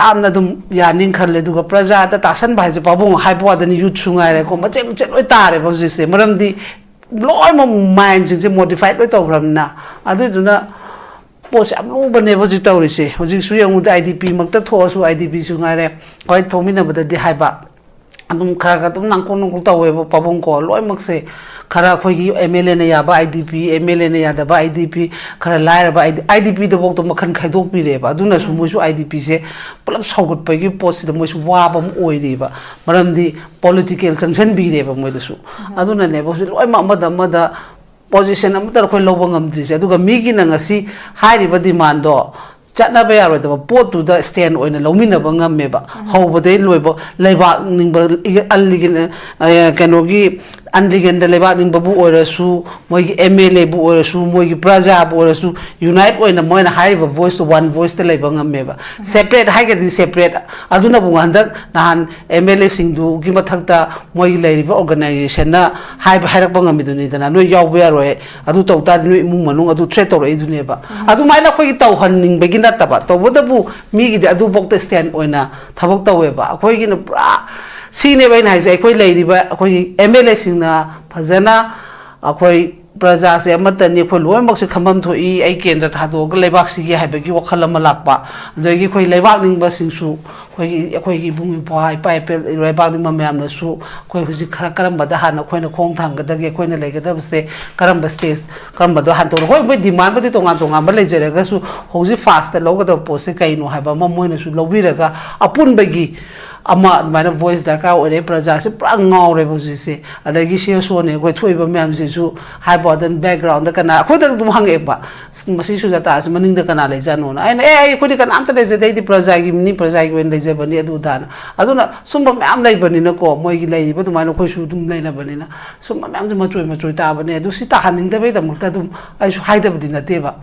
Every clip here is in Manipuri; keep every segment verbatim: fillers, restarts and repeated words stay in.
ꯌꯥꯝꯅ ꯑꯗꯨꯝ ꯌꯥꯅꯤꯡ ꯈꯜꯂꯦ꯫ ꯑꯗꯨꯒ ꯄ꯭ꯔꯖꯥꯗ ꯇꯥꯁꯟꯕ ꯍꯥꯏꯁꯦ, ꯄꯥꯕꯨꯡ ꯍꯥꯏꯕ ꯋꯥꯗꯅꯤ, ꯌꯨꯠꯁꯨ ꯉꯥꯏꯔꯦꯀꯣ, ꯃꯆꯦꯠ ꯃꯆꯦꯠ ꯂꯣꯏ ꯇꯥꯔꯦꯕ ꯍꯧꯖꯤꯛꯁꯦ꯫ ꯃꯔꯝꯗꯤ ꯂꯣꯏꯅꯃꯛ ꯃꯥꯏꯟꯁꯤꯡꯁꯦ ꯃꯣꯗꯤꯐꯥꯏꯠ ꯂꯣꯏ ꯇꯧꯈ꯭ꯔꯕꯅꯤꯅ꯫ ꯑꯗꯨꯗꯨꯅ ꯄꯣꯠꯁꯦ ꯌꯥꯝ ꯂꯨꯕꯅꯦꯕ ꯍꯧꯖꯤꯛ ꯇꯧꯔꯤꯁꯦ꯫ ꯍꯧꯖꯤꯛꯁꯨ ꯌꯦꯡꯉꯨꯗ, ꯑꯥꯏ ꯗꯤ ꯄꯤ ꯃꯛꯇ ꯊꯣꯛꯑꯁꯨ, ꯑꯥꯏ ꯗꯤ ꯄꯤꯁꯨ ꯉꯥꯏꯔꯦ, ꯍꯣꯏ, ꯊꯣꯛꯃꯤꯟꯅꯕꯗꯗꯤ ꯍꯥꯏꯕ ꯑꯗꯨꯝ ꯈꯔ ꯈꯔ ꯑꯗꯨꯝ ꯅꯥꯡꯀꯣꯡ ꯅꯥꯡꯀꯣꯡ ꯇꯧꯋꯦꯕ ꯄꯥꯕꯨꯡ ꯀꯣ꯫ ꯂꯣꯏꯅꯃꯛꯁꯦ ꯈꯔ ꯑꯩꯈꯣꯏꯒꯤ ꯑꯦꯝ ꯑꯦꯜ ꯑꯦꯅ ꯌꯥꯕ I D P, M L ꯑꯦꯅ ꯌꯥꯗꯕ ꯑꯥꯏ ꯗꯤ ꯄꯤ, ꯈꯔ ꯂꯥꯏꯔꯕ ꯑꯥꯏ ꯗꯤ ꯄꯤꯗꯐꯥꯎꯗ ꯃꯈꯜ ꯈꯥꯏꯗꯣꯛꯄꯤꯔꯦꯕ꯫ ꯑꯗꯨꯅꯁꯨ ꯃꯣꯏꯁꯨ ꯑꯥꯏ ꯗꯤ ꯄꯤꯁꯦ ꯄꯨꯂꯞ ꯁꯧꯒꯠꯄꯒꯤ ꯄꯣꯠꯁꯤꯗ ꯃꯣꯏꯁꯨ ꯋꯥꯕ ꯑꯃ ꯑꯣꯏꯔꯤꯕ꯫ ꯃꯔꯝꯗꯤ ꯄꯣꯂꯤꯇꯤꯀꯦꯜ ꯆꯪꯁꯤꯟꯕꯤꯔꯦꯕ ꯃꯣꯏꯗꯁꯨ꯫ ꯑꯗꯨꯅꯅꯦꯕ ꯍꯧꯖꯤꯛ ꯂꯣꯏꯅꯃꯛ ꯑꯃꯗ ꯑꯃꯗ ꯄꯣꯖꯤꯁꯟ ꯑꯃꯠꯇ ꯑꯩꯈꯣꯏ ꯂꯧꯕ ꯉꯝꯗ꯭ꯔꯤꯁꯦ꯫ ꯑꯗꯨꯒ ꯃꯤꯒꯤꯅ ꯉꯁꯤ ꯍꯥꯏꯔꯤꯕ ꯗꯤꯃꯥꯟꯗꯣ ꯆꯠꯅꯕ ꯌꯥꯔꯣꯏꯗꯕ ꯄꯣꯠꯇꯨꯗ ꯁ꯭ꯇꯦꯟ ꯑꯣꯏꯅ ꯂꯧꯃꯤꯟꯅꯕ ꯉꯝꯃꯦꯕ꯫ ꯍꯧꯕꯗꯩ ꯂꯣꯏꯕ ꯂꯩꯕꯥꯛ ꯅꯤꯡꯕ, ꯑ, ꯀꯩꯅꯣꯒꯤ ꯑꯟꯂꯤꯒꯦꯟꯗ ꯂꯩꯕꯥꯛ ꯅꯤꯡꯕꯕꯨ ꯑꯣꯏꯔꯁꯨ, ꯃꯣꯏꯒꯤ ꯑꯦꯝ ꯑꯦꯜ ꯑꯦꯕꯨ ꯑꯣꯏꯔꯁꯨ, ꯃꯣꯏꯒꯤ ꯄ꯭ꯔꯖꯥꯕꯨ ꯑꯣꯏꯔꯁꯨ, ꯌꯨꯅꯥꯏꯠ ꯑꯣꯏꯅ ꯃꯣꯏꯅ ꯍꯥꯏꯔꯤꯕ ꯚꯣꯏꯁꯇꯣ ꯋꯥꯟ ꯚꯣꯏꯁꯇ ꯂꯩꯕ ꯉꯝꯃꯦꯕ꯫ ꯁꯦꯄꯔꯦꯠ ꯍꯥꯏꯒꯗꯤ ꯁꯦꯄꯔꯦꯠ꯫ ꯑꯗꯨꯅꯕꯨ ꯍꯟꯗꯛ ꯅꯍꯥꯟ ꯑꯦꯝ ꯑꯦꯜ ꯑꯦꯁꯤꯡꯗꯨꯒꯤ ꯃꯊꯛꯇ ꯃꯣꯏꯒꯤ ꯂꯩꯔꯤꯕ ꯑꯣꯔꯒꯅꯥꯏꯖꯦꯁꯟꯅ ꯍꯥꯏꯕ, ꯍꯥꯏꯔꯛꯄ ꯉꯝꯃꯤꯗꯨꯅꯤꯗꯅ, "ꯅꯣꯏ ꯌꯥꯎꯕ ꯌꯥꯔꯣꯏ, ꯑꯗꯨ ꯇꯧ ꯇꯥꯔꯗꯤ ꯅꯣꯏ ꯏꯃꯨꯡ ꯃꯅꯨꯡ ꯑꯗꯨ ꯊ꯭ꯔꯦꯠ ꯇꯧꯔꯛꯏꯗꯨꯅꯦꯕ"꯫ ꯑꯗꯨꯃꯥꯏꯅ ꯑꯩꯈꯣꯏꯒꯤ ꯇꯧꯍꯟꯅꯤꯡꯕꯒꯤ ꯅꯠꯇꯕ, ꯇꯧꯕꯇꯕꯨ ꯃꯤꯒꯤꯗꯤ ꯑꯗꯨꯐꯥꯎꯗ ꯁ꯭ꯇꯦꯟ ꯑꯣꯏꯅ ꯊꯕꯛ ꯇꯧꯋꯦꯕ꯫ ꯑꯩꯈꯣꯏꯒꯤꯅ ꯄꯨꯔꯥ ꯁꯤꯅꯦꯕ ꯑꯩꯅ ꯍꯥꯏꯁꯦ, ꯑꯩꯈꯣꯏ ꯂꯩꯔꯤꯕ ꯑꯩꯈꯣꯏꯒꯤ ꯑꯦꯝ ꯑꯦꯜ ꯑꯦꯁꯤꯡꯅ ꯐꯖꯅ ꯑꯩꯈꯣꯏ ꯄ꯭ꯔꯖꯥꯁꯦ ꯑꯃꯠꯇꯅꯤ, ꯑꯩꯈꯣꯏ ꯂꯣꯏꯅꯃꯛꯁꯦ ꯈꯟꯐꯝ ꯊꯣꯛꯏ, ꯑꯩ ꯀꯦꯟꯗ꯭ꯔ ꯊꯥꯗꯣꯛꯑꯒ ꯂꯩꯕꯥꯛꯁꯤꯒꯤ ꯍꯥꯏꯕꯒꯤ ꯋꯥꯈꯜ ꯑꯃ ꯂꯥꯛꯄ, ꯑꯗꯒꯤ ꯑꯩꯈꯣꯏ ꯂꯩꯕꯥꯛ ꯅꯤꯡꯕꯁꯤꯡꯁꯨ, ꯑꯩꯈꯣꯏꯒꯤ, ꯑꯩꯈꯣꯏꯒꯤ ꯏꯕꯨꯡ ꯏꯄ꯭ꯋꯥ, ꯏꯄꯥ ꯏꯄꯦꯜ, ꯂꯩꯕꯥꯛ ꯅꯤꯡꯕ ꯃꯌꯥꯝꯅꯁꯨ ꯑꯩꯈꯣꯏ ꯍꯧꯖꯤꯛ ꯈꯔ ꯀꯔꯝꯕꯗ ꯍꯥꯟꯅ ꯑꯩꯈꯣꯏꯅ ꯈꯣꯡ ꯊꯥꯡꯒꯗꯒꯦ, ꯑꯩꯈꯣꯏꯅ ꯂꯩꯒꯗꯕꯁꯦ ꯀꯔꯝꯕ ꯁ꯭ꯇꯦꯖ, ꯀꯔꯝꯕꯗꯣ ꯍꯥꯟꯅ ꯇꯧꯔꯣ? ꯍꯣꯏ, ꯃꯣꯏ ꯗꯤꯃꯥꯟꯕꯨꯗꯤ ꯇꯣꯉꯥꯟ ꯇꯣꯉꯥꯟꯕ ꯂꯩꯖꯔꯒꯁꯨ, ꯍꯧꯖꯤꯛ ꯐꯥꯁꯇ ꯂꯧꯒꯗꯕ ꯄꯣꯠꯁꯦ ꯀꯩꯅꯣ ꯍꯥꯏꯕ ꯑꯃ ꯃꯣꯏꯅꯁꯨ ꯂꯧꯕꯤꯔꯒ, ꯑꯄꯨꯟꯕꯒꯤ ꯑꯃ ꯑꯗꯨꯃꯥꯏꯅ ꯚꯣꯏꯁ ꯗꯔꯀꯥꯔ ꯑꯣꯏꯔꯦ꯫ ꯄ꯭ꯔꯖꯥꯁꯦ ꯄꯨꯔꯥ ꯉꯥꯎꯔꯦꯕ ꯍꯧꯖꯤꯛꯁꯦ꯫ ꯑꯗꯒꯤ ꯁꯤ ꯑꯦꯁ ꯑꯣꯅꯦ ꯑꯩꯈꯣꯏ ꯊꯣꯛꯏꯕ ꯃꯌꯥꯝꯁꯤꯁꯨ ꯍꯥꯏꯕ ꯋꯥꯗꯅ, ꯕꯦꯛꯒ꯭ꯔꯥꯎꯟꯗ ꯀꯅꯥ, ꯑꯩꯈꯣꯏꯗ ꯑꯗꯨꯝ ꯍꯪꯉꯛꯑꯦꯕ, "ꯑꯁ, ꯃꯁꯤ ꯁꯨꯖꯥꯇꯥꯁꯤ ꯃꯅꯤꯡꯗ ꯀꯅꯥ ꯂꯩꯖꯥꯠꯅꯣꯅ?" ꯑꯩꯅ, "ꯑꯦ, ꯑꯩ, ꯑꯩꯈꯣꯏꯗꯤ ꯀꯅꯥꯝꯇ ꯂꯩꯖꯗꯦ, ꯑꯩꯗꯤ ꯄ꯭ꯔꯖꯥꯒꯤ ꯃꯤꯅꯤ, ꯄ꯭ꯔꯖꯥꯒꯤ ꯑꯣꯏꯅ ꯂꯩꯖꯕꯅꯤ", ꯑꯗꯨ ꯑꯗꯥꯅ꯫ ꯑꯗꯨꯅ ꯁꯨꯝꯕ ꯃꯌꯥꯝ ꯂꯩꯕꯅꯤꯅꯀꯣ, ꯃꯣꯏꯒꯤ ꯂꯩꯔꯤꯕ ꯑꯗꯨꯃꯥꯏꯅ ꯑꯩꯈꯣꯏꯁꯨ ꯑꯗꯨꯝ ꯂꯩꯅꯕꯅꯤꯅ, ꯁꯨꯝꯕ ꯃꯌꯥꯝꯁꯦ ꯃꯆꯣꯏ ꯃꯆꯣꯏ ꯇꯥꯕꯅꯦ꯫ ꯑꯗꯨ ꯁꯤ ꯇꯥꯍꯟꯅꯤꯡꯗꯕꯩꯗꯃꯛꯇ ꯑꯗꯨꯝ ꯑꯩꯁꯨ ꯍꯥꯏꯗꯕꯗꯤ ꯅꯠꯇꯦꯕ꯫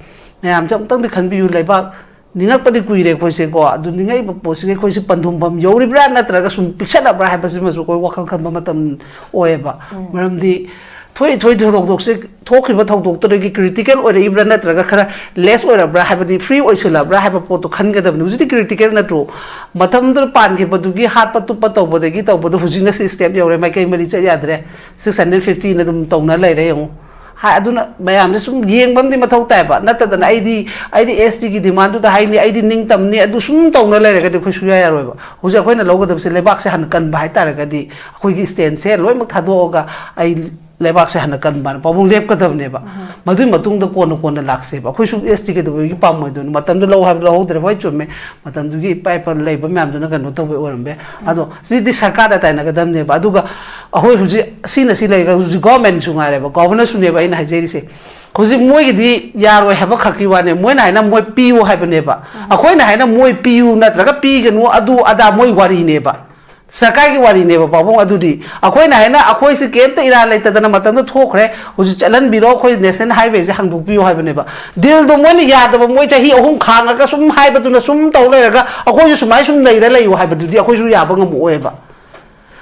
ꯃꯌꯥꯝꯁꯦ ꯑꯃꯨꯛꯇꯪꯗꯤ ꯈꯟꯕꯤꯌꯨ, ꯂꯩꯕꯥꯛ ꯅꯤꯡꯉꯛꯄꯗꯤ ꯀꯨꯏꯔꯦ ꯑꯩꯈꯣꯏꯁꯦꯀꯣ꯫ ꯑꯗꯨ ꯅꯤꯡꯉꯛꯏꯕ ꯄꯣꯠꯁꯤꯒ ꯑꯩꯈꯣꯏꯁꯦ ꯄꯟꯊꯨꯡꯐꯝ ꯌꯧꯔꯤꯕ꯭ꯔꯥ ꯅꯠꯇ꯭ꯔꯒ ꯁꯨꯝ ꯄꯤꯛꯁꯜꯂꯕ꯭ꯔꯥ ꯍꯥꯏꯕꯁꯤꯃꯁꯨ ꯑꯩꯈꯣꯏ ꯋꯥꯈꯜ ꯈꯟꯕ ꯃꯇꯝ ꯑꯣꯏꯌꯦꯕ꯫ ꯃꯔꯝꯗꯤ ꯊꯣꯛꯏ ꯊꯣꯛꯏ ꯊꯧꯗꯣꯛꯁꯦ, ꯊꯣꯛꯈꯤꯕ ꯊꯧꯗꯣꯛꯇꯨꯗꯒꯤ ꯀ꯭ꯔꯤꯇꯤꯀꯦꯜ ꯑꯣꯏꯔꯛꯏꯕ꯭ꯔꯥ ꯅꯠꯇ꯭ꯔꯒ ꯈꯔ ꯂꯦꯁ ꯑꯣꯏꯔꯕ꯭ꯔꯥ ꯍꯥꯏꯕꯗꯤ, ꯐ꯭ꯔꯤ ꯑꯣꯏꯁꯤꯜꯂꯕ꯭ꯔꯥ ꯍꯥꯏꯕ ꯄꯣꯠꯇꯣ ꯈꯟꯒꯗꯕꯅꯤ꯫ ꯍꯧꯖꯤꯛꯇꯤ ꯀ꯭ꯔꯤꯇꯤꯀꯦꯜ ꯅꯠꯇ꯭ꯔꯣ? ꯃꯇꯝꯗꯨꯗ ꯄꯥꯟꯈꯤꯕꯗꯨꯒꯤ ꯍꯥꯠꯄ ꯇꯨꯞꯄ ꯇꯧꯕꯗꯒꯤ ꯇꯧꯕꯗꯣ ꯍꯧꯖꯤꯛꯅ ꯁꯤ ꯁ꯭ꯇꯦꯞ ꯌꯧꯔꯦ, ꯃꯥꯏꯀꯩ ꯃꯔꯤ ꯆꯠ ꯌꯥꯗ꯭ꯔꯦ, ꯁꯤꯛꯁ ꯍꯟꯗ꯭ꯔꯦꯠ ꯐꯤꯐꯇꯤꯅ ꯑꯗꯨꯝ ꯇꯧꯅ ꯂꯩꯔꯦ ꯌꯦꯡꯉꯨ꯫ ꯍꯥꯏ, ꯑꯗꯨꯅ ꯃꯌꯥꯝꯁꯦ ꯁꯨꯝ ꯌꯦꯡꯕ ꯑꯃꯗꯤ ꯃꯊꯧ ꯇꯥꯏꯕ, ꯅꯠꯇꯗꯅ ꯑꯩꯗꯤ, ꯑꯩꯗꯤ ꯑꯦꯁ ꯇꯤꯒꯤ ꯗꯤꯃꯥꯟꯗꯨꯗ ꯍꯥꯏꯅꯤ, ꯑꯩꯗꯤ ꯅꯤꯡꯇꯝꯅꯤ, ꯑꯗꯨ ꯁꯨꯝ ꯇꯧꯅ ꯂꯩꯔꯒꯗꯤ ꯑꯩꯈꯣꯏ ꯁꯨꯡꯌꯥ ꯌꯥꯔꯣꯏꯕ꯫ ꯍꯧꯖꯤꯛ ꯑꯩꯈꯣꯏꯅ ꯂꯧꯒꯗꯕꯁꯦ, ꯂꯩꯕꯥꯛꯁꯦ ꯍꯥꯟꯅ ꯀꯟꯕ ꯍꯥꯏꯇꯥꯔꯒꯗꯤ, ꯑꯩꯈꯣꯏꯒꯤ ꯁ꯭ꯇꯦꯟꯁꯦ ꯂꯣꯏꯅꯃꯛ ꯊꯥꯗꯣꯛꯑꯒ ꯑꯩ ꯂꯩꯕꯥꯛꯁꯦ ꯍꯥꯟꯅ ꯀꯟꯕꯅ ꯄꯥꯕꯨꯡ ꯂꯦꯞꯀꯗꯕꯅꯦꯕ꯫ ꯃꯗꯨꯒꯤ ꯃꯇꯨꯡꯗ ꯀꯣꯟꯅ ꯀꯣꯟꯅ ꯂꯥꯛꯁꯦꯕ꯫ ꯑꯩꯈꯣꯏꯁꯨ ꯑꯦꯁ ꯇꯤ ꯀꯩꯗꯧꯕꯒꯤ ꯄꯥꯝꯃꯣꯏꯗꯣꯏꯅꯣ? ꯃꯇꯝꯗꯨ ꯂꯧ ꯍꯥꯏꯕ ꯂꯧꯍꯧꯗ꯭ꯔꯦ, ꯍꯣꯏ, ꯆꯨꯝꯃꯦ꯫ ꯃꯇꯝꯗꯨꯒꯤ ꯏꯄꯥ ꯏꯄꯥ ꯂꯩꯕ ꯃꯌꯥꯝꯗꯨꯅ ꯀꯩꯅꯣ ꯇꯧꯕ ꯑꯣꯏꯔꯝꯕ ꯌꯥꯏ꯫ ꯑꯗꯣ ꯁꯤꯗꯤ ꯁꯔꯀꯥꯔꯗ ꯇꯥꯏꯅꯒꯗꯕꯅꯦꯕ꯫ ꯑꯗꯨꯒ ꯑꯩꯈꯣꯏ ꯍꯧꯖꯤꯛ ꯁꯤꯅ ꯁꯤ ꯂꯩꯈ꯭ꯔꯦ, ꯍꯧꯖꯤꯛ ꯒꯣꯔꯃꯦꯟꯁꯨ ꯉꯥꯏꯔꯦꯕ, ꯒꯣꯚꯔꯅꯔꯁꯨꯅꯦꯕ ꯑꯩꯅ ꯍꯥꯏꯖꯔꯤꯁꯦ꯫ ꯍꯧꯖꯤꯛ ꯃꯣꯏꯒꯤꯗꯤ ꯌꯥꯔꯣꯏ ꯍꯥꯏꯕ ꯈꯛꯀꯤ ꯋꯥꯅꯦ꯫ ꯃꯣꯏꯅ ꯍꯥꯏꯅ ꯃꯣꯏ ꯄꯤꯌꯨ ꯍꯥꯏꯕꯅꯦꯕ꯫ ꯑꯩꯈꯣꯏꯅ ꯍꯥꯏꯅ ꯃꯣꯏ ꯄꯤꯌꯨ ꯅꯠꯇ꯭ꯔꯒ ꯄꯤꯒꯅꯨ, ꯑꯗꯨ ꯑꯗꯥ ꯃꯣꯏ ꯋꯥꯔꯤꯅꯦꯕ꯫ ꯁꯔꯀꯥꯔꯒꯤ ꯋꯥꯔꯤꯅꯦꯕ, ꯄꯥꯕꯨꯡ꯫ ꯑꯗꯨꯗꯤ ꯑꯩꯈꯣꯏꯅ ꯍꯥꯏꯅ ꯑꯩꯈꯣꯏꯁꯤ ꯀꯩꯝꯇ ꯏꯔꯥ ꯂꯩꯇꯗꯅ ꯃꯇꯝꯗ ꯊꯣꯛꯈ꯭ꯔꯦ, ꯍꯧꯖꯤꯛ ꯆꯠꯍꯟꯕꯤꯔꯣ, ꯑꯩꯈꯣꯏ ꯅꯦꯁꯅꯦꯜ ꯍꯥꯏꯋꯦꯁꯦ ꯍꯥꯡꯗꯣꯛꯄꯤꯌꯨ ꯍꯥꯏꯕꯅꯦꯕ꯫ ꯗꯤꯜꯗꯣ ꯃꯣꯏꯅ ꯌꯥꯗꯕ, ꯃꯣꯏ ꯆꯍꯤ ꯑꯍꯨꯝ ꯈꯥꯡꯉꯒ ꯁꯨꯝ ꯍꯥꯏꯕꯗꯨꯅ ꯁꯨꯝ ꯇꯧ ꯂꯩꯔꯒ ꯑꯩꯈꯣꯏꯁꯨ ꯁꯨꯃꯥꯏꯅ ꯁꯨꯝ ꯂꯩꯔ ꯂꯩꯌꯨ ꯍꯥꯏꯕꯗꯨꯗꯤ ꯑꯩꯈꯣꯏꯁꯨ ꯌꯥꯕ ꯉꯝꯃꯛꯑꯣꯏꯕ꯫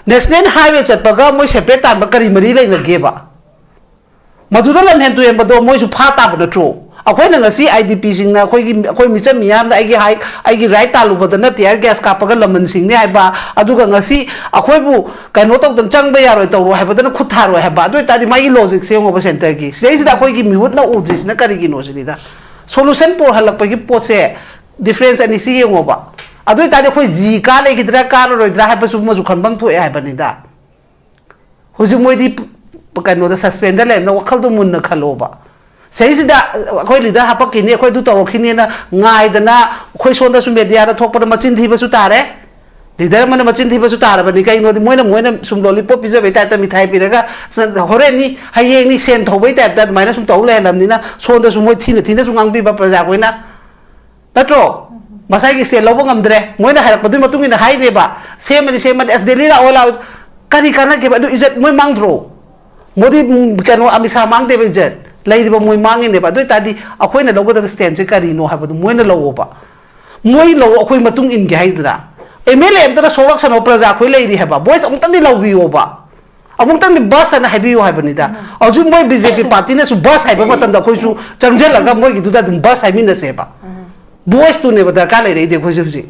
ꯅꯦꯁꯅꯦꯜ ꯍꯥꯏꯋꯦ ꯆꯠꯄꯒ ꯃꯣꯏ ꯁꯦꯄꯔꯦꯠ ꯇꯥꯟꯕ ꯀꯔꯤ ꯃꯔꯤ ꯂꯩꯅꯒꯦꯕ? ꯃꯗꯨꯗ ꯂꯝꯍꯦꯟ ꯇꯨꯍꯦꯟꯕꯗꯣ ꯃꯣꯏꯁꯨ ꯐꯥ ꯇꯥꯕ ꯅꯠꯇ꯭ꯔꯣ? ꯑꯩꯈꯣꯏꯅ ꯉꯁꯤ ꯑꯥꯏ ꯗꯤ ꯄꯤꯁꯤꯡꯅ ꯑꯩꯈꯣꯏꯒꯤ, ꯑꯩꯈꯣꯏ ꯃꯤꯆꯝ ꯃꯤꯌꯥꯝꯗ ꯑꯩꯒꯤ ꯍꯥꯏ, ꯑꯩꯒꯤ ꯔꯥꯏꯠ ꯇꯥꯜꯂꯨꯕꯗꯅ ꯇꯤꯌꯥꯔ ꯒ꯭ꯌꯥꯁ ꯀꯥꯞꯄꯒ ꯂꯃꯟ ꯁꯤꯡꯅꯤ ꯍꯥꯏꯕ, ꯑꯗꯨꯒ ꯉꯁꯤ ꯑꯩꯈꯣꯏꯕꯨ ꯀꯩꯅꯣ ꯇꯧꯗꯅ ꯆꯪꯕ ꯌꯥꯔꯣꯏ ꯇꯧꯔꯣꯏ ꯍꯥꯏꯕꯗꯅ ꯈꯨꯠ ꯊꯥꯔꯣꯏ ꯍꯥꯏꯕ, ꯑꯗꯨ ꯑꯣꯏꯇꯥꯔꯗꯤ ꯃꯥꯒꯤ ꯂꯣꯖꯤꯛꯁꯦ ꯌꯦꯡꯉꯣꯕ ꯁꯦꯟꯇꯔꯒꯤ꯫ ꯁꯤꯗꯩꯁꯤꯗ ꯑꯩꯈꯣꯏꯒꯤ ꯃꯤꯍꯨꯠꯅ ꯎꯗ꯭ꯔꯤꯁꯤꯅ ꯀꯔꯤꯒꯤꯅꯣ ꯁꯤꯅꯤꯗ꯫ ꯁꯣꯂꯨꯁꯟ ꯄꯨꯔꯛꯍꯜꯂꯛꯄꯒꯤ ꯄꯣꯠꯁꯦ, ꯗꯤꯐ꯭ꯔꯦꯟꯁ ꯑꯅꯤꯁꯤ ꯌꯦꯡꯉꯣꯕ꯫ ꯑꯗꯨ ꯑꯣꯏꯇꯥꯔꯗꯤ ꯑꯩꯈꯣꯏ ꯖꯤ ꯀꯥ ꯂꯩꯈꯤꯗ꯭ꯔꯥ ꯀꯥꯔꯔꯣꯏꯗ꯭ꯔꯥ ꯍꯥꯏꯕꯁꯨ ꯑꯃꯁꯨ ꯈꯟꯐꯝ ꯊꯣꯛꯑꯦ ꯍꯥꯏꯕꯅꯤꯗ꯫ ꯍꯧꯖꯤꯛ ꯃꯣꯏꯗꯤ ꯀꯩꯅꯣꯗ ꯁꯁꯄꯦꯟꯗ ꯂꯩꯔꯝꯅ ꯋꯥꯈꯜꯗꯣ ꯃꯨꯟꯅ ꯈꯜꯂꯣꯕ꯫ ꯁꯤꯗꯩꯁꯤꯗ ꯑꯩꯈꯣꯏ ꯂꯤꯗꯔ ꯍꯥꯄꯛꯈꯤꯅꯤ, ꯑꯩꯈꯣꯏ ꯑꯗꯨ ꯇꯧꯔꯛꯈꯤꯅꯦꯅ ꯉꯥꯏꯗꯅ ꯑꯩꯈꯣꯏ ꯁꯣꯝꯗꯁꯨ ꯃꯦꯗꯤꯌꯥꯗ ꯊꯣꯛꯄꯗ ꯃꯆꯤꯟ ꯊꯤꯕꯁꯨ ꯇꯥꯔꯦ꯫ ꯂꯤꯗꯔ ꯑꯃꯅ ꯃꯆꯤꯟ ꯊꯤꯕꯁꯨ ꯇꯥꯔꯕꯅꯤ꯫ ꯀꯩꯅꯣꯗꯤ ꯃꯣꯏꯅ, ꯃꯣꯏꯅ ꯁꯨꯝ ꯂꯣꯂꯤꯄꯣꯞ ꯄꯤꯖꯕꯩ ꯇꯥꯏꯞꯇ ꯃꯤꯊꯥꯏ ꯄꯤꯔꯒ, "ꯁ-, ꯍꯣꯔꯦꯟꯅꯤ, ꯍꯌꯦꯡꯅꯤ" ꯁꯦꯟ ꯊꯧꯕꯩ ꯇꯥꯏꯞꯇ ꯑꯗꯨꯃꯥꯏꯅ ꯁꯨꯝ ꯇꯧ ꯂꯩꯍꯜꯂꯝꯅꯤꯅ ꯁꯣꯝꯗꯁꯨ ꯃꯣꯏ ꯊꯤꯅ ꯊꯤꯅꯁꯨ ꯉꯥꯡꯕꯤꯕ ꯄ꯭ꯔꯖꯥ ꯑꯩꯈꯣꯏꯅ꯫ ꯅꯠꯇ꯭ꯔꯣ? ꯃꯁꯥꯒꯤ ꯁ꯭ꯇꯦꯟ ꯂꯧꯕ ꯉꯝꯗ꯭ꯔꯦ꯫ ꯃꯣꯏꯅ ꯍꯥꯏꯔꯛꯄꯗꯨꯒꯤ ꯃꯇꯨꯡ ꯏꯟꯅ ꯍꯥꯏꯔꯤꯅꯦꯕ, "ꯁꯦꯝꯃꯅꯤ, ꯁꯦꯝꯃꯅꯤ, ꯑꯁ, ꯗꯦꯜꯂꯤ ꯂꯥꯛꯑꯣ, ꯂꯥꯛꯑꯣ"꯫ ꯀꯔꯤ ꯀꯥꯟꯅꯒꯦꯕ? ꯑꯗꯨ ꯏꯖꯠ ꯃꯣꯏ ꯃꯥꯡꯗ꯭ꯔꯣ? ꯃꯣꯗꯤ, ꯎꯝ, ꯀꯩꯅꯣ, ꯑꯃꯤꯠ ꯁꯥ ꯃꯥꯡꯗꯦꯕ ꯏꯖꯠ꯫ ꯂꯩꯔꯤꯕ ꯃꯣꯏ ꯃꯥꯡꯉꯤꯅꯦꯕ꯫ ꯑꯗꯨ ꯑꯣꯏꯇꯥꯔꯗꯤ ꯑꯩꯈꯣꯏꯅ ꯂꯧꯒꯗꯕ ꯁ꯭ꯇꯦꯟꯁꯦ ꯀꯔꯤꯅꯣ ꯍꯥꯏꯕꯗꯨ ꯃꯣꯏꯅ ꯂꯧꯑꯣꯕ꯫ ꯃꯣꯏ ꯂꯧꯑꯣ, ꯑꯩꯈꯣꯏ ꯃꯇꯨꯡ ꯏꯟꯒꯦ ꯍꯥꯏꯗꯅ꯫ ꯑꯦꯝ ꯑꯦꯜ ꯑꯦ ꯑꯝꯇꯅ ꯁꯣꯛꯂꯛꯁꯅꯣ, ꯄ꯭ꯔꯖꯥ ꯑꯩꯈꯣꯏ ꯂꯩꯔꯤ ꯍꯥꯏꯕ꯫ ꯚꯣꯏꯁ ꯑꯃꯨꯛꯇꯪꯗꯤ ꯂꯧꯕꯤꯌꯣꯕ꯫ ꯑꯃꯨꯛꯇꯪꯗꯤ ꯕꯁ ꯍꯥꯏꯅ ꯍꯥꯏꯕꯤꯌꯨ ꯍꯥꯏꯕꯅꯤꯗ꯫ ꯍꯧꯖꯤꯛ ꯃꯣꯏ ꯕꯤ ꯖꯦ ꯄꯤ ꯄꯥꯔꯇꯤꯅꯁꯨ ꯕꯁ ꯍꯥꯏꯕ ꯃꯇꯝꯗ ꯑꯩꯈꯣꯏꯁꯨ ꯆꯪꯁꯤꯜꯂꯒ ꯃꯣꯏꯒꯤꯗꯨꯗ ꯑꯗꯨꯝ ꯕꯁ ꯍꯥꯏꯃꯤꯟꯅꯁꯦꯕ꯫ ꯚꯣꯏꯁꯇꯨꯅꯦꯕ ꯗꯔꯀꯥꯔ ꯂꯩꯔꯛꯏꯗꯤ ꯑꯩꯈꯣꯏꯁꯦ ꯍꯧꯖꯤꯛ꯫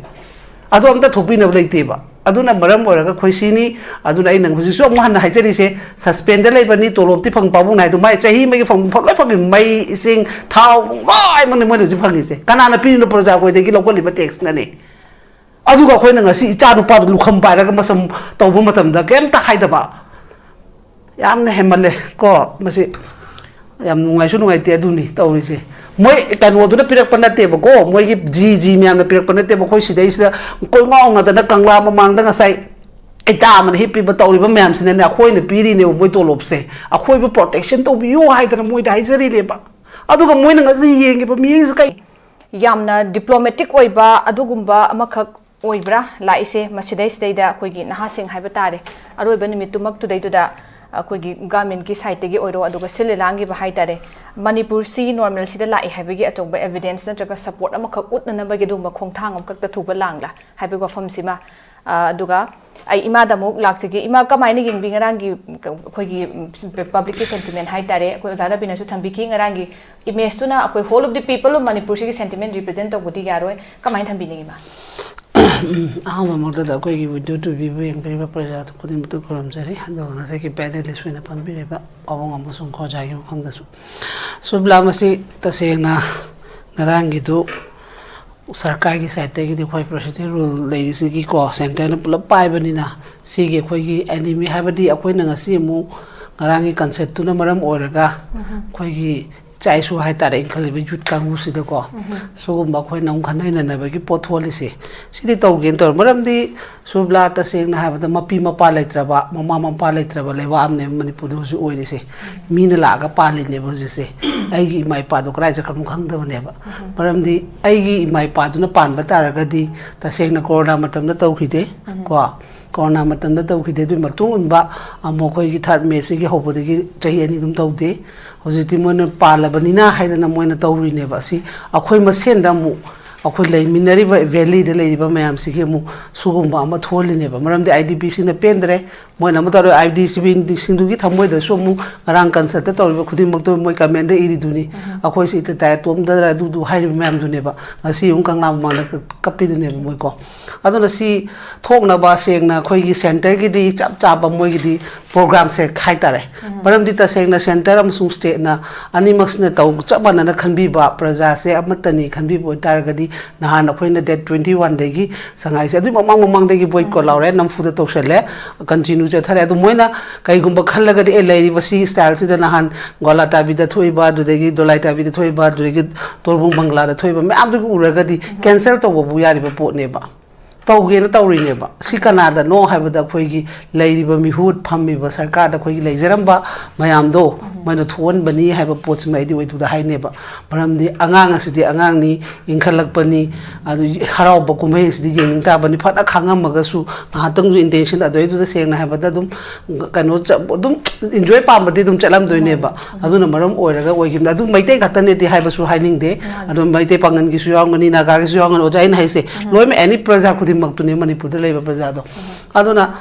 ꯑꯗꯣ ꯑꯝꯇ ꯊꯣꯛꯄꯤꯅꯕ ꯂꯩꯇꯦꯕ꯫ ꯑꯗꯨꯅ ꯃꯔꯝ ꯑꯣꯏꯔꯒ ꯑꯩꯈꯣꯏ ꯁꯤꯅꯤ꯫ ꯑꯗꯨꯅ ꯑꯩꯅ ꯍꯧꯖꯤꯛꯁꯨ ꯑꯃꯨꯛ ꯍꯟꯅ ꯍꯥꯏꯖꯔꯤꯁꯦ, ꯁꯁꯄꯦꯟꯗ ꯂꯩꯕꯅꯤ, ꯇꯣꯂꯣꯞꯇꯤ ꯐꯪ ꯄꯥꯕꯨꯡ ꯅꯥꯏꯗꯣ, ꯃꯥꯏ ꯆꯍꯤ ꯑꯃꯒꯤ ꯐꯪ ꯐꯪ ꯂꯣꯏ ꯐꯪꯉꯤ꯫ ꯃꯩ, ꯏꯁꯤꯡ, ꯊꯥꯎ, ꯅꯨꯡ ꯂꯣꯏꯅꯃꯛꯅꯤ ꯃꯣꯏꯅ ꯍꯧꯖꯤꯛ ꯐꯪꯉꯤꯁꯦ꯫ ꯀꯅꯥꯅ ꯄꯤꯔꯤꯅꯣ? ꯄ꯭ꯔꯖꯥ ꯑꯩꯈꯣꯏꯗꯒꯤ ꯂꯧꯈꯠꯂꯤꯕ ꯇꯦꯛꯁꯅꯅꯤ꯫ ꯑꯗꯨꯒ ꯑꯩꯈꯣꯏꯅ ꯉꯁꯤ ꯏꯆꯥ ꯅꯨꯄꯥꯗ ꯂꯨꯈꯝ ꯄꯥꯏꯔꯒ ꯃꯁꯝ ꯇꯧꯕ ꯃꯇꯝꯗ ꯀꯩꯝꯇ ꯍꯥꯏꯗꯕ꯫ ꯌꯥꯝꯅ ꯍꯦꯟꯃꯜꯂꯦ ꯀꯣ ꯃꯁꯤ꯫ ꯌꯥꯝ ꯅꯨꯡꯉꯥꯏꯁꯨ ꯅꯨꯡꯉꯥꯏꯇꯦ꯫ ꯑꯗꯨꯅꯤ ꯇꯧꯔꯤꯁꯦ꯫ ꯃꯣꯏ ꯀꯩꯅꯣꯗꯨꯅ ꯄꯤꯔꯛꯄ ꯅꯠꯇꯦꯕꯀꯣ, ꯃꯣꯏꯒꯤ ꯖꯤ ꯖꯤ ꯃꯌꯥꯝꯅ ꯄꯤꯔꯛꯄ ꯅꯠꯇꯦꯕ꯫ ꯑꯩꯈꯣꯏ ꯁꯤꯗꯩꯁꯤꯗ ꯀꯣꯏ ꯉꯥꯎꯅꯗꯅ ꯀꯪꯂꯥ ꯃꯃꯥꯡꯗ ꯉꯁꯥꯏ ꯏꯇꯥ ꯑꯃꯅ ꯍꯤꯞꯄꯤꯕ ꯇꯧꯔꯤꯕ ꯃꯌꯥꯝꯁꯤꯅꯅꯦ, ꯑꯩꯈꯣꯏꯅ ꯄꯤꯔꯤꯅꯦꯕ ꯃꯣꯏ ꯇꯣꯂꯣꯞꯁꯦ꯫ ꯑꯩꯈꯣꯏꯕꯨ ꯄ꯭ꯔꯣꯇꯦꯛꯁꯟ ꯇꯧꯕꯤꯌꯨ ꯍꯥꯏꯗꯅ ꯃꯣꯏꯗ ꯍꯥꯏꯖꯔꯤꯅꯦꯕ꯫ ꯑꯗꯨꯒ ꯃꯣꯏꯅ ꯉꯁꯤ ꯌꯦꯡꯉꯤꯕ ꯃꯤꯠꯌꯦꯡꯁꯦ ꯀꯩ? ꯌꯥꯝꯅ ꯗꯤꯄ꯭ꯂꯣꯃꯦꯇꯤꯛ ꯑꯣꯏꯕ ꯑꯗꯨꯒꯨꯝꯕ ꯑꯃꯈꯛ ꯑꯣꯏꯕ꯭ꯔꯥ ꯂꯥꯛꯏꯁꯦ? ꯃꯁꯤꯗꯩꯁꯤꯗꯩꯗ ꯑꯩꯈꯣꯏꯒꯤ ꯅꯍꯥꯁꯤꯡ ꯍꯥꯏꯕ ꯇꯥꯔꯦ, ꯑꯔꯣꯏꯕ ꯅꯨꯃꯤꯠꯇꯨꯃꯛꯇꯨꯗꯩꯗꯨꯗ ꯑꯩꯈꯣꯏꯒꯤ ꯒꯚꯔꯟꯃꯦꯟꯠꯀꯤ ꯁꯥꯏꯠꯇꯒꯤ ꯑꯣꯏꯔꯣ, ꯑꯗꯨꯒ ꯁꯤꯜ ꯂꯥꯡꯈꯤꯕ ꯍꯥꯏ ꯇꯥꯔꯦ, ꯃꯅꯤꯄꯨꯔꯁꯤ ꯅꯣꯔꯃꯦꯜꯁꯤꯗ ꯂꯥꯛꯏ ꯍꯥꯏꯕꯒꯤ ꯑꯆꯧꯕ ꯑꯦꯚꯤꯗꯦꯟꯁ ꯅꯠꯇ꯭ꯔꯒ ꯁꯄꯣꯔꯠ ꯑꯃꯈꯛ ꯎꯠꯅꯅꯕꯒꯤ ꯑꯗꯨꯒꯨꯝꯕ ꯈꯣꯡꯊꯥꯡ ꯑꯃꯈꯛꯇ ꯊꯨꯕ ꯂꯥꯡꯂꯥ ꯍꯥꯏꯕꯒꯤ ꯋꯥꯐꯝꯁꯤꯃ꯫ ꯑ, ꯑꯗꯨꯒ ꯑꯩ ꯏꯃꯥꯗ ꯑꯃꯨꯛ ꯂꯥꯛꯆꯒꯦ꯫ ꯏꯃꯥ, ꯀꯃꯥꯏꯅ ꯌꯦꯡꯕꯤ ꯉꯔꯥꯡꯒꯤ, ꯑꯩꯈꯣꯏꯒꯤ, ꯎꯝ, ꯄꯕ꯭ꯂꯤꯛꯀꯤ ꯁꯦꯟꯇꯤꯃꯦꯟ ꯍꯥꯏ ꯇꯥꯔꯦ, ꯑꯩꯈꯣꯏ ꯑꯣꯖꯥ ꯔꯕꯤꯅꯁꯨ ꯊꯝꯕꯤꯈꯤ, ꯉꯔꯥꯡꯒꯤ ꯏꯃꯦꯖꯇꯨꯅ ꯑꯩꯈꯣꯏ whole of the people of ꯃꯅꯤꯄꯨꯔꯁꯤꯒꯤ ꯁꯦꯟꯇꯤꯃꯦꯟ ꯔꯤꯄ꯭ꯔꯖꯦꯟ ꯇꯧꯕꯗꯤ ꯌꯥꯔꯣꯏ꯫ ꯀꯃꯥꯏꯅ ꯊꯝꯕꯤꯅꯤꯡꯉꯤ, ꯏꯃꯥ? ꯑꯍꯥꯟꯕꯃꯛꯇꯗ ꯑꯩꯈꯣꯏꯒꯤ ꯚꯤꯗꯤꯑꯣ ꯇꯨꯕꯤꯕ ꯌꯦꯡꯕꯤꯔꯤꯕ ꯄ꯭ꯔꯖꯥ ꯈꯨꯗꯤꯡꯃꯛꯇ ꯈꯨꯔꯨꯝꯖꯔꯤ꯫ ꯑꯗꯨꯒ ꯉꯁꯤꯒꯤ ꯄꯦꯅꯦꯂꯤꯁ ꯑꯣꯏꯅ ꯐꯝꯕꯤꯔꯤꯕ ꯄꯥꯕꯨꯡ ꯑꯃꯁꯨꯡ ꯈꯣꯖꯥꯒꯤ ꯃꯐꯝꯗꯁꯨ꯫ ꯁꯨꯕ꯭ꯂꯥ, ꯃꯁꯤ ꯇꯁꯦꯡꯅ ꯉꯔꯥꯡꯒꯤꯗꯨ ꯁꯔꯀꯥꯔꯒꯤ ꯁꯥꯏꯠꯇꯒꯤꯗꯤ ꯑꯩꯈꯣꯏ ꯄ꯭ꯔꯦꯁꯤꯗꯦꯟ ꯔꯨꯜ ꯂꯩꯔꯤꯁꯤꯒꯤꯀꯣ, ꯁꯦꯟꯇꯔꯅ ꯄꯨꯂꯞ ꯄꯥꯏꯕꯅꯤꯅ, ꯁꯤꯒꯤ ꯑꯩꯈꯣꯏꯒꯤ ꯑꯦꯅꯤꯃꯤ ꯍꯥꯏꯕꯗꯤ ꯑꯩꯈꯣꯏꯅ ꯉꯁꯤ ꯑꯃꯨꯛ ꯉꯔꯥꯡꯒꯤ ꯀꯟꯁꯔꯠꯇꯨꯅ ꯃꯔꯝ ꯑꯣꯏꯔꯒ ꯑꯩꯈꯣꯏꯒꯤ ꯏꯆꯥ ꯏꯁꯨ ꯍꯥꯏꯇꯥꯔꯦ, ꯏꯟꯈꯠꯂꯤꯕ ꯌꯨꯠ ꯀꯥꯡꯕꯨꯁꯤꯗꯀꯣ, ꯁꯤꯒꯨꯝꯕ ꯑꯩꯈꯣꯏꯅ ꯑꯃꯨꯛ ꯈꯟꯅ ꯅꯩꯅꯅꯕꯒꯤ ꯄꯣꯠ ꯊꯣꯛꯍꯜꯂꯤꯁꯦ, ꯁꯤꯗꯤ ꯇꯧꯒꯦꯅ ꯇꯧꯔꯦ꯫ ꯃꯔꯝꯗꯤ ꯁꯨꯕ꯭ꯂꯥ, ꯇꯁꯦꯡꯅ ꯍꯥꯏꯕꯗ ꯃꯄꯤ ꯃꯄꯥ ꯂꯩꯇ꯭ꯔꯕ, ꯃꯃꯥ ꯃꯄꯥ ꯂꯩꯇ꯭ꯔꯕ ꯂꯩꯕꯥꯛ ꯑꯃꯅꯦꯕ ꯃꯅꯤꯄꯨꯔꯗ ꯍꯧꯖꯤꯛ ꯑꯣꯏꯔꯤꯁꯦ꯫ ꯃꯤꯅ ꯂꯥꯛꯑꯒ ꯄꯥꯜꯂꯤꯅꯦꯕ ꯍꯧꯖꯤꯛꯁꯦ꯫ ꯑꯩꯒꯤ ꯏꯃꯥ ꯏꯄꯥꯗꯣ ꯀꯗꯥꯏ ꯆꯠꯈ꯭ꯔꯕꯅꯣ ꯈꯪꯗꯕꯅꯦꯕ꯫ ꯃꯔꯝꯗꯤ ꯑꯩꯒꯤ ꯏꯃꯥ ꯏꯄꯥꯗꯨꯅ ꯄꯥꯟꯕ ꯇꯥꯔꯒꯗꯤ ꯇꯁꯦꯡꯅ ꯀꯣꯔꯣꯅꯥ ꯃꯇꯝꯗ ꯇꯧꯈꯤꯗꯦ ꯀꯣ꯫ ꯀꯣꯔꯣꯅꯥ ꯃꯇꯝꯗ ꯇꯧꯈꯤꯗꯦ꯫ ꯑꯗꯨꯒꯤ ꯃꯇꯨꯡ ꯏꯟꯕ ꯑꯃꯨꯛ ꯑꯩꯈꯣꯏꯒꯤ ꯊꯥꯔꯠ ꯃꯦꯁꯤꯒꯤ ꯍꯧꯕꯗꯒꯤ ꯆꯍꯤ ꯑꯅꯤ ꯑꯗꯨꯝ ꯇꯧꯗꯦ꯫ ꯍꯧꯖꯤꯛꯇꯤ ꯃꯣꯏꯅ ꯄꯥꯜꯂꯕꯅꯤꯅ ꯍꯥꯏꯗꯅ ꯃꯣꯏꯅ ꯇꯧꯔꯤꯅꯦꯕ꯫ ꯑꯁꯤ ꯑꯩꯈꯣꯏ ꯃꯁꯦꯟꯗ ꯑꯃꯨꯛ ꯑꯩꯈꯣꯏ ꯂꯩꯃꯤꯟꯅꯔꯤꯕ ꯚꯦꯂꯤꯗ ꯂꯩꯔꯤꯕ ꯃꯌꯥꯝꯁꯤꯒꯤ ꯑꯃꯨꯛ ꯁꯤꯒꯨꯝꯕ ꯑꯃ ꯊꯣꯛꯍꯜꯂꯤꯅꯦꯕ꯫ ꯃꯔꯝꯗꯤ ꯑꯥꯏ ꯗꯤ ꯄꯤꯁꯤꯡꯅ ꯄꯦꯟꯗ꯭ꯔꯦ, ꯃꯣꯏꯅ ꯑꯃ ꯇꯧꯔꯦ, ꯑꯥꯏ ꯗꯤ ꯄꯤꯁꯤꯡꯗꯨꯒꯤ ꯊꯃꯣꯏꯗꯁꯨ ꯑꯃꯨꯛ ꯉꯔꯥꯡ ꯀꯟꯁꯔꯠꯇ ꯇꯧꯔꯤꯕ ꯈꯨꯗꯤꯡꯃꯛꯇꯣ ꯃꯣꯏ ꯀꯃꯦꯟꯗ ꯏꯔꯤꯗꯨꯅꯤ, "ꯑꯩꯈꯣꯏꯁꯤ ꯏꯇ ꯇꯥꯏ ꯇꯣꯝꯗꯔ ꯑꯗꯨꯗꯨ" ꯍꯥꯏꯔꯤꯕ ꯃꯌꯥꯝꯗꯨꯅꯦꯕ꯫ ꯉꯁꯤ ꯑꯃꯨꯛ ꯀꯪꯂꯥ ꯃꯃꯥꯡꯗ ꯀꯞꯄꯤꯗꯨꯅꯦꯕ ꯃꯣꯏꯀꯣ꯫ ꯑꯗꯨꯅ ꯁꯤ ꯊꯣꯛꯅꯕ ꯁꯦꯡꯅ ꯑꯩꯈꯣꯏꯒꯤ ꯁꯦꯟꯇꯔꯒꯤꯗꯤ ꯆꯞ ꯆꯥꯕ ꯃꯣꯏꯒꯤꯗꯤ ꯄ꯭ꯔꯣꯒ꯭ꯔꯥꯝꯁꯦ ꯍꯥꯏꯇꯥꯔꯦ꯫ ꯃꯔꯝꯗꯤ ꯇꯁꯦꯡꯅ ꯁꯦꯟꯇꯔ ꯑꯃꯁꯨꯡ ꯁ꯭ꯇꯦꯠꯅ ꯑꯅꯤꯃꯛꯁꯤꯅ ꯇꯧ, ꯆꯞ ꯃꯥꯟꯅꯅ ꯈꯟꯕꯤꯕ, ꯄ꯭ꯔꯖꯥꯁꯦ ꯑꯃꯠꯇꯅꯤ ꯈꯟꯕꯤꯕ ꯑꯣꯏꯇꯥꯔꯒꯗꯤ, ꯅꯍꯥꯟ ꯑꯩꯈꯣꯏꯅ ꯗꯦꯠ ꯇ꯭ꯋꯦꯟꯇꯤ ꯋꯥꯟꯗꯒꯤ ꯁꯉꯥꯏꯁꯦ ꯑꯗꯨꯏ ꯃꯃꯥꯡ ꯃꯃꯥꯡꯗꯒꯤ ꯕꯣꯏꯀꯣꯠ ꯂꯥꯎꯔꯦ, ꯅꯝꯐꯨꯗ ꯇꯧꯁꯜꯂꯦ, ꯀꯟꯇꯤꯅ꯭ꯌꯨ ꯆꯠꯊꯔꯦ꯫ ꯑꯗꯨ ꯃꯣꯏꯅ ꯀꯩꯒꯨꯝꯕ ꯈꯜꯂꯒꯗꯤ, "ꯑꯦ, ꯂꯩꯔꯤꯕ ꯁꯤ ꯁ꯭ꯇꯥꯏꯜꯁꯤꯗ ꯅꯍꯥꯟ ꯒꯣꯂꯥꯇꯥꯕꯤꯗ ꯊꯣꯛꯏꯕ, ꯑꯗꯨꯗꯒꯤ ꯗꯣꯂꯥꯏꯇꯥꯕꯤꯗ ꯊꯣꯛꯏꯕ, ꯑꯗꯨꯗꯒꯤ ꯇꯣꯔꯕꯨꯡ ꯕꯪꯒ꯭ꯂꯥꯗ ꯊꯣꯛꯏꯕ ꯃꯌꯥꯝꯗꯨꯒꯤ ꯎꯔꯒꯗꯤ ꯀꯦꯟꯁꯦꯜ ꯇꯧꯕꯕꯨ ꯌꯥꯔꯤꯕ ꯄꯣꯠꯅꯦꯕ"꯫ ꯇꯧꯒꯦꯅ ꯇꯧꯔꯤꯅꯦꯕ꯫ ꯁꯤ ꯀꯅꯥꯗꯅꯣ ꯍꯥꯏꯕꯗ, ꯑꯩꯈꯣꯏꯒꯤ ꯂꯩꯔꯤꯕ ꯃꯤꯍꯨꯠ ꯐꯝꯃꯤꯕ ꯁꯔꯀꯥꯔꯗ ꯑꯩꯈꯣꯏꯒꯤ ꯂꯩꯖꯔꯝꯕ ꯃꯌꯥꯝꯗꯣ ꯃꯣꯏꯅ ꯊꯣꯛꯍꯟꯕꯅꯤ ꯍꯥꯏꯕ ꯄꯣꯠꯁꯤꯃ ꯑꯩꯗꯤ ꯑꯣꯏꯊꯨꯗ ꯍꯥꯏꯅꯦꯕ꯫ ꯃꯔꯝꯗꯤ ꯑꯉꯥꯡ ꯑꯁꯤꯗꯤ ꯑꯉꯥꯡꯅꯤ, ꯏꯟꯈꯠꯂꯛꯄꯅꯤ, ꯑꯗꯨ ꯍꯔꯥꯎꯕ ꯀꯨꯝꯍꯩ ꯑꯁꯤꯗꯤ ꯌꯦꯡꯅꯤꯡ ꯇꯥꯕꯅꯤ꯫ ꯐꯅ ꯈꯥꯡꯉꯝꯃꯒꯁꯨ ꯉꯥꯏꯍꯥꯛꯇꯪꯁꯨ ꯏꯟꯇꯦꯟꯁꯟ ꯑꯗꯨꯗꯩꯗꯨꯗ ꯁꯦꯡꯅ ꯍꯥꯏꯕꯗ ꯑꯗꯨꯝ ꯀꯩꯅꯣ ꯆ-, ꯑꯗꯨꯝ ꯏꯟꯖꯣꯏ ꯄꯥꯝꯕꯗꯤ ꯑꯗꯨꯝ ꯆꯠꯂꯝꯗꯣꯏꯅꯦꯕ꯫ ꯑꯗꯨꯅ ꯃꯔꯝ ꯑꯣꯏꯔꯒ ꯑꯣꯏꯈꯤꯕꯅꯤ꯫ ꯑꯗꯨ ꯃꯩꯇꯩ ꯈꯛꯇꯅꯦꯗꯤ ꯍꯥꯏꯕꯁꯨ ꯍꯥꯏꯅꯤꯡꯗꯦ꯫ ꯑꯗꯨꯝ ꯃꯩꯇꯩ ꯄꯥꯉꯟꯒꯤꯁꯨ ꯌꯥꯎꯔꯝꯒꯅꯤ, ꯅꯥꯒꯥꯒꯤꯁꯨ ꯌꯥꯎꯔꯝꯒꯅꯤ꯫ ꯑꯣꯖꯥ, ꯑꯩꯅ ꯍꯥꯏꯁꯦ ꯂꯣꯏꯅꯃꯛ ꯑꯦꯅꯤ ꯄ꯭ꯔꯖꯥ ꯈꯨꯗꯤꯡꯃꯛꯇꯨꯅꯦ ꯃꯅꯤꯄꯨꯔꯗ ꯂꯩꯕ ꯄ꯭ꯔꯖꯥꯗꯣ꯫ ꯑꯗꯨꯅ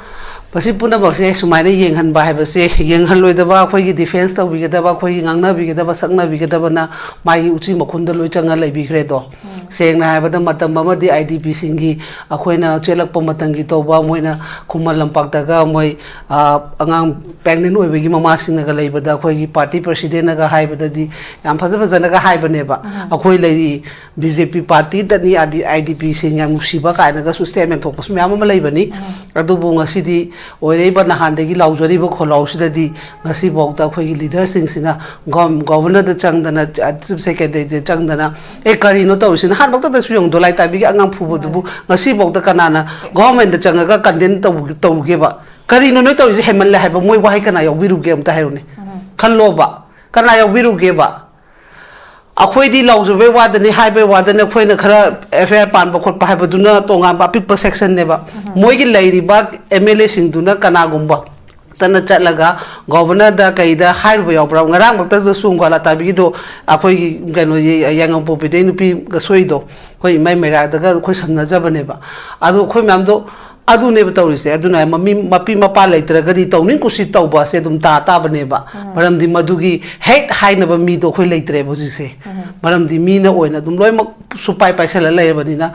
ꯃꯁꯤ ꯄꯨꯝꯅꯃꯛꯁꯦ ꯁꯨꯃꯥꯏꯅ ꯌꯦꯡꯍꯟꯕ ꯍꯥꯏꯕꯁꯦ, ꯌꯦꯡꯍꯜꯂꯣꯏꯗꯕ, ꯑꯩꯈꯣꯏꯒꯤ ꯗꯤꯐꯦꯟꯁ ꯇꯧꯕꯤꯒꯗꯕ, ꯑꯩꯈꯣꯏꯒꯤ ꯉꯥꯡꯅꯕꯤꯒꯗꯕ, ꯁꯛꯅꯕꯤꯒꯗꯕꯅ ꯃꯥꯒꯤ ꯎꯆꯤ ꯃꯈꯨꯟꯗ ꯂꯣꯏ ꯆꯪꯉ ꯂꯩꯕꯤꯈ꯭ꯔꯦꯗꯣ꯫ ꯁꯦꯡꯅ ꯍꯥꯏꯔꯕꯗ, ꯃꯇꯝ ꯑꯃꯗꯤ ꯑꯥꯏ ꯗꯤ ꯄꯤꯁꯤꯡꯒꯤ ꯑꯩꯈꯣꯏꯅ ꯆꯦꯜꯂꯛꯄ ꯃꯇꯝꯒꯤ ꯇꯧꯕ, ꯃꯣꯏꯅ ꯈꯨꯃꯟ ꯂꯝꯄꯥꯛꯇꯒ ꯃꯣꯏ, ꯑ, ꯑꯉꯥꯡ ꯄ꯭ꯔꯦꯒꯅꯦꯟ ꯑꯣꯏꯕꯒꯤ ꯃꯃꯥꯁꯤꯡꯅꯒ ꯂꯩꯕꯗ ꯑꯩꯈꯣꯏꯒꯤ ꯄꯥꯔꯇꯤ ꯄ꯭ꯔꯁꯤꯗꯦꯟꯅꯒ ꯍꯥꯏꯕꯗꯗꯤ ꯌꯥꯝ ꯐꯖ ꯐꯖꯅꯒ ꯍꯥꯏꯕꯅꯦꯕ꯫ ꯑꯩꯈꯣꯏ ꯂꯩꯔꯤ, B J P ꯄꯥꯔꯇꯤꯗꯅꯤ, I D, I D ꯄꯤꯁꯤꯡ ꯌꯥꯝ ꯅꯨꯡꯁꯤꯕ ꯀꯥꯏꯅꯒꯁꯨ ꯁ꯭ꯇꯦꯠꯃꯦꯟ ꯊꯣꯛꯄꯁꯨ ꯃꯌꯥꯝ ꯑꯃ ꯂꯩꯕꯅꯤ꯫ ꯑꯗꯨꯕꯨ ꯉꯁꯤꯗꯤ ꯑꯣꯏꯔꯛꯏꯕ ꯅꯍꯥꯟꯗꯒꯤ ꯂꯥꯎꯖꯔꯤꯕ ꯈꯣꯜꯂꯥꯎꯁꯤꯗꯗꯤ ꯉꯁꯤꯐꯥꯎꯗ ꯑꯩꯈꯣꯏꯒꯤ ꯂꯤꯗꯔꯁꯤꯡꯁꯤꯅ ꯒꯣꯝ-, ꯒꯣꯚꯔꯅꯔꯗ ꯆꯪꯗꯅ, ꯆ-, ꯆꯤꯐ ꯁꯦꯀ꯭ꯔꯦꯇꯔꯤꯗ ꯆꯪꯗꯅ, "ꯑꯦ, ꯀꯔꯤꯅꯣ ꯇꯧꯔꯤꯁꯤ?" ꯅꯍꯥꯟꯃꯛꯇꯗꯁꯨ ꯌꯦꯡꯉꯨ, ꯗꯣꯂꯥꯏ ꯇꯥꯕꯤꯒꯤ ꯑꯉꯥꯡ ꯐꯨꯕꯗꯨꯕꯨ ꯉꯁꯤꯐꯥꯎꯗ ꯀꯅꯥꯅ ꯒꯣꯚꯔꯟꯃꯦꯟꯠꯇ ꯆꯪꯉꯒ ꯀꯟꯗꯦꯝ ꯇꯧ-, ꯇꯧꯔꯨꯒꯦꯕ? "ꯀꯔꯤꯅꯣ ꯅꯣꯏ ꯇꯧꯔꯤꯁꯦ? ꯍꯦꯟꯃꯜꯂꯦ" ꯍꯥꯏꯕ ꯃꯣꯏ ꯋꯥꯍꯩ ꯀꯅꯥ ꯌꯥꯎꯕꯤꯔꯨꯒꯦ? ꯑꯝꯇ ꯍꯥꯏꯔꯨꯅꯦ꯫ ꯈꯜꯂꯣꯕ꯫ ꯀꯅꯥ ꯌꯥꯎꯕꯤꯔꯨꯒꯦꯕ? ꯑꯩꯈꯣꯏꯗꯤ ꯂꯥꯎꯖꯕꯩ ꯋꯥꯗꯅꯤ, ꯍꯥꯏꯕꯩ ꯋꯥꯗꯅꯤ, ꯑꯩꯈꯣꯏꯅ ꯈꯔ ꯑꯦꯐ ꯑꯥꯏ ꯑꯥꯔ ꯄꯥꯟꯕ ꯈꯣꯠꯄ ꯍꯥꯏꯕꯗꯨꯅ ꯇꯣꯉꯥꯟꯕ ꯑꯄꯤꯛꯄ ꯁꯦꯛꯁꯟꯅꯦꯕ꯫ ꯃꯣꯏꯒꯤ ꯂꯩꯔꯤꯕ ꯑꯦꯝ ꯑꯦꯜ ꯑꯦꯁꯤꯡꯗꯨꯅ ꯀꯅꯥꯒꯨꯝꯕ ꯇꯅ ꯆꯠꯂꯒ ꯒꯣꯕꯔꯅꯔꯗ ꯀꯩꯗ ꯍꯥꯏꯔꯨꯕ ꯌꯥꯎꯕ꯭ꯔꯥ? ꯉꯔꯥꯡꯃꯛꯇꯗꯁꯨ ꯒ꯭ꯋꯥꯂꯥꯇꯥꯕꯤꯒꯤꯗꯣ ꯑꯩꯈꯣꯏꯒꯤ ꯀꯩꯅꯣ, ꯌꯥꯏꯉꯪꯄꯣꯛꯄꯤꯗꯩ ꯅꯨꯄꯤꯒ ꯁꯣꯏꯗꯣ, ꯑꯩꯈꯣꯏ ꯏꯃꯩ ꯃꯩꯔꯥꯗꯒ ꯑꯩꯈꯣꯏ ꯁꯝꯅꯖꯕꯅꯦꯕ꯫ ꯑꯗꯣ ꯑꯩꯈꯣꯏ ꯃꯌꯥꯝꯗꯣ ꯑꯗꯨꯅꯦꯕ ꯇꯧꯔꯤꯁꯦ꯫ ꯑꯗꯨꯅ ꯃꯃꯤ-, ꯃꯄꯤ ꯃꯄꯥ ꯂꯩꯇ꯭ꯔꯒꯗꯤ ꯇꯧꯅꯤꯡ ꯀꯨꯁꯤ ꯇꯧꯕ ꯑꯁꯦ ꯑꯗꯨꯝ ꯇꯥ ꯇꯥꯕꯅꯦꯕ꯫ ꯎꯝ꯫ ꯃꯔꯝꯗꯤ ꯃꯗꯨꯒꯤ ꯍꯦꯛ ꯍꯥꯏꯅꯕ ꯃꯤꯗꯣ ꯑꯩꯈꯣꯏ ꯂꯩꯇ꯭ꯔꯦꯕ ꯍꯧꯖꯤꯛꯁꯦ꯫ ꯎꯝ꯫ ꯃꯔꯝꯗꯤ ꯃꯤꯅ ꯑꯣꯏꯅ ꯑꯗꯨꯝ ꯂꯣꯏꯅꯃꯛ ꯁꯨ ꯄꯥꯏ ꯄꯥꯏꯁꯜꯂ ꯂꯩꯔꯕꯅꯤꯅ,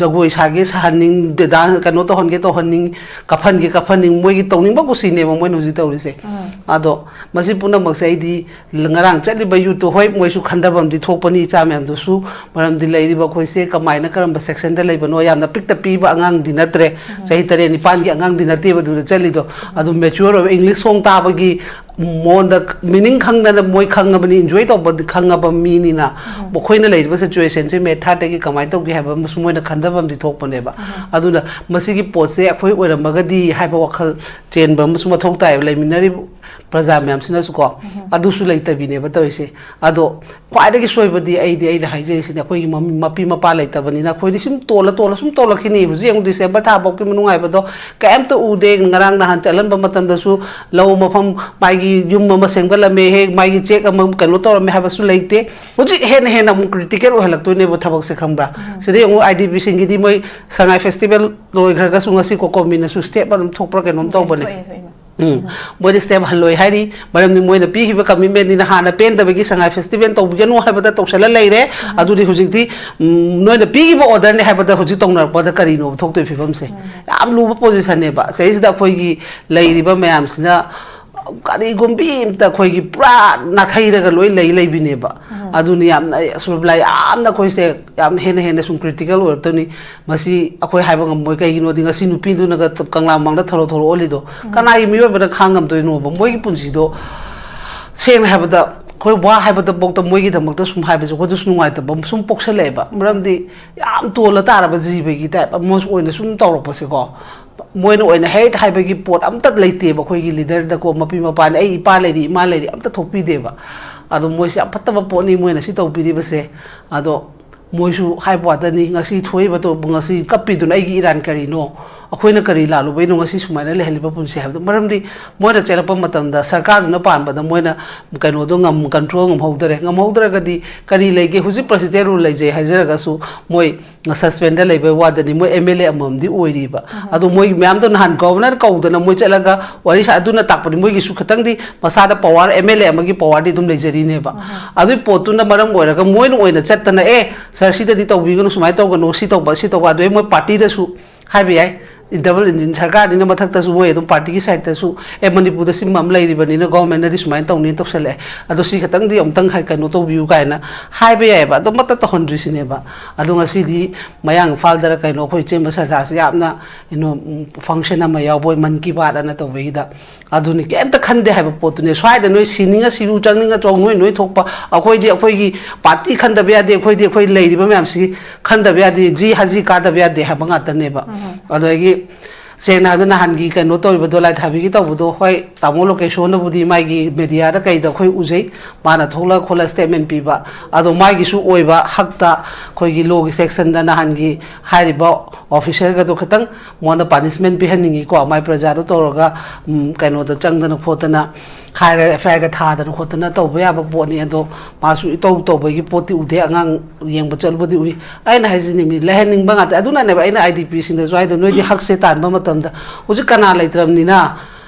ꯖꯒꯣꯏ ꯁꯥꯒꯦ ꯁꯥꯍꯟꯅꯤꯡ, ꯗꯦ-, ꯗꯥꯟꯁ ꯀꯩꯅꯣ ꯇꯧꯍꯟꯒꯦ ꯇꯧꯍꯟꯅꯤꯡ, ꯀꯞꯍꯟꯒꯦ ꯀꯞꯍꯟꯅꯤꯡ, ꯃꯣꯏꯒꯤ ꯇꯧꯅꯤꯡꯕ ꯀꯨꯁꯤꯅꯦꯕ ꯃꯣꯏꯅ ꯍꯧꯖꯤꯛ ꯇꯧꯔꯤꯁꯦ꯫ ꯎꯝ꯫ ꯑꯗꯣ ꯃꯁꯤ ꯄꯨꯝꯅꯃꯛꯁꯦ ꯑꯩꯗꯤ ꯉꯔꯥꯡ ꯆꯠꯂꯤꯕ ꯌꯨꯠꯇꯨ, ꯍꯣꯏ, ꯃꯣꯏꯁꯨ ꯈꯟꯊꯐꯝꯗꯤ ꯊꯣꯛꯄꯅꯤ, ꯏꯆꯥ ꯃꯌꯥꯝꯗꯨꯁꯨ, ꯃꯔꯝꯗꯤ ꯂꯩꯔꯤꯕ ꯑꯩꯈꯣꯏꯁꯦ ꯀꯃꯥꯏꯅ, ꯀꯔꯝꯕ ꯁꯦꯛꯁꯟꯗ ꯂꯩꯕꯅꯣ, ꯌꯥꯝꯅ ꯄꯤꯛꯇ ꯄꯤꯕ ꯑꯉꯥꯡꯗꯤ ꯅꯠꯇ꯭ꯔꯦ, ꯎꯝ꯫ ꯆꯍꯤ ꯇꯔꯦꯠ ꯅꯤꯄꯥꯟꯒꯤ ꯑꯉꯥꯡꯗꯤ ꯅꯠꯇꯦꯕ ꯑꯗꯨꯗ ꯆꯠꯂꯤꯗꯣ꯫ ꯑꯗꯨ ꯃꯦꯆ꯭ꯌꯣꯔ ꯑꯣꯏꯕ, ꯏꯪꯂꯤꯁ ꯁꯣꯡ ꯇꯥꯕꯒꯤ ꯃꯉꯣꯟꯗ ꯃꯤꯅꯤꯡ ꯈꯪꯗꯅ ꯃꯣꯏ ꯈꯪꯉꯕꯅꯤ, ꯏꯟꯖꯣꯏ ꯇꯧꯕ ꯈꯪꯉꯕ ꯃꯤꯅꯤꯅ, ꯎꯝ꯫ ꯃꯈꯣꯏꯅ ꯂꯩꯔꯤꯕ ꯁꯤꯆꯨꯋꯦꯁꯟꯁꯦ ꯃꯦꯠ ꯊꯥꯔꯠꯇꯒꯤ ꯀꯃꯥꯏꯅ ꯇꯧꯒꯦ ꯍꯥꯏꯕ ꯑꯃꯁꯨ ꯃꯣꯏꯅ ꯈꯟꯊꯕ ꯑꯃꯗꯤ ꯊꯣꯛꯄꯅꯦꯕ꯫ ꯎꯝ꯫ ꯑꯗꯨꯅ ꯃꯁꯤꯒꯤ ꯄꯣꯠꯁꯦ ꯑꯩꯈꯣꯏ ꯑꯣꯏꯔꯝꯃꯒꯗꯤ ꯍꯥꯏꯕ ꯋꯥꯈꯜ ꯆꯦꯟꯕ ꯑꯃꯁꯨ ꯃꯊꯧ ꯇꯥꯏꯌꯦꯕ, ꯂꯩꯃꯤꯟꯅꯔꯤꯕ ꯄ꯭ꯔꯖꯥ ꯃꯌꯥꯝꯁꯤꯅꯁꯨꯀꯣ꯫ ꯎꯝ꯫ ꯑꯗꯨꯁꯨ ꯂꯩꯇꯕꯤꯅꯦꯕ ꯇꯧꯔꯤꯁꯦ꯫ ꯑꯗꯣ ꯈ꯭ꯋꯥꯏꯗꯒꯤ ꯁꯣꯏꯕꯗꯤ ꯑꯩꯗꯤ, ꯑꯩꯅ ꯍꯥꯏꯖꯔꯤꯁꯤꯅꯦ, ꯑꯩꯈꯣꯏꯒꯤ ꯃꯃꯤ-, ꯃꯄꯤ ꯃꯄꯥ ꯂꯩꯇꯕꯅꯤꯅ ꯑꯩꯈꯣꯏꯗꯤ ꯁꯨꯝ ꯇꯣꯜꯂ ꯇꯣꯜꯂ ꯁꯨꯝ ꯇꯣꯜꯂꯛꯈꯤꯅꯤ꯫ ꯍꯧꯖꯤꯛ ꯌꯦꯡꯉꯨ, ꯗꯤꯁꯦꯝꯕꯔ ꯊꯥ ꯐꯥꯎꯒꯤ ꯃꯅꯨꯡ ꯍꯥꯏꯕꯗꯣ ꯀꯩꯝꯇ ꯎꯗꯦ꯫ ꯉꯔꯥꯡ ꯅꯍꯥꯟ ꯆꯠꯍꯟꯕ ꯃꯇꯝꯗꯁꯨ ꯂꯧ ꯃꯐꯝ, ꯃꯥꯒꯤ ꯌꯨꯝ ꯑꯃ ꯁꯦꯝꯒꯠꯂꯝꯃꯦ, ꯍꯦꯛ ꯃꯥꯒꯤ ꯆꯦꯛ ꯑꯃ ꯀꯩꯅꯣ ꯇꯧꯔꯝꯃꯦ ꯍꯥꯏꯕꯁꯨ ꯂꯩꯇꯦ꯫ ꯍꯧꯖꯤꯛ ꯍꯦꯟꯅ ꯍꯦꯟꯅ ꯑꯃꯨꯛ ꯀ꯭ꯔꯤꯇꯤꯀꯦꯜ ꯑꯣꯏꯍꯜꯂꯛꯇꯣꯏꯅꯦꯕ ꯊꯕꯛꯁꯦ, ꯈꯪꯕ꯭ꯔꯥ? ꯎꯝ꯫ ꯁꯤꯗ ꯌꯦꯡꯉꯨ, ꯑꯥꯏ ꯗꯤ ꯄꯤꯁꯤꯡꯒꯤꯗꯤ ꯃꯣꯏ ꯁꯉꯥꯏ ꯐꯦꯁꯇꯤꯚꯦꯜ ꯂꯣꯏꯈ꯭ꯔꯒꯁꯨ ꯉꯁꯤ ꯀꯣꯀꯣꯃꯤꯅꯁꯨ ꯁ꯭ꯇꯦꯞ ꯑꯗꯨꯝ ꯊꯣꯛꯄ꯭ꯔꯥ ꯀꯩꯅꯣꯝ ꯎꯝ, ꯇꯧꯕꯅꯦ꯫ ꯊꯣꯛꯑꯦ, ꯊꯣꯛꯑꯦ꯫ ꯎꯝ, ꯃꯣꯏꯗꯤ ꯁ꯭ꯇꯦꯞ ꯍꯜꯂꯣꯏ ꯍꯥꯏꯔꯤ, ꯃꯔꯝꯗꯤ ꯃꯣꯏꯅ ꯄꯤꯈꯤꯕ ꯀꯃꯤꯠꯃꯦꯟꯅꯤꯅ, ꯍꯥꯟꯅ ꯄꯦꯟꯗꯕꯒꯤ ꯁꯉꯥꯏ ꯐꯦꯁꯇꯤꯚꯦꯜ ꯇꯧꯕꯤꯒꯅꯨ ꯍꯥꯏꯕꯗ ꯇꯧꯁꯜꯂ ꯂꯩꯔꯦ꯫ ꯎꯝ꯫ ꯑꯗꯨꯗꯤ ꯍꯧꯖꯤꯛꯇꯤ, ꯎꯝ, ꯅꯣꯏꯅ ꯄꯤꯈꯤꯕ ꯑꯣꯔꯗꯔꯅꯤ ꯍꯥꯏꯕꯗ ꯍꯧꯖꯤꯛ ꯇꯧꯅꯔꯛꯄꯗ ꯀꯔꯤꯅꯣꯕ ꯊꯣꯛꯇꯣꯏ ꯐꯤꯕꯝꯁꯦ? ꯎꯝ꯫ ꯌꯥꯝ ꯂꯨꯕ ꯄꯣꯖꯤꯁꯟꯅꯦꯕ꯫ ꯁꯤꯗꯩꯁꯤꯗ ꯑꯩꯈꯣꯏꯒꯤ ꯂꯩꯔꯤꯕ ꯃꯌꯥꯝꯁꯤꯅ ꯀꯔꯤꯒꯨꯝꯕꯤ ꯑꯝꯇ ꯑꯩꯈꯣꯏꯒꯤ ꯄꯨꯔꯥ ꯅꯥꯊꯩꯔꯒ ꯂꯣꯏ ꯂꯩ ꯂꯩꯕꯤꯅꯦꯕ꯫ ꯎꯝ꯫ ꯑꯗꯨꯅ ꯌꯥꯝꯅ, ꯑꯁꯨꯔꯕꯤꯂꯥ, ꯌꯥꯝꯅ ꯑꯩꯈꯣꯏꯁꯦ ꯌꯥꯝ ꯍꯦꯟꯅ ꯍꯦꯟꯅ ꯁꯨꯝ ꯀ꯭ꯔꯤꯇꯤꯀꯦꯜ ꯑꯣꯏꯔꯛꯇꯣꯏꯅꯤ꯫ ꯃꯁꯤ ꯑꯩꯈꯣꯏ ꯍꯥꯏꯕ ꯉꯝꯃꯣꯏ꯫ ꯀꯩꯒꯤꯅꯣꯗꯤ ꯉꯁꯤ ꯅꯨꯄꯤꯗꯨꯅꯒ ꯀꯪꯂꯥ ꯃꯃꯥꯡꯗ ꯊꯔꯣ ꯊꯔꯣ ꯑꯣꯜꯂꯤꯗꯣ, ꯎꯝ꯫ ꯀꯅꯥꯒꯤ ꯃꯤꯑꯣꯏꯕꯅ ꯈꯥꯡ ꯉꯝꯗꯣꯏꯅꯣꯕ? ꯃꯣꯏꯒꯤ ꯄꯨꯟꯁꯤꯗꯣ, ꯁꯦꯡꯅ ꯍꯥꯏꯕꯗ, ꯑꯩꯈꯣꯏ ꯋꯥ ꯍꯥꯏꯕꯗꯐꯥꯎꯗ ꯃꯣꯏꯒꯤꯗꯃꯛꯇ ꯁꯨꯝ ꯍꯥꯏꯕꯁꯦ ꯑꯩꯈꯣꯏꯗꯁꯨ ꯅꯨꯡꯉꯥꯏꯇꯕ ꯑꯃ ꯁꯨꯝ ꯄꯣꯛꯁꯜꯂꯛꯑꯦꯕ꯫ ꯃꯔꯝꯗꯤ ꯌꯥꯝ ꯇꯣꯜꯂ ꯇꯥꯔꯕ ꯖꯤꯕꯒꯤ ꯇꯥꯏꯞ ꯑꯃꯁꯨ ꯑꯣꯏꯅ ꯁꯨꯝ ꯇꯧꯔꯛꯄꯁꯦꯀꯣ, ꯃꯣꯏꯅ ꯑꯣꯏꯅ ꯍꯦꯛ ꯍꯥꯏꯕꯒꯤ ꯄꯣꯠ ꯑꯝꯇ ꯂꯩꯇꯦꯕ꯫ ꯑꯩꯈꯣꯏꯒꯤ ꯂꯤꯗꯔꯗꯀꯣ, ꯃꯄꯤ ꯃꯄꯥꯅꯤ, ꯑꯩ ꯏꯄꯥ ꯂꯩꯔꯤ, ꯏꯃꯥ ꯂꯩꯔꯤ, ꯑꯝꯇ ꯊꯣꯛꯄꯤꯗꯦꯕ꯫ ꯑꯗꯣ ꯃꯣꯏꯁꯦ ꯌꯥꯝ ꯐꯠꯇꯕ ꯄꯣꯠꯅꯤ ꯃꯣꯏꯅ ꯁꯤ ꯇꯧꯕꯤꯔꯤꯕꯁꯦ꯫ ꯑꯗꯣ ꯃꯣꯏꯁꯨ ꯍꯥꯏꯕ ꯋꯥꯗꯅꯤ, ꯉꯁꯤ ꯊꯣꯛꯏꯕ ꯇꯧꯕ, ꯉꯁꯤ ꯀꯞꯄꯤꯗꯨꯅ ꯑꯩꯒꯤ ꯏꯔꯥꯟ ꯀꯔꯤꯅꯣ? ꯑꯩꯈꯣꯏꯅ ꯀꯔꯤ ꯂꯥꯜꯂꯨꯕꯩꯅꯣ ꯉꯁꯤ ꯁꯨꯃꯥꯏꯅ ꯂꯩꯍꯜꯂꯤꯕ ꯄꯨꯟꯁꯤ ꯍꯥꯏꯕꯗꯣ? ꯃꯔꯝꯗꯤ ꯃꯣꯏꯅ ꯆꯦꯜꯂꯛꯄ ꯃꯇꯝꯗ ꯁꯔꯀꯥꯔꯗꯨꯅ ꯄꯥꯟꯕꯗ ꯃꯣꯏꯅ ꯀꯩꯅꯣꯗꯣ ꯉꯝ control ꯉꯝꯍꯧꯗꯔꯦ꯫ ꯉꯝꯍꯧꯗ꯭ꯔꯒꯗꯤ ꯀꯔꯤ ꯂꯩꯒꯦ? ꯍꯧꯖꯤꯛ president rule ꯂꯩꯖꯩ ꯍꯥꯏꯖꯔꯒꯁꯨ ꯃꯣꯏ suspend ꯂꯩꯕꯩ ꯋꯥꯗꯅꯤ, ꯃꯣꯏ M L A ꯑꯃꯃꯝꯗꯤ ꯑꯣꯏꯔꯤꯕ꯫ ꯑꯗꯣ ꯃꯣꯏ ꯃꯌꯥꯝꯗꯣ ꯅꯍꯥꯟ governor ꯀꯧꯗꯅ ꯃꯣꯏ ꯆꯠꯂꯒ ꯋꯥꯔꯤ ꯁꯥ, ꯑꯗꯨꯅ ꯇꯥꯛꯄꯗꯤ ꯃꯣꯏꯒꯤꯁꯨ ꯈꯤꯇꯪꯗꯤ ꯃꯁꯥꯗ power, M L A ꯑꯃꯒꯤ powerꯗꯤ ꯑꯗꯨꯝ ꯂꯩꯖꯔꯤꯅꯦꯕ꯫ ꯑꯗꯨꯒꯤ ꯄꯣꯠꯇꯨꯅ ꯃꯔꯝ ꯑꯣꯏꯔꯒ ꯃꯣꯏꯅ ꯑꯣꯏꯅ ꯆꯠꯇꯅ, "ꯑꯦ, sir, ꯁꯤꯗꯗꯤ ꯇꯧꯕꯤꯒꯅꯨ, ꯁꯨꯃꯥꯏꯅ ꯇꯧꯒꯅꯨ, ꯁꯤ ꯇꯧꯕ, ꯁꯤ ꯇꯧꯕ", ꯑꯗꯨ ꯑꯩ ꯃꯣꯏ partyꯗꯁꯨ ꯍꯥꯏꯕ ꯌꯥꯏ꯫ Double engine ꯁꯔꯀꯥꯔꯅꯤꯅ ꯃꯊꯛꯇꯁꯨ ꯃꯣꯏ ꯑꯗꯨꯝ partyꯒꯤ sideꯇꯁꯨ, "ꯑꯦ, ꯃꯅꯤꯄꯨꯔꯗ ꯁꯤꯟꯕ ꯑꯃ ꯂꯩꯔꯤꯕꯅꯤꯅ governmentꯅꯗꯤ ꯁꯨꯃꯥꯏꯅ ꯇꯧꯅꯤ ꯇꯧꯁꯜꯂꯛꯑꯦ, ꯑꯗꯣ ꯁꯤ ꯈꯤꯇꯪꯗꯤ ꯑꯃꯨꯛꯇꯪ ꯍꯥꯏ-, ꯀꯩꯅꯣ ꯇꯧꯕꯤꯌꯨ" ꯀꯥꯏꯅ ꯍꯥꯏꯕ ꯌꯥꯏꯑꯕ꯫ ꯑꯗꯣ ꯑꯃꯠꯇ ꯇꯧꯍꯟꯗ꯭ꯔꯤꯁꯤꯅꯦꯕ꯫ ꯑꯗꯣ ꯉꯁꯤꯗꯤ ꯃꯌꯥꯡ ꯏꯝꯐꯥꯜꯗꯔ ꯀꯩꯅꯣ ꯑꯩꯈꯣꯏ ꯏꯆꯦꯝꯕ ꯁꯔꯗꯥꯁꯦ ꯌꯥꯝꯅ, ꯀꯩꯅꯣ, ꯎꯝ, function ꯑꯃ ꯌꯥꯎꯕ, ꯃꯟ ꯀꯤ ꯕꯥꯠ ꯑꯅ ꯇꯧꯕꯒꯤꯗ, ꯑꯗꯨꯅꯤ ꯀꯩꯝꯇ ꯈꯟꯗꯦ ꯍꯥꯏꯕ ꯄꯣꯠꯇꯨꯅꯦ꯫ ꯁ꯭ꯋꯥꯏꯗ ꯅꯣꯏ ꯁꯤꯅꯤꯡꯉ ꯁꯤꯌꯨ, ꯆꯪꯅꯤꯡꯉ ꯆꯣꯡ, ꯅꯣꯏ ꯅꯣꯏ ꯊꯣꯛꯄ, ꯑꯩꯈꯣꯏꯗꯤ ꯑꯩꯈꯣꯏꯒꯤ party ꯈꯟꯗꯕ ꯌꯥꯗꯦ, ꯑꯩꯈꯣꯏꯗꯤ ꯑꯩꯈꯣꯏ ꯂꯩꯔꯤꯕ ꯃꯌꯥꯝꯁꯤꯒꯤ ꯈꯟꯗꯕ ꯌꯥꯗꯦ, ꯖꯤ ꯍꯖꯤ ꯀꯥꯗꯕ ꯌꯥꯗꯦ ꯍꯥꯏꯕ ꯉꯥꯛꯇꯅꯦꯕ꯫ ꯑꯗꯒꯤ ꯁꯦꯡꯅ ꯍꯥꯏꯔꯕꯗ ꯅꯍꯥꯟꯒꯤ ꯀꯩꯅꯣ ꯇꯧꯔꯤꯕꯗꯣ, ꯂꯥꯏ ꯊꯥꯕꯤꯒꯤ ꯇꯧꯕꯗꯣ, ꯍꯣꯏ, ꯇꯥꯃꯣ ꯂꯣꯀꯦꯁꯣꯟꯅꯕꯨꯗꯤ ꯃꯥꯒꯤ mediaꯗ ꯀꯩꯗ ꯑꯩꯈꯣꯏ ꯎꯖꯩ, ꯃꯥꯅ ꯊꯣꯛꯂꯛ ꯈꯣꯠꯂ statement ꯄꯤꯕ, ꯑꯗꯣ ꯃꯥꯒꯤꯁꯨ ꯑꯣꯏꯕ ꯍꯛꯇ ꯑꯩꯈꯣꯏꯒꯤ lawꯒꯤ sectionꯗ ꯅꯍꯥꯟꯒꯤ ꯍꯥꯏꯔꯤꯕ officerꯒꯗꯣ ꯈꯤꯇꯪ ꯃꯉꯣꯟꯗ punishment ꯄꯤꯍꯟꯅꯤꯡꯉꯤꯀꯣ, ꯃꯥꯏ ꯄ꯭ꯔꯖꯥꯗꯣ ꯇꯧꯔꯒ, ꯎꯝ, ꯀꯩꯅꯣꯗ ꯆꯪꯗꯅ ꯈꯣꯠꯇꯅ ꯍꯥꯏꯔ, F I Rꯒ ꯊꯥꯗꯅ ꯈꯣꯠꯇꯅ ꯇꯧꯕ ꯌꯥꯕ ꯄꯣꯠꯅꯤ꯫ ꯑꯗꯣ ꯃꯥꯁꯨ ꯏꯇꯧ ꯇꯧꯕꯒꯤ ꯄꯣꯠꯇꯤ ꯎꯗꯦ, ꯑꯉꯥꯡ ꯌꯦꯡꯕ ꯆꯠꯂꯨꯕꯗꯤ ꯎꯏ꯫ ꯑꯩꯅ ꯍꯥꯏꯁꯤꯅꯤ, ꯃꯤ ꯂꯩꯍꯟꯅꯤꯡꯕ ꯉꯥꯛꯇ꯫ ꯑꯗꯨꯅꯅꯦꯕ ꯑꯩꯅ IDPꯁꯤꯡꯗꯁꯨ ꯍꯥꯏꯗꯣ, ꯅꯣꯏꯗꯤ ꯍꯛꯁꯦ ꯇꯥꯟꯕ ꯃꯇꯝꯗ ꯍꯧꯖꯤꯛ ꯀꯅꯥ ꯂꯩꯇ꯭ꯔꯕꯅꯤꯅ,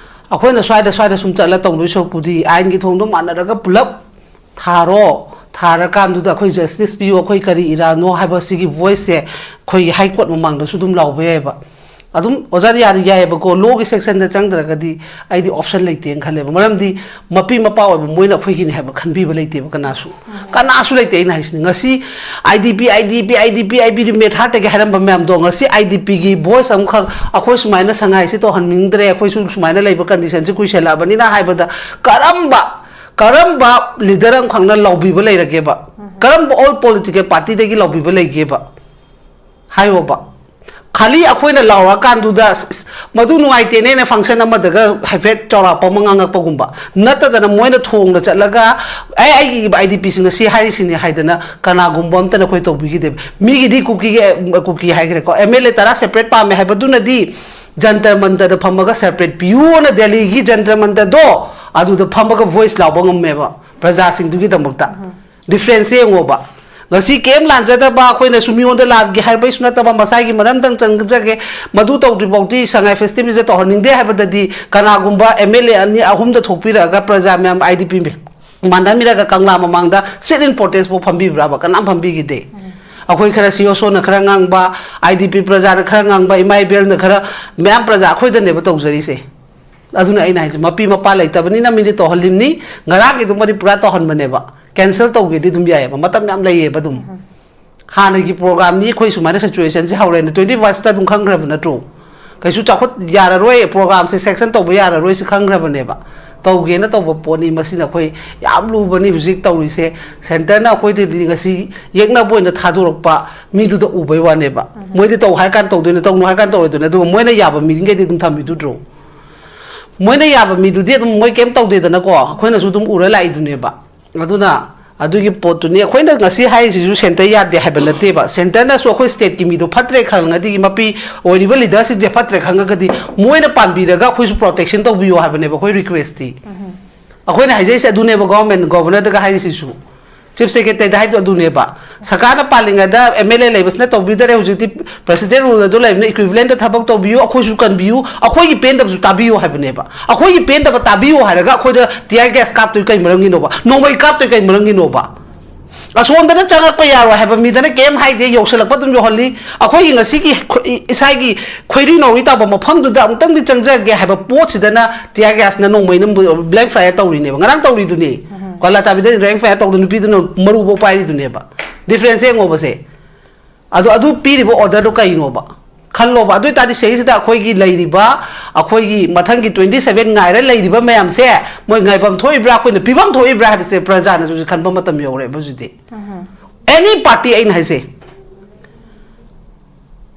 ꯑꯩꯈꯣꯏꯅ ꯁ꯭ꯋꯥꯏꯗ, ꯁ꯭ꯋꯥꯏꯗ ꯁꯨꯝ ꯆꯠꯂ ꯇꯧꯗꯣꯏ ꯁꯔꯨꯛꯄꯨꯗꯤ ꯑꯥꯏꯟꯒꯤ ꯊꯣꯡꯗꯣ ꯃꯥꯟꯅꯔꯒ ꯄꯨꯂꯞ ꯊꯥꯔꯣ, ꯊꯥꯔꯀꯥꯟꯗꯨꯗ ꯑꯩꯈꯣꯏ justice ꯄꯤꯌꯨ, ꯑꯩꯈꯣꯏ ꯀꯔꯤ ꯏꯔꯥꯅꯣ ꯍꯥꯏꯕ ꯁꯤꯒꯤ voiceꯁꯦ ꯑꯩꯈꯣꯏꯒꯤ High Court ꯃꯃꯥꯡꯗꯁꯨ ꯑꯗꯨꯝ ꯂꯥꯎꯕ ꯌꯥꯏꯑꯕ꯫ ꯑꯗꯨꯝ ꯑꯣꯖꯥꯗꯤ ꯌꯥꯗꯤ ꯌꯥꯏꯑꯕꯀꯣ, lawꯒꯤ sectionꯗ ꯆꯪꯗ꯭ꯔꯒꯗꯤ ꯑꯩꯗꯤ option ꯂꯩꯇꯦꯅ ꯈꯜꯂꯦꯕ꯫ ꯃꯔꯝꯗꯤ ꯃꯄꯤ ꯃꯄꯥ ꯑꯣꯏꯕ ꯃꯣꯏꯅ ꯑꯩꯈꯣꯏꯒꯤꯅꯤ ꯍꯥꯏꯕ ꯈꯟꯕꯤꯕ ꯂꯩꯇꯦꯕ ꯀꯅꯥꯁꯨ꯫ ꯀꯅꯥꯁꯨ ꯂꯩꯇꯦ꯫ ꯑꯩꯅ ꯍꯥꯏꯁꯤꯅꯤ, ꯉꯁꯤ IDP, IDP, IDP, IDP ꯃꯦꯊꯥꯔꯠꯇꯒꯤ ꯍꯥꯏꯔꯝꯕ ꯃꯌꯥꯝꯗꯣ, ꯉꯁꯤ IDPꯒꯤ voice ꯑꯃꯈꯛ, "ꯑꯩꯈꯣꯏ ꯁꯨꯃꯥꯏꯅ ꯁꯉꯥꯏꯁꯤ ꯇꯧꯍꯟꯅꯤꯡꯗ꯭ꯔꯦ, ꯑꯩꯈꯣꯏꯁꯨ ꯁꯨꯃꯥꯏꯅ ꯂꯩꯕ conditionꯁꯤ ꯀꯨꯏꯁꯜꯂꯛꯑꯕꯅꯤꯅ" ꯍꯥꯏꯕꯗ ꯀꯔꯝꯕ, ꯀꯔꯝꯕ leader ꯑꯃꯈꯛꯅ ꯂꯧꯕꯤꯕ ꯂꯩꯔꯒꯦꯕ? ꯀꯔꯝꯕ all political partyꯗꯒꯤ ꯂꯧꯕꯤꯕ ꯂꯩꯒꯦꯕ? ꯍꯥꯏꯌꯣꯕ꯫ ꯈꯥꯂꯤ ꯑꯩꯈꯣꯏꯅ ꯂꯥꯎꯔꯛꯑꯀꯥꯟꯗꯨꯗ "ꯑꯁ, ꯑꯁ, ꯃꯗꯨ ꯅꯨꯡꯉꯥꯏꯇꯦꯅꯦꯅ" ꯐꯪꯁꯟ ꯑꯃꯗꯒ ꯍꯥꯏꯐꯦꯠ ꯆꯥꯎꯔꯥꯛꯄ ꯑꯃ ꯉꯥꯡꯉꯛꯄꯒꯨꯝꯕ ꯅꯠꯇꯗꯅ, ꯃꯣꯏꯅ ꯊꯣꯡꯗ ꯆꯠꯂꯒ "ꯑꯦ, ꯑꯩꯒꯤ ꯑꯥꯏ ꯗꯤ ꯄꯤꯁꯤꯡꯅ ꯁꯤ ꯍꯥꯏꯔꯤꯁꯤꯅꯤ" ꯍꯥꯏꯗꯅ ꯀꯅꯥꯒꯨꯝꯕ ꯑꯝꯇꯅ ꯑꯩꯈꯣꯏ ꯇꯧꯕꯤꯈꯤꯗꯦꯕ꯫ ꯃꯤꯒꯤꯗꯤ ꯀꯨꯀꯤꯒꯤ, ꯀꯨꯀꯤ ꯍꯥꯏꯈ꯭ꯔꯦꯀꯣ, ꯑꯦꯝ ꯑꯦꯜ ꯑꯦ ꯇꯔꯥ ꯁꯦꯄꯔꯦꯠ ꯄꯥꯝꯃꯦ ꯍꯥꯏꯕꯗꯨꯅꯗꯤ ꯖꯟꯇꯔ ꯃꯟꯇꯔꯗ ꯐꯝꯃꯒ ꯁꯦꯄꯔꯦꯠ ꯄꯤꯌꯨꯅ ꯗꯦꯜꯂꯤꯒꯤ ꯖꯟꯇꯔ ꯃꯟꯇꯔꯗꯣ, ꯑꯗꯨꯗ ꯐꯝꯃꯒ ꯚꯣꯏꯁ ꯂꯥꯎꯕ ꯉꯝꯃꯦꯕ ꯄ꯭ꯔꯖꯥꯁꯤꯡꯗꯨꯒꯤꯗꯃꯛꯇ꯫ ꯗꯤꯐ꯭ꯔꯦꯟꯁꯁꯦ ꯌꯦꯡꯉꯣꯕ꯫ ꯉꯁꯤ ꯀꯩꯝ ꯂꯥꯟꯖꯗꯕ, ꯑꯩꯈꯣꯏꯅꯁꯨ ꯃꯤꯉꯣꯟꯗ ꯂꯥꯟꯒꯦ ꯍꯥꯏꯕꯩꯁꯨ ꯅꯠꯇꯕ, ꯃꯁꯥꯒꯤ ꯃꯔꯝꯗꯪ ꯆꯪꯖꯒꯦ, ꯃꯗꯨ ꯇꯧꯗ꯭ꯔꯤꯐꯥꯎꯗꯤ ꯁꯉꯥꯏ ꯐꯦꯁꯇꯤꯚꯦꯜꯁꯦ ꯇꯧꯍꯟꯅꯤꯡꯗꯦ ꯍꯥꯏꯕꯗꯗꯤ ꯀꯅꯥꯒꯨꯝꯕ ꯑꯦꯝ ꯑꯦꯜ ꯑꯦ ꯑꯅꯤ ꯑꯍꯨꯝꯗ ꯊꯣꯛꯄꯤꯔꯛꯑꯒ ꯄ꯭ꯔꯖꯥ ꯃꯌꯥꯝ ꯑꯥꯏ ꯗꯤ ꯄꯤ ꯃꯥꯟꯅꯃꯤꯔꯒ ꯀꯪꯂꯥ ꯃꯃꯥꯡꯗ sit in protest ꯐꯥꯎ ꯐꯝꯕꯤꯕ꯭ꯔꯥꯕ? ꯀꯅꯥꯝ ꯐꯝꯕꯤꯈꯤꯗꯦ꯫ ꯑꯩꯈꯣꯏ ꯈꯔ ꯁꯤ ꯑꯣ ꯁꯣꯅ ꯈꯔ ꯉꯥꯡꯕ, ꯑꯥꯏ ꯗꯤ ꯄꯤ ꯄ꯭ꯔꯖꯥꯅ ꯈꯔ ꯉꯥꯡꯕ, ꯏꯃꯥ ꯏꯕꯦꯜꯅ ꯈꯔ, ꯃꯌꯥꯝ ꯄ꯭ꯔꯖꯥ ꯑꯩꯈꯣꯏꯗꯅꯦꯕ ꯇꯧꯖꯔꯤꯁꯦ꯫ ꯑꯗꯨꯅ ꯑꯩꯅ ꯍꯥꯏꯁꯦ, ꯃꯄꯤ ꯃꯄꯥ ꯂꯩꯇꯕꯅꯤꯅ ꯃꯤꯗꯤ ꯇꯧꯍꯜꯂꯤꯕꯅꯤ꯫ ꯉꯔꯥꯡꯒꯤꯗꯨꯃꯗꯤ ꯄꯨꯔꯥ ꯇꯧꯍꯟꯕꯅꯦꯕ, ꯀꯦꯟꯁꯦꯜ ꯇꯧꯒꯦꯗꯤ ꯑꯗꯨꯝ ꯌꯥꯏꯑꯕ, ꯃꯇꯝ ꯌꯥꯝ ꯂꯩꯌꯦꯕ ꯑꯗꯨꯝ꯫ ꯍꯥꯟꯅꯒꯤ ꯄ꯭ꯔꯣꯒ꯭ꯔꯥꯝꯅꯤ, ꯑꯩꯈꯣꯏ ꯁꯨꯃꯥꯏꯅ ꯁꯤꯆꯨꯋꯦꯁꯟꯁꯦ ꯍꯧꯔꯦꯅ ꯇ꯭ꯋꯦꯟꯇꯤ ꯐꯥꯔꯁꯇ ꯑꯗꯨꯝ ꯈꯪꯈ꯭ꯔꯕ ꯅꯠꯇ꯭ꯔꯣ? ꯀꯩꯁꯨ ꯆꯥꯎꯈꯠ ꯌꯥꯔꯔꯣꯏ, ꯄ꯭ꯔꯣꯒ꯭ꯔꯥꯝꯁꯦ ꯁꯦꯡꯁꯟ ꯇꯧꯕ ꯌꯥꯔꯔꯣꯏꯁꯦ ꯈꯪꯈ꯭ꯔꯕꯅꯦꯕ꯫ ꯇꯧꯒꯦꯅ ꯇꯧꯕ ꯄꯣꯠꯅꯤ꯫ ꯃꯁꯤꯅ ꯑꯩꯈꯣꯏ ꯌꯥꯝ ꯂꯨꯕꯅꯤ ꯍꯧꯖꯤꯛ ꯇꯧꯔꯤꯁꯦ꯫ ꯁꯦꯟꯇꯔꯅ ꯑꯩꯈꯣꯏꯗꯗꯤ ꯉꯁꯤ ꯌꯦꯛꯅꯕ ꯑꯣꯏꯅ ꯊꯥꯗꯣꯔꯛꯄ ꯃꯤꯗꯨꯗ ꯎꯕꯩ ꯋꯥꯅꯦꯕ꯫ ꯃꯣꯏꯗꯤ ꯇꯧ ꯍꯥꯏꯔ ꯀꯥꯟꯗ ꯇꯧꯗꯣꯏꯅꯦ, ꯇꯧꯅꯨ ꯍꯥꯏꯔ ꯀꯥꯟꯗ ꯇꯧꯔꯣꯏꯗꯣꯏꯅꯦ, ꯑꯗꯨꯒ ꯃꯣꯏꯅ ꯌꯥꯕ ꯃꯤꯗꯨꯒꯩꯗꯤ ꯑꯗꯨꯝ ꯊꯝꯕꯤꯗꯨꯗ꯭ꯔꯣ? ꯃꯣꯏꯅ ꯌꯥꯕ ꯃꯤꯗꯨꯗꯤ ꯑꯗꯨꯝ ꯃꯣꯏ ꯀꯩꯝ ꯇꯧꯗꯦꯗꯅꯀꯣ, ꯑꯩꯈꯣꯏꯅꯁꯨ ꯑꯗꯨꯝ ꯎꯔ ꯂꯥꯛꯏꯗꯨꯅꯦꯕ꯫ ꯑꯗꯨꯅ ꯑꯗꯨꯒꯤ ꯄꯣꯠꯇꯨꯅꯤ ꯑꯩꯈꯣꯏꯅ ꯉꯁꯤ ꯍꯥꯏꯔꯤꯁꯤꯁꯨ, ꯁꯦꯟꯇꯔ ꯌꯥꯗꯦ ꯍꯥꯏꯕ ꯅꯠꯇꯦꯕ꯫ ꯁꯦꯟꯇꯔꯅꯁꯨ ꯑꯩꯈꯣꯏ ꯁ꯭ꯇꯦꯠꯀꯤ ꯃꯤꯗꯣ ꯐꯠꯇ꯭ꯔꯦ ꯈꯪꯉꯗꯤ, ꯃꯄꯤ ꯑꯣꯏꯔꯤꯕ ꯂꯤꯗꯔꯁꯤꯡꯁꯦ ꯐꯠꯇ꯭ꯔꯦ ꯈꯪꯉꯒꯗꯤ, ꯃꯣꯏꯅ ꯄꯥꯟꯕꯤꯔꯒ ꯑꯩꯈꯣꯏꯁꯨ ꯄ꯭ꯔꯣꯇꯦꯛꯁꯟ ꯇꯧꯕꯤꯌꯣ ꯍꯥꯏꯕꯅꯦꯕ ꯑꯩꯈꯣꯏ ꯔꯤꯀ꯭ꯋꯦꯁꯇꯤ꯫ ꯑꯩꯈꯣꯏꯅ ꯍꯥꯏꯖꯩꯁꯦ ꯑꯗꯨꯅꯦꯕ, ꯒꯣꯚꯔꯟꯃꯦꯟꯠ ꯒꯣꯚꯔꯅꯔꯗꯒ ꯍꯥꯏꯔꯤꯁꯤꯁꯨ, ꯆꯤꯐ ꯁꯦꯀ꯭ꯔꯦꯇꯔꯤꯗ ꯍꯥꯏꯗꯣ ꯑꯗꯨꯅꯦꯕ꯫ ꯁꯔꯀꯥꯔꯅ ꯄꯥꯜꯂꯤꯉꯩꯗ ꯑꯦꯝ ꯑꯦꯜ ꯑꯦ ꯂꯩꯕꯁꯤꯅ ꯇꯧꯕꯤꯗꯔꯦ, ꯍꯧꯖꯤꯛꯇꯤ ꯄ꯭ꯔꯦꯁꯤꯗꯦꯟꯠ ꯔꯨꯜ ꯑꯗꯨ ꯂꯩꯕꯅꯤꯅ ꯏꯀ꯭ꯋꯤꯚꯤꯂꯦꯟꯠꯇ ꯊꯕꯛ ꯇꯧꯕꯤꯌꯨ, ꯑꯩꯈꯣꯏꯁꯨ ꯀꯟꯕꯤꯌꯨ, ꯑꯩꯈꯣꯏꯒꯤ ꯄꯦꯟꯗꯕꯁꯨ ꯇꯥꯕꯤꯌꯨ ꯍꯥꯏꯕꯅꯦꯕ꯫ ꯑꯩꯈꯣꯏꯒꯤ ꯄꯦꯟꯗꯕ ꯇꯥꯕꯤꯌꯨ ꯍꯥꯏꯔꯒ ꯑꯩꯈꯣꯏꯗ ꯇꯤꯌꯥꯔ ꯒ꯭ꯌꯥꯁ ꯀꯥꯞꯇꯣꯏ ꯀꯩ ꯃꯔꯝꯒꯤꯅꯣꯕ? ꯅꯣꯡꯃꯩ ꯀꯥꯞꯇꯣꯏ ꯀꯩ ꯃꯔꯝꯒꯤꯅꯣꯕ? ꯑꯁꯣꯝꯗꯅ ꯆꯪꯉꯛꯄ ꯌꯥꯔꯣꯏ ꯍꯥꯏꯕ ꯃꯤꯗꯅ ꯀꯩꯝ ꯍꯥꯏꯗꯦ, ꯌꯧꯁꯜꯂꯛꯄ ꯑꯗꯨꯝ ꯌꯧꯍꯜꯂꯤ꯫ ꯑꯩꯈꯣꯏꯒꯤ ꯉꯁꯤꯒꯤ ꯈꯣ-, ꯏꯁꯥꯒꯤ ꯈꯣꯏꯔꯤ ꯅꯧꯔꯤ ꯇꯥꯕ ꯃꯐꯝꯗꯨꯗ ꯑꯃꯨꯛꯇꯪꯗꯤ ꯆꯪꯖꯒꯦ ꯍꯥꯏꯕ ꯄꯣꯠꯁꯤꯗꯅ ꯇꯤꯌꯥꯔ ꯒ꯭ꯌꯥꯁꯅ ꯅꯣꯡꯃꯩꯅ ꯕ꯭ꯂꯦꯡ ꯐꯥꯌꯔ ꯇꯧꯔꯤꯅꯦꯕ꯫ ꯉꯔꯥꯡ ꯇꯧꯔꯤꯗꯨꯅꯤ꯫ ꯀ꯭ꯋꯥꯂꯥ ꯇꯥꯕꯤꯗ ꯕ꯭ꯂꯦꯡ ꯐꯥꯌꯔ ꯇꯧꯗꯅ ꯅꯨꯄꯤꯗꯨꯅ ꯃꯔꯨꯐꯥꯎ ꯄꯥꯏꯔꯤꯗꯨꯅꯦꯕ꯫ ꯗꯤꯐ꯭ꯔꯦꯟꯁꯁꯦ ꯌꯦꯡꯉꯣꯕꯁꯦ꯫ ꯑꯗꯣ ꯑꯗꯨ ꯄꯤꯔꯤꯕ ꯑꯣꯔꯗꯔꯗꯣ ꯀꯩꯅꯣꯕ? ꯈꯜꯂꯣꯕ꯫ ꯑꯗꯨ ꯑꯣꯏꯇꯥꯔꯗꯤ ꯁꯤꯗꯩꯁꯤꯗ ꯑꯩꯈꯣꯏꯒꯤ ꯂꯩꯔꯤꯕ, ꯑꯩꯈꯣꯏꯒꯤ ꯃꯊꯪꯒꯤ ꯇ꯭ꯋꯦꯟꯇꯤ ꯁꯚꯦꯟ ꯉꯥꯏꯔ ꯂꯩꯔꯤꯕ ꯃꯌꯥꯝꯁꯦ ꯃꯣꯏ ꯉꯥꯏꯐꯝ ꯊꯣꯛꯏꯕ꯭ꯔꯥ, ꯑꯩꯈꯣꯏꯅ ꯄꯤꯐꯝ ꯊꯣꯛꯏꯕ꯭ꯔꯥ ꯍꯥꯏꯕꯁꯦ ꯄ꯭ꯔꯖꯥꯅꯁꯨ ꯍꯧꯖꯤꯛ ꯈꯟꯕ ꯃꯇꯝ ꯌꯧꯔꯦꯕ ꯍꯧꯖꯤꯛꯇꯤ꯫ ꯑꯦꯅꯤ ꯄꯥꯔꯇꯤ ꯑꯩꯅ ꯍꯥꯏꯁꯦ,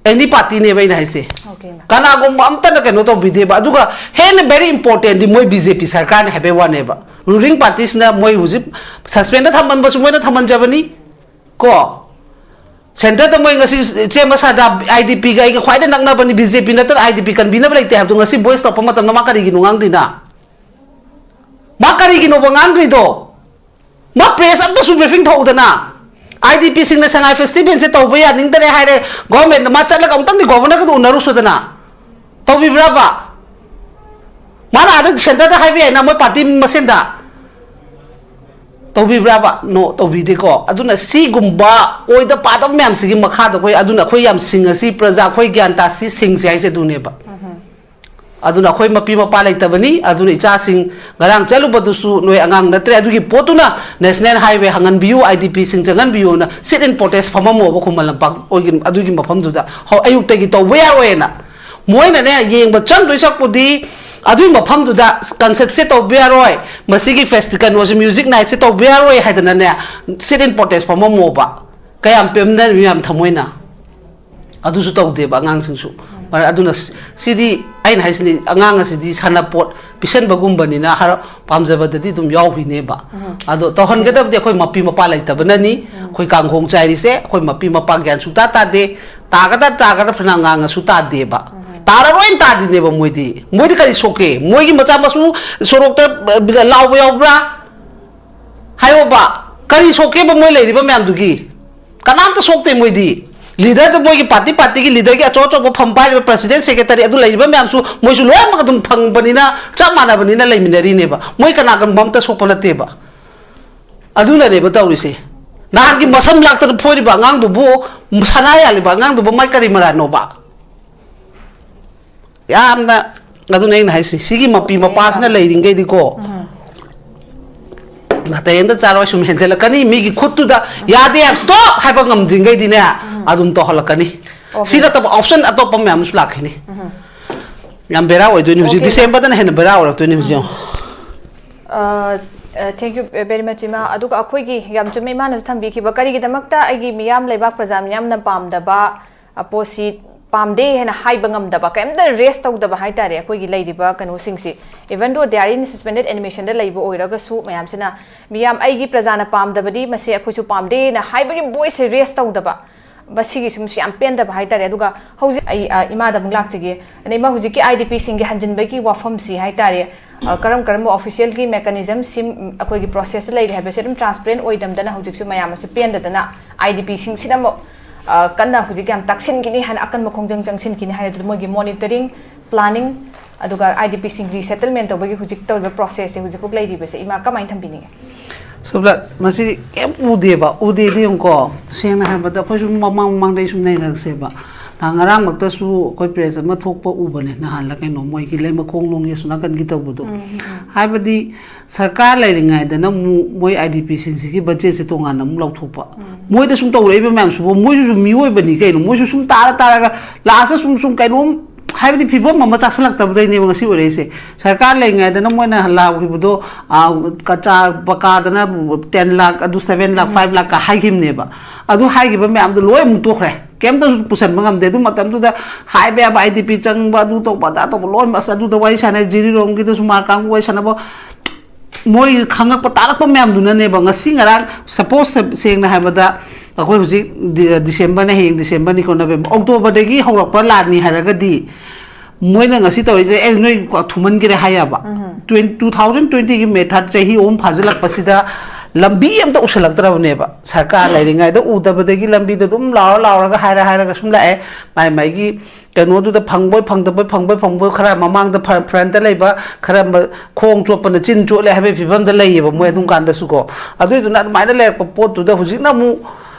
ꯑꯦꯅꯤ ꯄꯥꯔꯇꯤꯅꯦꯕ ꯑꯩꯅ ꯍꯥꯏꯁꯦ꯫ ꯀꯅꯥꯒꯨꯝꯕ ꯑꯝꯇꯅ ꯀꯩꯅꯣ ꯇꯧꯕꯤꯗꯦꯕ꯫ ꯑꯗꯨꯒ ꯍꯦꯟꯅ very important ꯗꯤ ꯃꯣꯏ ꯕꯤ ꯖꯦ ꯄꯤ ꯁꯔꯀꯥꯔꯅꯦ ꯍꯥꯏꯕꯩ ꯋꯥꯅꯦꯕ꯫ ꯔꯨꯂꯤꯡ ꯄꯥꯔꯇꯤꯁꯤꯅ ꯃꯣꯏ ꯍꯧꯖꯤꯛ ꯁꯁꯄꯦꯟꯗ ꯊꯝꯃꯟꯕꯁꯨ ꯃꯣꯏꯅ ꯊꯝꯃꯟꯖꯕꯅꯤ꯫ ꯀꯣ, ꯁꯦꯟꯇꯔꯗ ꯃꯣꯏ ꯉꯁꯤ ꯆꯦꯟꯕ ꯁꯥꯗ ꯑꯥꯏ ꯗꯤ ꯄꯤꯒ ꯑꯩꯒ ꯈ꯭ꯋꯥꯏꯗꯩ ꯅꯛꯅꯕꯅꯤ, ꯕꯤ ꯖꯦ ꯄꯤ ꯅꯠꯇꯅ ꯑꯥꯏ ꯗꯤ ꯄꯤ ꯀꯟꯕꯤꯅꯕ ꯂꯩꯇꯦ ꯍꯥꯏꯕꯗꯣ ꯉꯁꯤ ꯚꯣꯏꯁ ꯇꯧꯔꯛꯄ ꯃꯇꯝꯗ ꯃꯥ ꯀꯔꯤꯒꯤꯅꯣ ꯉꯥꯡꯗ꯭ꯔꯤꯅ? ꯃꯥ ꯀꯔꯤꯒꯤꯅꯣꯕ ꯉꯥꯡꯗ꯭ꯔꯤꯗꯣ? ꯃꯥ ꯄ꯭ꯔꯦꯁ ꯑꯝꯇꯁꯨ ꯕ꯭ꯔꯤꯐꯤꯡ ꯊꯧꯗꯅ, ꯑꯥꯏ ꯗꯤ ꯄꯤꯁꯤꯡꯅ ꯁꯉꯥꯏ ꯐꯦꯁꯇꯤꯚꯦꯜꯁꯦ ꯇꯧꯕ ꯌꯥꯅꯤꯡꯗꯔꯦ ꯍꯥꯏꯔꯦ, ꯒꯣꯔꯃꯦꯟꯗ ꯃꯥ ꯆꯠꯂꯒ ꯑꯃꯨꯛꯇꯪꯗꯤ ꯒꯣꯚꯔꯅꯔꯒꯗꯣ ꯎꯅꯔꯨꯁꯨꯗꯅ꯫ ꯇꯧꯕꯤꯕ꯭ꯔꯕ? ꯃꯥꯅ ꯑꯥꯗ ꯁꯦꯟꯇꯔꯗ ꯍꯥꯏꯕ ꯌꯥꯏꯅ ꯃꯣꯏ ꯄꯥꯔꯇꯤ ꯃꯁꯦꯟꯗ꯫ ꯇꯧꯕꯤꯕ꯭ꯔꯕ? ꯅꯣ, ꯇꯧꯕꯤꯗꯦꯀꯣ꯫ ꯑꯗꯨꯅ ꯁꯤꯒꯨꯝꯕ ꯑꯣꯏꯗ ꯄꯥꯗꯕ ꯃꯌꯥꯝꯁꯤꯒꯤ ꯃꯈꯥꯗ ꯑꯩꯈꯣꯏ, ꯑꯗꯨꯅ ꯑꯩꯈꯣꯏ ꯌꯥꯝ ꯁꯤꯡꯉꯁꯤ, ꯄ꯭ꯔꯖꯥ ꯑꯩꯈꯣꯏ ꯒ꯭ꯌꯥꯟ ꯇꯥꯁꯤ, ꯁꯤꯡꯁꯤ ꯍꯥꯏꯁꯦ ꯑꯗꯨꯅꯦꯕ꯫ ꯑꯗꯨꯅ ꯑꯩꯈꯣꯏ ꯃꯄꯤ ꯃꯄꯥ ꯂꯩꯇꯕꯅꯤ, ꯑꯗꯨꯅ ꯏꯆꯥꯁꯤꯡ ꯉꯔꯥꯡ ꯆꯠꯂꯨꯕꯗꯨꯁꯨ ꯅꯣꯏ ꯑꯉꯥꯡ ꯅꯠꯇ꯭ꯔꯦ, ꯑꯗꯨꯒꯤ ꯄꯣꯠꯇꯨꯅ ꯅꯦꯁꯅꯦꯜ ꯍꯥꯏꯋꯦ ꯍꯪꯍꯟꯕꯤꯌꯨ, ꯑꯥꯏ ꯗꯤ ꯄꯤꯁꯤꯡ ꯆꯪꯍꯟꯕꯤꯌꯨꯅ ꯁꯤꯠ ꯏꯟ ꯄ꯭ꯔꯣꯇꯦꯁ ꯐꯝꯃꯝꯃꯣꯕ ꯈꯨꯃꯟ ꯂꯝꯄꯥꯛ ꯑꯣꯏꯒꯤ-, ꯑꯗꯨꯒꯤ ꯃꯐꯝꯗꯨꯗ ꯍꯧ-, ꯑꯌꯨꯛꯇꯒꯤ ꯇꯧꯕ ꯌꯥꯔꯣꯏꯅ꯫ ꯃꯣꯏꯅꯅꯦ, ꯌꯦꯡꯕ ꯆꯪꯗꯣꯏ ꯁꯛꯄꯨꯗꯤ ꯑꯗꯨꯒꯤ ꯃꯐꯝꯗꯨꯗ ꯀꯟꯁꯔꯠꯁꯦ ꯇꯧꯕ ꯌꯥꯔꯣꯏ, ꯃꯁꯤꯒꯤ ꯐꯦꯁꯇꯤ-, ꯀꯩꯅꯣꯁꯦ, ꯃ꯭ꯌꯨꯖꯤꯛ ꯅꯥꯏꯠꯁꯦ ꯇꯧꯕ ꯌꯥꯔꯣꯏ ꯍꯥꯏꯗꯅꯅꯦ, ꯁꯤꯠ ꯏꯟ ꯄ꯭ꯔꯣꯇꯦꯁ ꯐꯝꯃꯝꯃꯣꯕ꯫ ꯀꯌꯥꯝ ꯄꯦꯝꯅꯔꯤꯕ ꯌꯥꯝ ꯊꯃꯣꯏꯅ꯫ ꯑꯗꯨꯁꯨ ꯇꯧꯗꯦꯕ ꯑꯉꯥꯡꯁꯤꯡꯁꯨ꯫ ꯃꯔ-, ꯑꯗꯨꯅ ꯁꯤ-, ꯁꯤꯗꯤ ꯑꯩꯅ ꯍꯥꯏꯁꯤꯅꯤ, ꯑꯉꯥꯡ ꯑꯁꯤꯗꯤ ꯁꯥꯟꯅꯄꯣꯠ ꯄꯤꯁꯟꯕꯒꯨꯝꯕꯅꯤꯅ ꯍꯔꯥꯎ-, ꯄꯥꯝꯖꯕꯗꯗꯤ ꯑꯗꯨꯝ ꯌꯥꯎꯔꯤꯅꯦꯕ꯫ ꯑꯗꯣ ꯇꯧꯍꯟꯒꯗꯕꯗꯤ ꯑꯩꯈꯣꯏ ꯃꯄꯤ ꯃꯄꯥ ꯂꯩꯇꯕꯅꯅꯤ꯫ ꯑꯩꯈꯣꯏ ꯀꯥꯡꯈꯣꯡ ꯆꯥꯏꯔꯤꯁꯦ ꯑꯩꯈꯣꯏ ꯃꯄꯤ ꯃꯄꯥ ꯒ꯭ꯌꯥꯟ ꯁꯨꯡꯇꯥ ꯇꯥꯗꯦ꯫ ꯇꯥꯒꯗ꯭ꯔꯥ ꯇꯥꯒꯗ꯭ꯔꯥ ꯐꯅ ꯉꯥꯡꯉꯁꯨ ꯇꯥꯗꯦꯕ꯫ ꯇꯥꯔꯔꯣꯏꯅ ꯇꯥꯗꯤꯅꯦꯕ ꯃꯣꯏꯗꯤ꯫ ꯃꯣꯏꯗꯤ ꯀꯔꯤ ꯁꯣꯛꯀꯦ? ꯃꯣꯏꯒꯤ ꯃꯆꯥ ꯃꯁꯨ ꯁꯣꯔꯣꯛꯇ, ꯑ, ꯂꯥꯎꯕ ꯌꯥꯎꯕ꯭ꯔꯥ? ꯍꯥꯏꯌꯣꯕ꯫ ꯀꯔꯤ ꯁꯣꯛꯀꯦꯕ ꯃꯣꯏ ꯂꯩꯔꯤꯕ ꯃꯌꯥꯝꯗꯨꯒꯤ? ꯀꯅꯥꯝꯇ ꯁꯣꯛꯇꯦ ꯃꯣꯏꯗꯤ꯫ ꯂꯤꯗꯔꯗ ꯃꯣꯏꯒꯤ ꯄꯥꯔꯇꯤ, ꯄꯥꯔꯇꯤꯒꯤ ꯂꯤꯗꯔꯒꯤ ꯑꯆꯧ ꯑꯆꯧꯕ ꯐꯝ ꯄꯥꯏꯔꯤꯕ ꯄ꯭ꯔꯁꯤꯗꯦꯟ, ꯁꯦꯀ꯭ꯔꯦꯇꯔꯤ ꯑꯗꯨ ꯂꯩꯔꯤꯕ ꯃꯌꯥꯝꯁꯨ ꯃꯣꯏꯁꯨ ꯂꯣꯏꯅꯃꯛ ꯑꯗꯨꯝ ꯐꯪꯕꯅꯤꯅ, ꯆꯞ ꯃꯥꯟꯅꯕꯅꯤꯅ ꯂꯩꯃꯤꯟꯅꯔꯤꯅꯦꯕ꯫ ꯃꯣꯏ ꯀꯅꯥꯒꯨꯝꯕ ꯑꯝꯇ ꯁꯣꯛꯄ ꯅꯠꯇꯦꯕ꯫ ꯑꯗꯨꯅꯅꯦꯕ ꯇꯧꯔꯤꯁꯦ꯫ ꯅꯍꯥꯟꯒꯤ ꯃꯁꯝ ꯂꯥꯛꯇꯅ ꯐꯣꯏꯔꯤꯕ ꯑꯉꯥꯡꯗꯨꯕꯨ, ꯁꯅꯥ ꯌꯥꯜꯂꯤꯕ ꯑꯉꯥꯡꯗꯨꯕꯨ ꯃꯥꯏ ꯀꯔꯤ ꯃꯔꯥꯟꯅꯣꯕ? ꯌꯥꯝꯅ, ꯑꯗꯨꯅ ꯑꯩꯅ ꯍꯥꯏꯁꯦ, ꯁꯤꯒꯤ ꯃꯄꯤ ꯃꯄꯥꯁꯤꯅ ꯂꯩꯔꯤꯉꯩꯗꯤꯀꯣ, ꯅꯥꯇꯩ ꯑꯝꯇ ꯆꯥꯔꯣꯏ, ꯁꯨꯝ ꯍꯦꯟꯖꯜꯂꯛꯀꯅꯤ꯫ ꯃꯤꯒꯤ ꯈꯨꯠꯇꯨꯗ "ꯌꯥꯗꯦ, stop" ꯍꯥꯏꯕ ꯉꯝꯗ꯭ꯔꯤꯉꯩꯗꯤꯅꯦ, ꯑꯗꯨꯝ ꯇꯧꯍꯜꯂꯛꯀꯅꯤ꯫ ꯁꯤ ꯅꯠꯇꯕ ꯑꯣꯞꯁꯟ ꯑꯇꯣꯞꯄ ꯃꯌꯥꯝ ꯑꯃꯁꯨ ꯂꯥꯛꯈꯤꯅꯤ꯫ ꯌꯥꯝ ꯕꯦꯔꯥ ꯑꯣꯏꯗꯣꯏꯅꯤ ꯍꯧꯖꯤꯛ꯫ ꯗꯤꯁꯦꯝꯕꯔꯗꯅ ꯍꯦꯟꯅ ꯕꯦꯔꯥ ꯑꯣꯏꯔꯛꯇꯣꯏꯅꯤ ꯍꯧꯖꯤꯛ ꯌꯦꯡꯉꯣ꯫ ꯊꯦꯡꯛ ꯌꯨ ꯚꯦꯔꯤ ꯃꯆ, ꯏꯃꯥ꯫ ꯑꯗꯨꯒ ꯑꯩꯈꯣꯏꯒꯤ ꯌꯥꯝ ꯆꯨꯝꯃꯦ ꯏꯃꯥꯅꯁꯨ ꯊꯝꯕꯤꯈꯤꯕ, ꯀꯔꯤꯒꯤꯗꯃꯛꯇ ꯑꯩꯒꯤ ꯃꯤꯌꯥꯝ, ꯂꯩꯕꯥꯛ ꯄ꯭ꯔꯖꯥ ꯃꯤꯌꯥꯝꯅ ꯄꯥꯝꯗꯕ ꯄꯣꯠꯁꯤ ꯄꯥꯝꯗꯦ ꯍꯥꯏꯅ ꯍꯥꯏꯕ ꯉꯝꯗꯕ, ꯀꯩꯝꯇ ꯔꯦꯁ ꯇꯧꯗꯕ ꯍꯥꯏꯇꯥꯔꯦ꯫ ꯑꯩꯈꯣꯏꯒꯤ ꯂꯩꯔꯤꯕ ꯀꯩꯅꯣꯁꯤꯡꯁꯤ, even though they are in suspended animationꯗ ꯂꯩꯕ ꯑꯣꯏꯔꯒꯁꯨ, ꯃꯌꯥꯝꯁꯤꯅ, "ꯃꯤꯌꯥꯝ, ꯑꯩꯒꯤ ꯄ꯭ꯔꯖꯥꯅ ꯄꯥꯝꯗꯕꯗꯤ ꯃꯁꯤ ꯑꯩꯈꯣꯏꯁꯨ ꯄꯥꯝꯗꯦꯅ" ꯍꯥꯏꯕꯒꯤ ꯚꯣꯏꯁꯁꯦ ꯔꯦꯁ ꯇꯧꯗꯕ, ꯃꯁꯤꯒꯤꯁꯨ ꯌꯥꯝ ꯄꯦꯟꯗꯕ ꯍꯥꯏꯇꯥꯔꯦ꯫ ꯑꯗꯨꯒ ꯍꯧꯖꯤꯛ ꯑꯩ, ꯑ, ꯏꯃꯥꯗ ꯑꯃꯨꯛ ꯂꯥꯛꯆꯒꯦ꯫ ꯑꯗꯩ ꯏꯃꯥ, ꯍꯧꯖꯤꯛꯀꯤ IDPꯁꯤꯡꯒꯤ ꯍꯟꯖꯤꯟꯕꯒꯤ ꯋꯥꯐꯝꯁꯤ ꯍꯥꯏꯇꯥꯔꯦ, ꯑ, ꯀꯔꯝ ꯀꯔꯝꯕ officialꯒꯤ mechanismꯁꯤ, ꯎꯝ, ꯑꯩꯈꯣꯏꯒꯤ processꯇ ꯂꯩꯔꯤ ꯍꯥꯏꯕꯁꯦ ꯑꯗꯨꯝ transparent ꯑꯣꯏꯗꯝꯗꯅ ꯍꯧꯖꯤꯛꯁꯨ ꯃꯌꯥꯝ ꯑꯃꯁꯨ ꯄꯦꯟꯗꯗꯅ IDPꯁꯤꯡꯁꯤꯅ ꯑꯃꯨꯛ, ꯑ, ꯀꯟꯅ ꯍꯧꯖꯤꯛ ꯌꯥꯝ ꯇꯥꯛꯁꯤꯟꯈꯤꯅꯤ ꯍꯥꯏꯅ, ꯑꯀꯟꯕ ꯈꯣꯡꯖꯪ ꯆꯪꯁꯤꯟꯈꯤꯅꯤ ꯍꯥꯏ꯫ ꯑꯗꯨꯅ ꯃꯣꯏꯒꯤ monitoring, planning, ꯑꯗꯨꯒ IDPꯁꯤꯡ resettlement ꯇꯧꯕꯒꯤ ꯍꯧꯖꯤꯛ ꯇꯧꯔꯤꯕ processꯁꯦ ꯍꯧꯖꯤꯛꯐꯥꯎ ꯂꯩꯔꯤꯕꯁꯦ ꯏꯃꯥ ꯀꯃꯥꯏꯅ ꯊꯝꯕꯤꯅꯤꯡꯉꯤ? ꯁꯣꯝꯗ ꯃꯁꯤ ꯀꯩꯝ ꯎꯗꯦꯕ꯫ ꯎꯗꯦꯗꯤ ꯌꯦꯡꯉꯨꯀꯣ, ꯁꯦꯡꯅ ꯍꯥꯏꯕꯗ ꯑꯩꯈꯣꯏꯁꯨ ꯃꯃꯥꯡ ꯃꯃꯥꯡꯗꯩ ꯁꯨꯝ ꯅꯩꯅꯔꯛꯁꯦꯕ꯫ ꯅꯍꯥꯟ ꯉꯔꯥꯡꯃꯛꯇꯁꯨ ꯑꯩꯈꯣꯏ press ꯑꯃ ꯊꯣꯛꯄ ꯎꯕꯅꯦ, ꯅꯍꯥꯟꯂ ꯀꯩꯅꯣ, ꯃꯣꯏꯒꯤ ꯂꯩꯃꯈꯣꯡ ꯂꯣꯡꯒꯤ ꯑꯁꯣꯝ ꯅꯥꯀꯟꯒꯤ ꯇꯧꯕꯗꯣ꯫ ꯎꯝ, ꯎꯝ, ꯎꯝ꯫ ꯍꯥꯏꯕꯗꯤ ꯁꯔꯀꯥꯔ ꯂꯩꯔꯤꯉꯩꯗꯅ ꯑꯃꯨꯛ ꯃꯣꯏ IDPꯁꯤꯡꯁꯤꯒꯤ budgetꯁꯦ ꯇꯣꯉꯥꯟꯅ ꯑꯃꯨꯛ ꯂꯧꯊꯣꯛꯄ꯫ ꯎꯝ꯫ ꯃꯣꯏꯗ ꯁꯨꯝ ꯇꯧꯔꯛꯏꯕ ꯃꯌꯥꯝꯁꯤꯕꯨ, ꯃꯣꯏꯁꯨ ꯁꯨꯝ ꯃꯤꯑꯣꯏꯕꯅꯤ ꯀꯩꯅꯣ, ꯃꯣꯏꯁꯨ ꯁꯨꯝ ꯇꯥꯔ ꯇꯥꯔꯒ lastꯇ ꯁꯨꯝ ꯁꯨꯝ ꯀꯩꯅꯣꯝ, ꯍꯥꯏꯕꯗꯤ ꯐꯤꯕꯝ ꯑꯃ ꯆꯥꯁꯤꯜꯂꯛꯇꯕꯗꯩꯅꯦꯕ ꯉꯁꯤ ꯑꯣꯏꯔꯛꯏꯁꯦ꯫ ꯁꯔꯀꯥꯔ ꯂꯩꯔꯤꯉꯩꯗꯅ ꯃꯣꯏꯅ ꯂꯥꯎꯈꯤꯕꯗꯣ, ꯑꯥ, ꯀꯆꯥ ꯄꯀꯥꯗꯅ ten lakh, ꯑꯗꯨ seven lakh, ꯎꯝ꯫ Five lakhꯀ ꯍꯥꯏꯈꯤꯕꯅꯦꯕ꯫ ꯑꯗꯨ ꯍꯥꯏꯈꯤꯕ ꯃꯌꯥꯝꯗꯣ ꯂꯣꯏ ꯑꯃꯨꯛ ꯇꯣꯛꯈ꯭ꯔꯦ꯫ ꯀꯩꯝꯇꯁꯨ ꯄꯨꯁꯟꯕ ꯉꯝꯗꯦ꯫ ꯑꯗꯨ ꯃꯇꯝꯗꯨꯗ ꯍꯥꯏꯕ ꯌꯥꯕ IDP ꯆꯪꯕ, ꯑꯗꯨ ꯇꯧꯕ, ꯑꯗꯥ ꯇꯧꯕ, ꯂꯣꯏ, ꯑꯁ, ꯑꯗꯨꯗ ꯋꯥꯔꯤ ꯁꯥꯟꯅꯩ, ꯖꯤꯔꯤꯔꯣꯝꯒꯤꯗꯁꯨ ꯃꯥꯔ ꯀꯥꯡꯕꯨ ꯋꯥꯔꯤ ꯁꯥꯟꯅꯕ, ꯃꯣꯏ ꯈꯪꯉꯛꯄ ꯇꯥꯔꯛꯄ ꯃꯌꯥꯝꯗꯨꯅꯅꯦꯕ꯫ ꯉꯁꯤ ꯉꯔꯥꯡ, suppose, ꯁꯦꯡꯅ ꯍꯥꯏꯕꯗ, ꯑꯩꯈꯣꯏ ꯍꯧꯖꯤꯛ ꯗꯤ-, ꯗꯤꯁꯦꯝꯕꯔꯅꯦ, ꯍꯌꯦꯡ ꯗꯤꯁꯦꯝꯕꯔꯅꯤꯀꯣ, ꯅꯕꯦꯝꯕꯔ, ꯑꯣꯛꯇꯣꯕꯔꯗꯒꯤ ꯍꯧꯔꯛꯄ ꯂꯥꯟꯅꯤ ꯍꯥꯏꯔꯒꯗꯤ, ꯃꯣꯏꯅ ꯉꯁꯤ ꯇꯧꯔꯤꯁꯦ, "ꯑꯦ, ꯅꯣꯏ ꯊꯨꯃꯟꯈꯔꯦ" ꯍꯥꯏ ꯌꯥꯕ꯫ ꯎꯝ꯫ Twen-, two thousand twentyꯒꯤ May third, ꯆꯍꯤ ꯑꯍꯨꯝ ꯐꯥꯖꯤꯜꯂꯛꯄꯁꯤꯗ ꯂꯝꯕꯤ ꯑꯝꯇ ꯎꯁꯜꯂꯛꯇ꯭ꯔꯕꯅꯦꯕ꯫ ꯁꯔꯀꯥꯔ ꯂꯩꯔꯤꯉꯩꯗ ꯎꯗꯕꯗꯒꯤ ꯂꯝꯕꯤꯗ ꯑꯗꯨꯝ ꯂꯥꯎꯔ ꯂꯥꯎꯔꯒ, ꯍꯥꯏꯔ ꯍꯥꯏꯔꯒ ꯁꯨꯝ ꯂꯥꯛꯑꯦ꯫ ꯃꯥꯏ ꯃꯥꯏꯒꯤ ꯀꯩꯅꯣꯗꯨꯗ ꯐꯪꯕꯣꯏ ꯐꯪꯗꯕꯣꯏ, ꯐꯪꯕꯣꯏ ꯐꯪꯕꯣꯏ, ꯈꯔ ꯃꯃꯥꯡꯗ ꯐ-, front ꯂꯩꯕ, ꯈꯔ ꯃ-, ꯈꯣꯡ ꯆꯣꯠꯄꯅ ꯆꯤꯟ ꯆꯣꯠꯂꯦ ꯍꯥꯏꯕꯒꯤ ꯐꯤꯕꯝꯗ ꯂꯩꯌꯦꯕ ꯃꯣꯏ ꯑꯗꯨꯝ ꯀꯥꯟꯗꯁꯨꯀꯣ꯫ ꯑꯗꯨꯏꯗꯨꯅ ꯑꯗꯨꯃꯥꯏꯅ ꯂꯩꯔꯛꯄ ꯄꯣꯠꯇꯨꯗ ꯍꯧꯖꯤꯛꯅ ꯑꯃꯨꯛ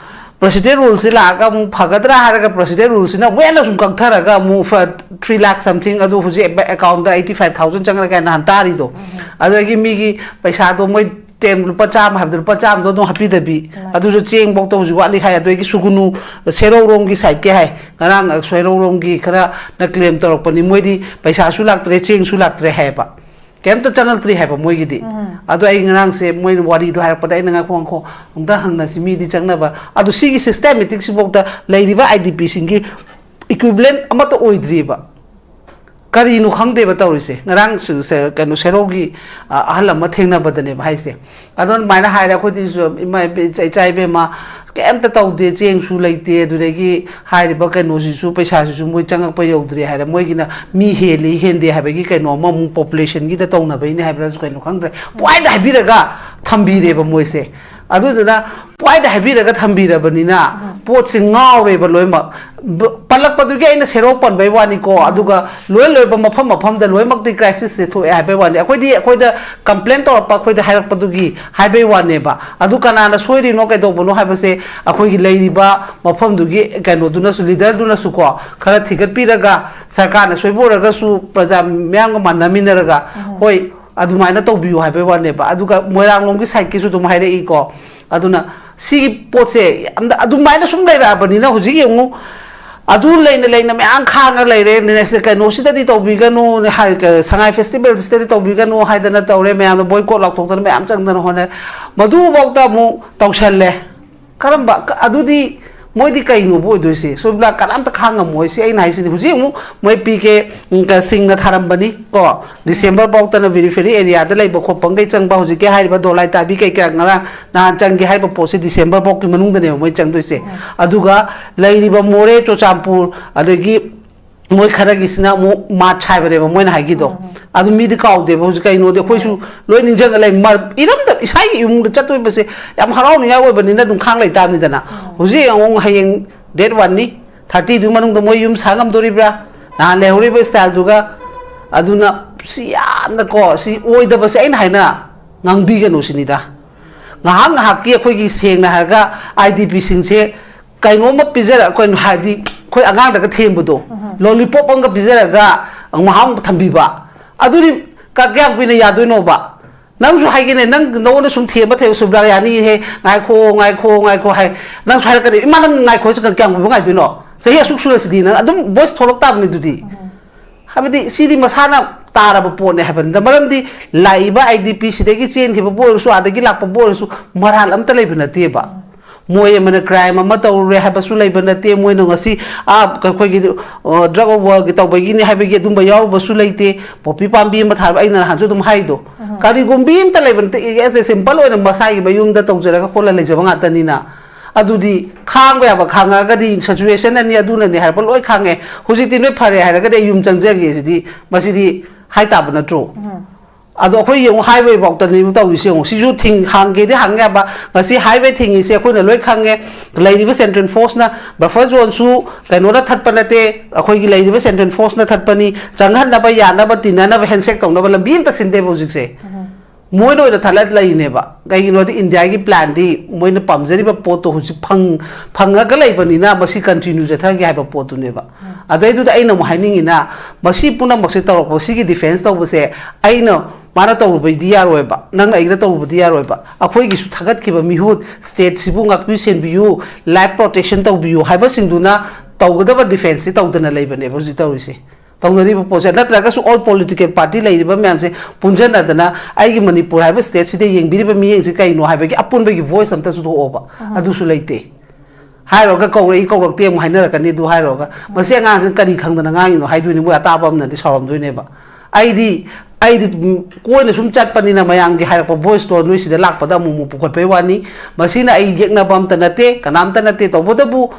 President ruleꯁꯤ ꯂꯥꯛꯑꯒ ꯑꯃꯨꯛ ꯐꯒꯗ꯭ꯔꯥ ꯍꯥꯏꯔꯒ, President ruleꯁꯤꯅ ꯑꯃꯨꯛ ꯍꯦꯟꯅ ꯁꯨꯝ ꯀꯛꯊꯔꯒ ꯑꯃꯨꯛ ꯐ-, three lakh something, ꯑꯗꯨ ꯍꯧꯖꯤꯛ accountꯗ eighty five thousand ꯆꯪꯉꯛꯑꯦ ꯅꯍꯥꯟ ꯇꯥꯔꯤꯗꯣ꯫ ꯎꯝ꯫ ꯑꯗꯨꯗꯒꯤ ꯃꯤꯒꯤ ꯄꯩꯁꯥꯗꯣ ꯃꯣꯏ ten, ꯂꯨꯄꯥ ꯆꯥꯝꯃ ꯍꯥꯏꯕꯗꯣ, ꯂꯨꯄꯥ ꯆꯥꯝꯃꯗꯣ ꯑꯗꯨꯝ ꯍꯥꯞꯄꯤꯗꯕꯤ꯫ ꯎꯝ꯫ ꯑꯗꯨꯁꯨ ꯆꯦꯡꯐꯧꯗ ꯍꯧꯖꯤꯛ ꯋꯥꯠꯂꯤ ꯍꯥꯏ꯫ ꯑꯗꯨꯗꯒꯤ ꯁꯨꯒꯨꯅꯨ, ꯁꯦꯔꯧꯔꯣꯝꯒꯤ sideꯀꯤ ꯍꯥꯏ, ꯉꯔꯥꯡ ꯁꯦꯔꯧꯔꯣꯝꯒꯤ ꯈꯔꯅ claim ꯇꯧꯔꯛꯄꯅꯤ, ꯃꯣꯏꯗꯤ ꯄꯩꯁꯥꯁꯨ ꯂꯥꯛꯇ꯭ꯔꯦ, ꯆꯦꯡꯁꯨ ꯂꯥꯛꯇ꯭ꯔꯦ ꯍꯥꯏꯌꯦꯕ꯫ ꯀꯩꯝꯇ ꯆꯪꯉꯛꯇ꯭ꯔꯤ ꯍꯥꯏꯕ ꯃꯣꯏꯒꯤꯗꯤ꯫ ꯑꯗꯣ ꯑꯩ ꯉꯔꯥꯡꯁꯦ ꯃꯣꯏꯅ ꯋꯥꯔꯤꯗꯣ ꯍꯥꯏꯔꯛꯄꯗ ꯑꯩꯅ, "ꯉꯥꯏꯈꯣ, ꯉꯥꯏꯈꯣ, ꯑꯝꯇ ꯍꯪꯅꯁꯤ, ꯃꯤꯗꯤ ꯆꯪꯅꯕ"꯫ ꯑꯗꯣ ꯁꯤꯒꯤ systematic ꯁꯤꯐꯥꯎꯗ ꯂꯩꯔꯤꯕ IDP ꯁꯤꯡꯒꯤ equivalent ꯑꯃꯠꯇ ꯑꯣꯏꯗ꯭ꯔꯤꯕ꯫ ꯀꯔꯤꯅꯣ ꯈꯪꯗꯦꯕ ꯇꯧꯔꯤꯁꯦ꯫ ꯉꯔꯥꯡ ꯁ-, ꯁ-, ꯀꯩꯅꯣ, ꯁꯦꯔꯧꯒꯤ, ꯑ, ꯑꯍꯜ ꯑꯃ ꯊꯦꯡꯅꯕꯗꯅꯦꯕ ꯍꯥꯏꯁꯦ꯫ ꯑꯗꯣ ꯑꯗꯨꯃꯥꯏꯅ ꯍꯥꯏꯔꯦ, ꯑꯩꯈꯣꯏꯗꯁꯨ ꯏꯃꯥ ꯏꯕꯦ-, ꯏꯆꯥ, ꯏꯆꯥ ꯏꯕꯦꯝꯃ ꯀꯩꯝꯇ ꯇꯧꯗꯦ, ꯆꯦꯡꯁꯨ ꯂꯩꯇꯦ, ꯑꯗꯨꯗꯒꯤ ꯍꯥꯏꯔꯤꯕ ꯀꯩꯅꯣꯁꯤꯁꯨ, ꯄꯩꯁꯥꯁꯤꯁꯨ ꯃꯣꯏ ꯆꯪꯉꯛꯄ ꯌꯧꯗ꯭ꯔꯤ ꯍꯥꯏꯔꯦ꯫ ꯃꯣꯏꯒꯤꯅ ꯃꯤ ꯍꯦꯜꯂꯤ ꯍꯦꯟꯗꯦ ꯍꯥꯏꯕꯒꯤ ꯀꯩꯅꯣ ꯑꯃꯃꯨꯛ population ꯒꯤꯗ ꯇꯧꯅꯕꯩꯅꯦ ꯍꯥꯏꯕ꯭ꯔꯥꯁꯨ ꯀꯩꯅꯣ ꯈꯪꯗ꯭ꯔꯦ, ꯄꯨꯡꯍꯥꯏꯗ ꯍꯥꯏꯕꯤꯔꯒ ꯊꯝꯕꯤꯔꯦꯕ ꯃꯣꯏꯁꯦ꯫ ꯑꯗꯨꯗꯨꯅ ꯄꯨꯡꯍꯥꯏꯗ ꯍꯥꯏꯕꯤꯔꯒ ꯊꯝꯕꯤꯔꯕꯅꯤꯅ ꯄꯣꯠꯁꯦ ꯉꯥꯎꯔꯦꯕ ꯂꯣꯏꯅꯃꯛ꯫ ꯕ-, ꯄꯜꯂꯛꯄꯗꯨꯒꯤ ꯑꯩꯅ ꯁꯦꯔꯧ ꯄꯟꯕꯩ ꯋꯥꯅꯤꯀꯣ, ꯑꯗꯨꯒ ꯂꯣꯏ ꯂꯣꯏꯕ ꯃꯐꯝ ꯃꯐꯝꯗ ꯂꯣꯏꯅꯃꯛꯇꯤ crisis ꯁꯦ ꯊꯣꯛꯑꯦ ꯍꯥꯏꯕꯩ ꯋꯥꯅꯤ꯫ ꯑꯩꯈꯣꯏꯗꯤ, ꯑꯩꯈꯣꯏꯗ complain ꯇꯧꯔꯛꯄ, ꯑꯩꯈꯣꯏꯗ ꯍꯥꯏꯔꯛꯄꯗꯨꯒꯤ ꯍꯥꯏꯕꯩ ꯋꯥꯅꯦꯕ꯫ ꯑꯗꯨ ꯀꯅꯥꯅ ꯁꯣꯏꯔꯤꯅꯣ, ꯀꯩꯗꯧꯕꯅꯣ ꯍꯥꯏꯕꯁꯦ ꯑꯩꯈꯣꯏꯒꯤ ꯂꯩꯔꯤꯕ ꯃꯐꯝꯗꯨꯒꯤ ꯀꯩꯅꯣꯗꯨꯅꯁꯨ, leader ꯗꯨꯅꯁꯨ ꯀꯣ, ꯈꯔ ꯊꯤꯒꯠꯄꯤꯔꯒ, ꯁꯔꯀꯥꯔꯅ ꯁꯣꯏꯕ ꯑꯣꯏꯔꯒꯁꯨ ꯄ꯭ꯔꯖꯥ ꯃꯤꯌꯥꯝꯒ ꯃꯥꯟꯅꯃꯤꯟꯅꯔꯒ, ꯍꯣꯏ, ꯑꯗꯨꯃꯥꯏꯅ ꯇꯧꯕꯤꯌꯨ ꯍꯥꯏꯕꯩ ꯋꯥꯅꯦꯕ꯫ ꯑꯗꯨꯒ ꯃꯣꯏꯔꯥꯡꯂꯣꯝꯒꯤ side ꯀꯤꯁꯨ ꯑꯗꯨꯝ ꯍꯥꯏꯔꯛꯏꯀꯣ꯫ ꯑꯗꯨꯅ ꯁꯤꯒꯤ ꯄꯣꯠꯁꯦ ꯌꯥꯝꯅ ꯑꯗꯨꯃꯥꯏꯅ ꯁꯨꯝ ꯂꯩꯔꯛꯑꯕꯅꯤꯅ ꯍꯧꯖꯤꯛ ꯌꯦꯡꯉꯨ, ꯑꯗꯨ ꯂꯩꯅ ꯂꯩꯅ ꯃꯌꯥꯝ ꯈꯥꯡꯉ ꯂꯩꯔꯦ꯫ ꯅꯦ-, ꯀꯩꯅꯣꯁꯤꯗꯗꯤ ꯇꯧꯕꯤꯒꯅꯨ, ꯍꯥꯏ-, ꯀ-, ꯁꯉꯥꯏ festival ꯁꯤꯗꯗꯤ ꯇꯧꯕꯤꯒꯅꯨ ꯍꯥꯏꯗꯅ ꯇꯧꯔꯦ꯫ ꯃꯌꯥꯝꯅ boycott ꯂꯥꯎꯊꯣꯛꯇꯅ ꯃꯌꯥꯝ ꯆꯪꯗꯅ ꯍꯣꯠꯅꯔꯦ꯫ ꯃꯗꯨꯐꯥꯎꯗ ꯑꯃꯨꯛ ꯇꯧꯁꯜꯂꯦ꯫ ꯀꯔꯝꯕ, ꯀ-, ꯑꯗꯨꯗꯤ ꯃꯣꯏꯗꯤ ꯀꯩꯅꯣꯕ ꯑꯣꯏꯗꯣꯏꯁꯦ? ꯁꯣꯏꯕꯂꯥ ꯀꯅꯥꯝꯇ ꯈꯥꯡ ꯉꯝꯃꯣꯏ꯫ ꯁꯤ ꯑꯩꯅ ꯍꯥꯏꯁꯤꯅꯤ꯫ ꯍꯧꯖꯤꯛ ꯑꯃꯨꯛ ꯃꯣꯏ ꯄꯤ ꯀꯦ, ꯎꯝ, ꯀ-, ꯁꯤꯡꯅ ꯊꯥꯔꯝꯕꯅꯤ ꯀꯣ, December ꯐꯥꯎꯗꯅ periphery area ꯗ ꯂꯩꯕ ꯈꯣꯠꯄ ꯃꯈꯩ ꯆꯪꯕ, ꯍꯧꯖꯤꯛꯀꯤ ꯍꯥꯏꯔꯤꯕ ꯗꯣꯂꯥꯏ ꯇꯥꯕꯤ ꯀꯩ ꯀꯌꯥ ꯉꯔꯥꯡ ꯅꯍꯥꯟ ꯆꯪꯒꯦ ꯍꯥꯏꯔꯤꯕ ꯄꯣꯠꯁꯦ December ꯐꯥꯎꯒꯤ ꯃꯅꯨꯡꯗꯅꯦꯕ ꯃꯣꯏ ꯆꯪꯗꯣꯏꯁꯦ꯫ ꯑꯗꯨꯒ ꯂꯩꯔꯤꯕ ꯃꯣꯔꯦ, ꯆꯨꯔꯆꯥꯟꯄꯨꯔ, ꯑꯗꯒꯤ ꯃꯣꯏ ꯈꯔꯒꯤꯁꯤꯅ ꯑꯃꯨꯛ March ꯍꯥꯏꯕꯅꯦꯕ ꯃꯣꯏꯅ ꯍꯥꯏꯒꯤꯗꯣ꯫ ꯑꯗꯨ ꯃꯤꯗꯤ ꯀꯥꯎꯗꯦꯕ꯫ ꯍꯧꯖꯤꯛ ꯀꯩꯅꯣꯗꯤ ꯑꯩꯈꯣꯏꯁꯨ ꯂꯣꯏ ꯅꯤꯡꯁꯤꯡꯉ ꯂꯩ꯫ ꯃꯔ-, ꯏꯔꯝꯗꯝ, ꯏꯁꯥꯒꯤ ꯌꯨꯝꯗ ꯆꯠꯇꯣꯏꯕꯁꯦ ꯌꯥꯝ ꯍꯔꯥꯎꯅꯤꯡꯉꯥꯏ ꯑꯣꯏꯕꯅꯤꯅ ꯑꯗꯨꯝ ꯈꯥꯡ ꯂꯩ ꯇꯥꯕꯅꯤꯗꯅ꯫ ꯍꯧꯖꯤꯛ ꯌꯦꯡꯉꯨ, ꯍꯌꯦꯡ date one ꯅꯤ, thirty ꯗꯨꯒꯤ ꯃꯅꯨꯡꯗ ꯃꯣꯏ ꯌꯨꯝ ꯁꯥ ꯉꯝꯗꯣꯔꯤꯕ꯭ꯔꯥ? ꯅꯍꯥꯟ ꯂꯩꯍꯧꯔꯤꯕ style ꯗꯨꯒ꯫ ꯑꯗꯨꯅ ꯁꯤ ꯌꯥꯝꯅꯀꯣ, ꯁꯤ ꯑꯣꯏꯗꯕꯁꯦ ꯑꯩꯅ ꯍꯥꯏꯅ ꯉꯥꯡꯕꯤꯒꯅꯨ ꯁꯤꯅꯤꯗ꯫ ꯉꯥꯏꯍꯥꯛ ꯉꯥꯏꯍꯥꯛꯀꯤ ꯑꯩꯈꯣꯏꯒꯤ, ꯁꯦꯡꯅ ꯍꯥꯏꯔꯒ, IDP ꯁꯤꯡꯁꯦ ꯀꯩꯅꯣꯝꯃ ꯄꯤꯖꯔ-, ꯀꯩꯅꯣ ꯍꯥꯏꯗꯤ, ꯑꯩꯈꯣꯏ ꯑꯉꯥꯡꯗꯒ ꯊꯦꯝꯕꯗꯣ, lollipop ꯑꯃꯒ ꯄꯤꯖꯔꯒ ꯉꯥꯏꯍꯥꯛ ꯊꯝꯕꯤꯕ, ꯑꯗꯨꯗꯤ ꯀ-, ꯀꯌꯥꯝ ꯀꯨꯏꯅ ꯌꯥꯗꯣꯏꯅꯣꯕ? ꯅꯪꯁꯨ ꯍꯥꯏꯒꯦꯅꯦ, ꯅꯪ ꯅꯉꯣꯟꯗ ꯁꯨꯝ ꯊꯦꯝꯕ ꯊꯦꯝꯕ ꯁꯨꯕ꯭ꯔꯥ? ꯌꯥꯅꯤꯍꯦ, ꯉꯥꯏꯈꯣ, ꯉꯥꯏꯈꯣ, ꯉꯥꯏꯈꯣ ꯍꯥꯏ꯫ ꯅꯪꯁꯨ ꯍꯥꯏꯔꯛꯀꯅꯤ, "ꯏꯃꯥ, ꯅꯪ ꯉꯥꯏꯈꯣ ꯍꯥꯏꯁꯤ ꯀꯌꯥꯝ ꯀꯨꯏꯕ ꯉꯥꯏꯗꯣꯏꯅꯣ? ꯆꯍꯤ ꯑꯁꯨꯛ ꯁꯨꯔꯁꯤꯗꯤ"꯫ ꯅꯪ ꯑꯗꯨꯝ voice ꯊꯣꯛꯂꯛ ꯇꯥꯕꯅꯤ ꯑꯗꯨꯗꯤ꯫ ꯍꯥꯏꯕꯗꯤ ꯁꯤꯗꯤ ꯃꯁꯥꯅ ꯇꯥꯔꯕ ꯄꯣꯠꯅꯦ ꯍꯥꯏꯕꯅꯤꯗ꯫ ꯃꯔꯝꯗꯤ ꯂꯥꯛꯏꯕ ꯑꯥꯏ ꯗꯤ ꯄꯤ ꯁꯤꯗꯒꯤ ꯆꯦꯟꯈꯤꯕꯕꯨ ꯑꯣꯏꯔꯁꯨ, ꯑꯥꯗꯒꯤ ꯂꯥꯛꯄꯕꯨ ꯑꯣꯏꯔꯁꯨ, ꯃꯔꯥꯜ ꯑꯝꯇ ꯂꯩꯕ ꯅꯠꯇꯦꯕ꯫ ꯃꯣꯏ ꯑꯃꯅ ꯀ꯭ꯔꯥꯏꯝ ꯑꯃ ꯇꯧꯔꯨꯔꯦ ꯍꯥꯏꯕꯁꯨ ꯂꯩꯕ ꯅꯠꯇꯦ꯫ ꯃꯣꯏꯅ ꯉꯁꯤ, ꯑꯥ, ꯑꯩꯈꯣꯏꯒꯤ, ꯑ, ꯗ꯭ꯔꯒ ꯋꯥꯔꯒꯤ ꯇꯧꯕꯒꯤꯅꯤ ꯍꯥꯏꯕꯒꯤ ꯑꯗꯨꯝꯕ ꯌꯥꯎꯔꯨꯕꯁꯨ ꯂꯩꯇꯦ꯫ ꯄꯣꯄꯤ ꯄꯥꯝꯕꯤ ꯑꯃ ꯊꯥꯕ, ꯑꯩꯅ ꯅꯍꯥꯟꯁꯨ ꯑꯗꯨꯝ ꯍꯥꯏꯗꯣ, ꯀꯔꯤꯒꯨꯝꯕꯤ ꯑꯝꯇ ꯂꯩꯕ ꯅꯠꯇꯦ꯫ ꯑꯦꯁ ꯑꯦ ꯁꯤꯝꯄꯜ ꯑꯣꯏꯅ ꯃꯁꯥꯒꯤ ꯃꯌꯨꯝꯗ ꯇꯧꯖꯔꯒ ꯈꯣꯠꯂ ꯂꯩꯖꯕ ꯉꯥꯛꯇꯅꯤꯅ꯫ ꯑꯗꯨꯗꯤ ꯈꯥꯡꯕ ꯌꯥꯕ ꯈꯥꯡꯉꯛꯑꯒꯗꯤ, ꯁꯤꯆꯨꯋꯦꯁꯟ ꯑꯅꯤ ꯑꯗꯨꯅꯅꯤ ꯍꯥꯏꯔꯛꯄ ꯂꯣꯏ ꯈꯥꯡꯉꯦ꯫ ꯍꯧꯖꯤꯛꯇꯤ ꯅꯣꯏ ꯐꯔꯦ ꯍꯥꯏꯔꯒꯗꯤ ꯑꯩ ꯌꯨꯝ ꯆꯪꯖꯒꯦ ꯁꯤꯗꯤ, ꯃꯁꯤꯗꯤ ꯍꯥꯏ ꯇꯥꯕ ꯅꯠꯇ꯭ꯔꯣ? ꯑꯗꯣ ꯑꯩꯈꯣꯏ ꯌꯦꯡꯉꯨ, ꯍꯥꯏꯋꯦ ꯐꯥꯎꯇꯅꯦꯕ ꯇꯧꯔꯤꯁꯦ꯫ ꯌꯦꯡꯉꯨ, ꯁꯤꯁꯨ ꯊꯤꯡ-, ꯍꯥꯡꯒꯦꯗꯤ ꯍꯥꯡ ꯌꯥꯕ, ꯉꯁꯤ ꯍꯥꯏꯋꯦ ꯊꯤꯡꯉꯤꯁꯦ ꯑꯩꯈꯣꯏꯅ ꯂꯣꯏ ꯈꯪꯉꯦ꯫ ꯂꯩꯔꯤꯕ ꯁꯦꯟꯇ꯭ꯔꯦꯜ ꯐꯣꯔꯁꯅ ꯕꯐꯔ ꯖꯣꯟꯁꯨ ꯀꯩꯅꯣꯅ ꯊꯠꯄ ꯅꯠꯇꯦ, ꯑꯩꯈꯣꯏꯒꯤ ꯂꯩꯔꯤꯕ ꯁꯦꯟꯇ꯭ꯔꯦꯜ ꯐꯣꯔꯁꯅ ꯊꯠꯄꯅꯤ꯫ ꯆꯪꯍꯟꯅꯕ, ꯌꯥꯅꯕ, ꯇꯤꯟꯅꯅꯕ, ꯍꯦꯟꯁꯦꯛ ꯇꯧꯅꯕ ꯂꯝꯕꯤ ꯑꯝꯇ ꯁꯤꯟꯗꯦꯕ ꯍꯧꯖꯤꯛꯁꯦ꯫ ꯃꯣꯏꯅ ꯑꯣꯏꯅ ꯊꯠꯂ ꯂꯩꯔꯤꯅꯦꯕ꯫ ꯀꯩꯒꯤꯅꯣꯗꯤ ꯏꯟꯗꯤꯌꯥꯒꯤ ꯄ꯭ꯂꯥꯟꯗꯤ ꯃꯣꯏꯅ ꯄꯥꯝꯖꯔꯤꯕ ꯄꯣꯠꯇꯣ ꯍꯧꯖꯤꯛ ꯐꯪ-, ꯐꯪꯉꯒ ꯂꯩꯕꯅꯤꯅ ꯃꯁꯤ ꯀꯟꯇꯤꯅ꯭ꯌꯨ ꯆꯠꯊꯒꯦ ꯍꯥꯏꯕ ꯄꯣꯠꯇꯨꯅꯦꯕ꯫ ꯑꯗꯩꯗꯨꯗ ꯑꯩꯅ ꯑꯃꯨꯛ ꯍꯥꯏꯅꯤꯡꯉꯤꯅ, ꯃꯁꯤ ꯄꯨꯝꯅꯃꯛꯁꯦ ꯇꯧꯔꯛꯄ, ꯁꯤꯒꯤ ꯗꯤꯐꯦꯟꯁ ꯇꯧꯕꯁꯦ ꯑꯩꯅ, ꯃꯥꯅ ꯇꯧꯔꯨꯕꯩꯗꯤ ꯌꯥꯔꯣꯏꯕ, ꯅꯪꯅ ꯑꯩꯅ ꯇꯧꯔꯨꯕꯗꯤ ꯌꯥꯔꯣꯏꯕ꯫ ꯑꯩꯈꯣꯏꯒꯤꯁꯨ ꯊꯥꯒꯠꯈꯤꯕ ꯃꯤꯍꯨꯠ, ꯁ꯭ꯇꯦꯠꯁꯤꯕꯨ ꯉꯥꯛꯄꯤꯌꯨ ꯁꯦꯟꯕꯤꯌꯨ, ꯂꯥꯏꯐ ꯄ꯭ꯔꯣꯇꯦꯛꯁꯟ ꯇꯧꯕꯤꯌꯨ ꯍꯥꯏꯕꯁꯤꯡꯗꯨꯅ ꯇꯧꯒꯗꯕ ꯗꯤꯐꯦꯟꯁꯁꯤ ꯇꯧꯗꯅ ꯂꯩꯕꯅꯦꯕ ꯍꯧꯖꯤꯛ ꯇꯧꯔꯤꯁꯦ꯫ ꯇꯧꯅꯔꯤꯕ ꯄꯣꯠꯁꯦ, ꯅꯠꯇ꯭ꯔꯒꯁꯨ ꯑꯣꯜ ꯄꯣꯂꯤꯇꯤꯀꯦꯜ ꯄꯥꯔꯇꯤ ꯂꯩꯔꯤꯕ ꯃꯌꯥꯝꯁꯦ ꯄꯨꯟꯁꯤꯟꯅꯗꯅ ꯑꯩꯒꯤ ꯃꯅꯤꯄꯨꯔ ꯍꯥꯏꯕ ꯁ꯭ꯇꯦꯠꯁꯤꯗ ꯌꯦꯡꯕꯤꯔꯤꯕ ꯃꯤꯠꯌꯦꯡꯁꯦ ꯀꯩꯅꯣ ꯍꯥꯏꯕꯒꯤ ꯑꯄꯨꯟꯕꯒꯤ ꯚꯣꯏꯁ ꯑꯝꯇꯁꯨ ꯊꯣꯛꯑꯣꯕ꯫ ꯑꯗꯨꯁꯨ ꯂꯩꯇꯦ꯫ ꯍꯥꯏꯔꯨꯔꯒ ꯀꯧꯔꯛꯏ ꯀꯧꯔꯛꯇꯦ ꯑꯃꯨꯛ ꯍꯥꯏꯅꯔꯛꯀꯅꯤ꯫ ꯑꯗꯨ ꯍꯥꯏꯔꯨꯔꯒ ꯃꯁꯤ ꯑꯉꯥꯡꯁꯤꯅ ꯀꯔꯤ ꯈꯪꯗꯅ ꯉꯥꯡꯉꯤꯅꯣ ꯍꯥꯏꯗꯣꯏꯅꯤ, ꯃꯣꯏ ꯑꯇꯥꯕ ꯑꯃꯅꯗꯤ ꯁꯥꯎꯔꯝꯗꯣꯏꯅꯦꯕ꯫ ꯑꯩꯗꯤ, ꯑꯩꯗꯤ, ꯎꯝ, ꯀꯣꯏꯅ ꯁꯨꯝ ꯆꯠꯄꯅꯤꯅ ꯃꯌꯥꯝꯒꯤ ꯍꯥꯏꯔꯛꯄ ꯚꯣꯏꯁꯇꯣ ꯅꯣꯏ ꯁꯤꯗ ꯂꯥꯛꯄꯗ ꯑꯃꯨꯛ ꯑꯃꯨꯛ ꯄꯨꯈꯠꯄꯩ ꯋꯥꯅꯤ꯫ ꯃꯁꯤꯅ ꯑꯩ ꯌꯦꯛꯅꯕ ꯑꯝꯇ ꯅꯠꯇꯦ, ꯀꯅꯥꯝꯇ ꯅꯠꯇꯦ꯫ ꯇꯧꯕꯇꯕꯨ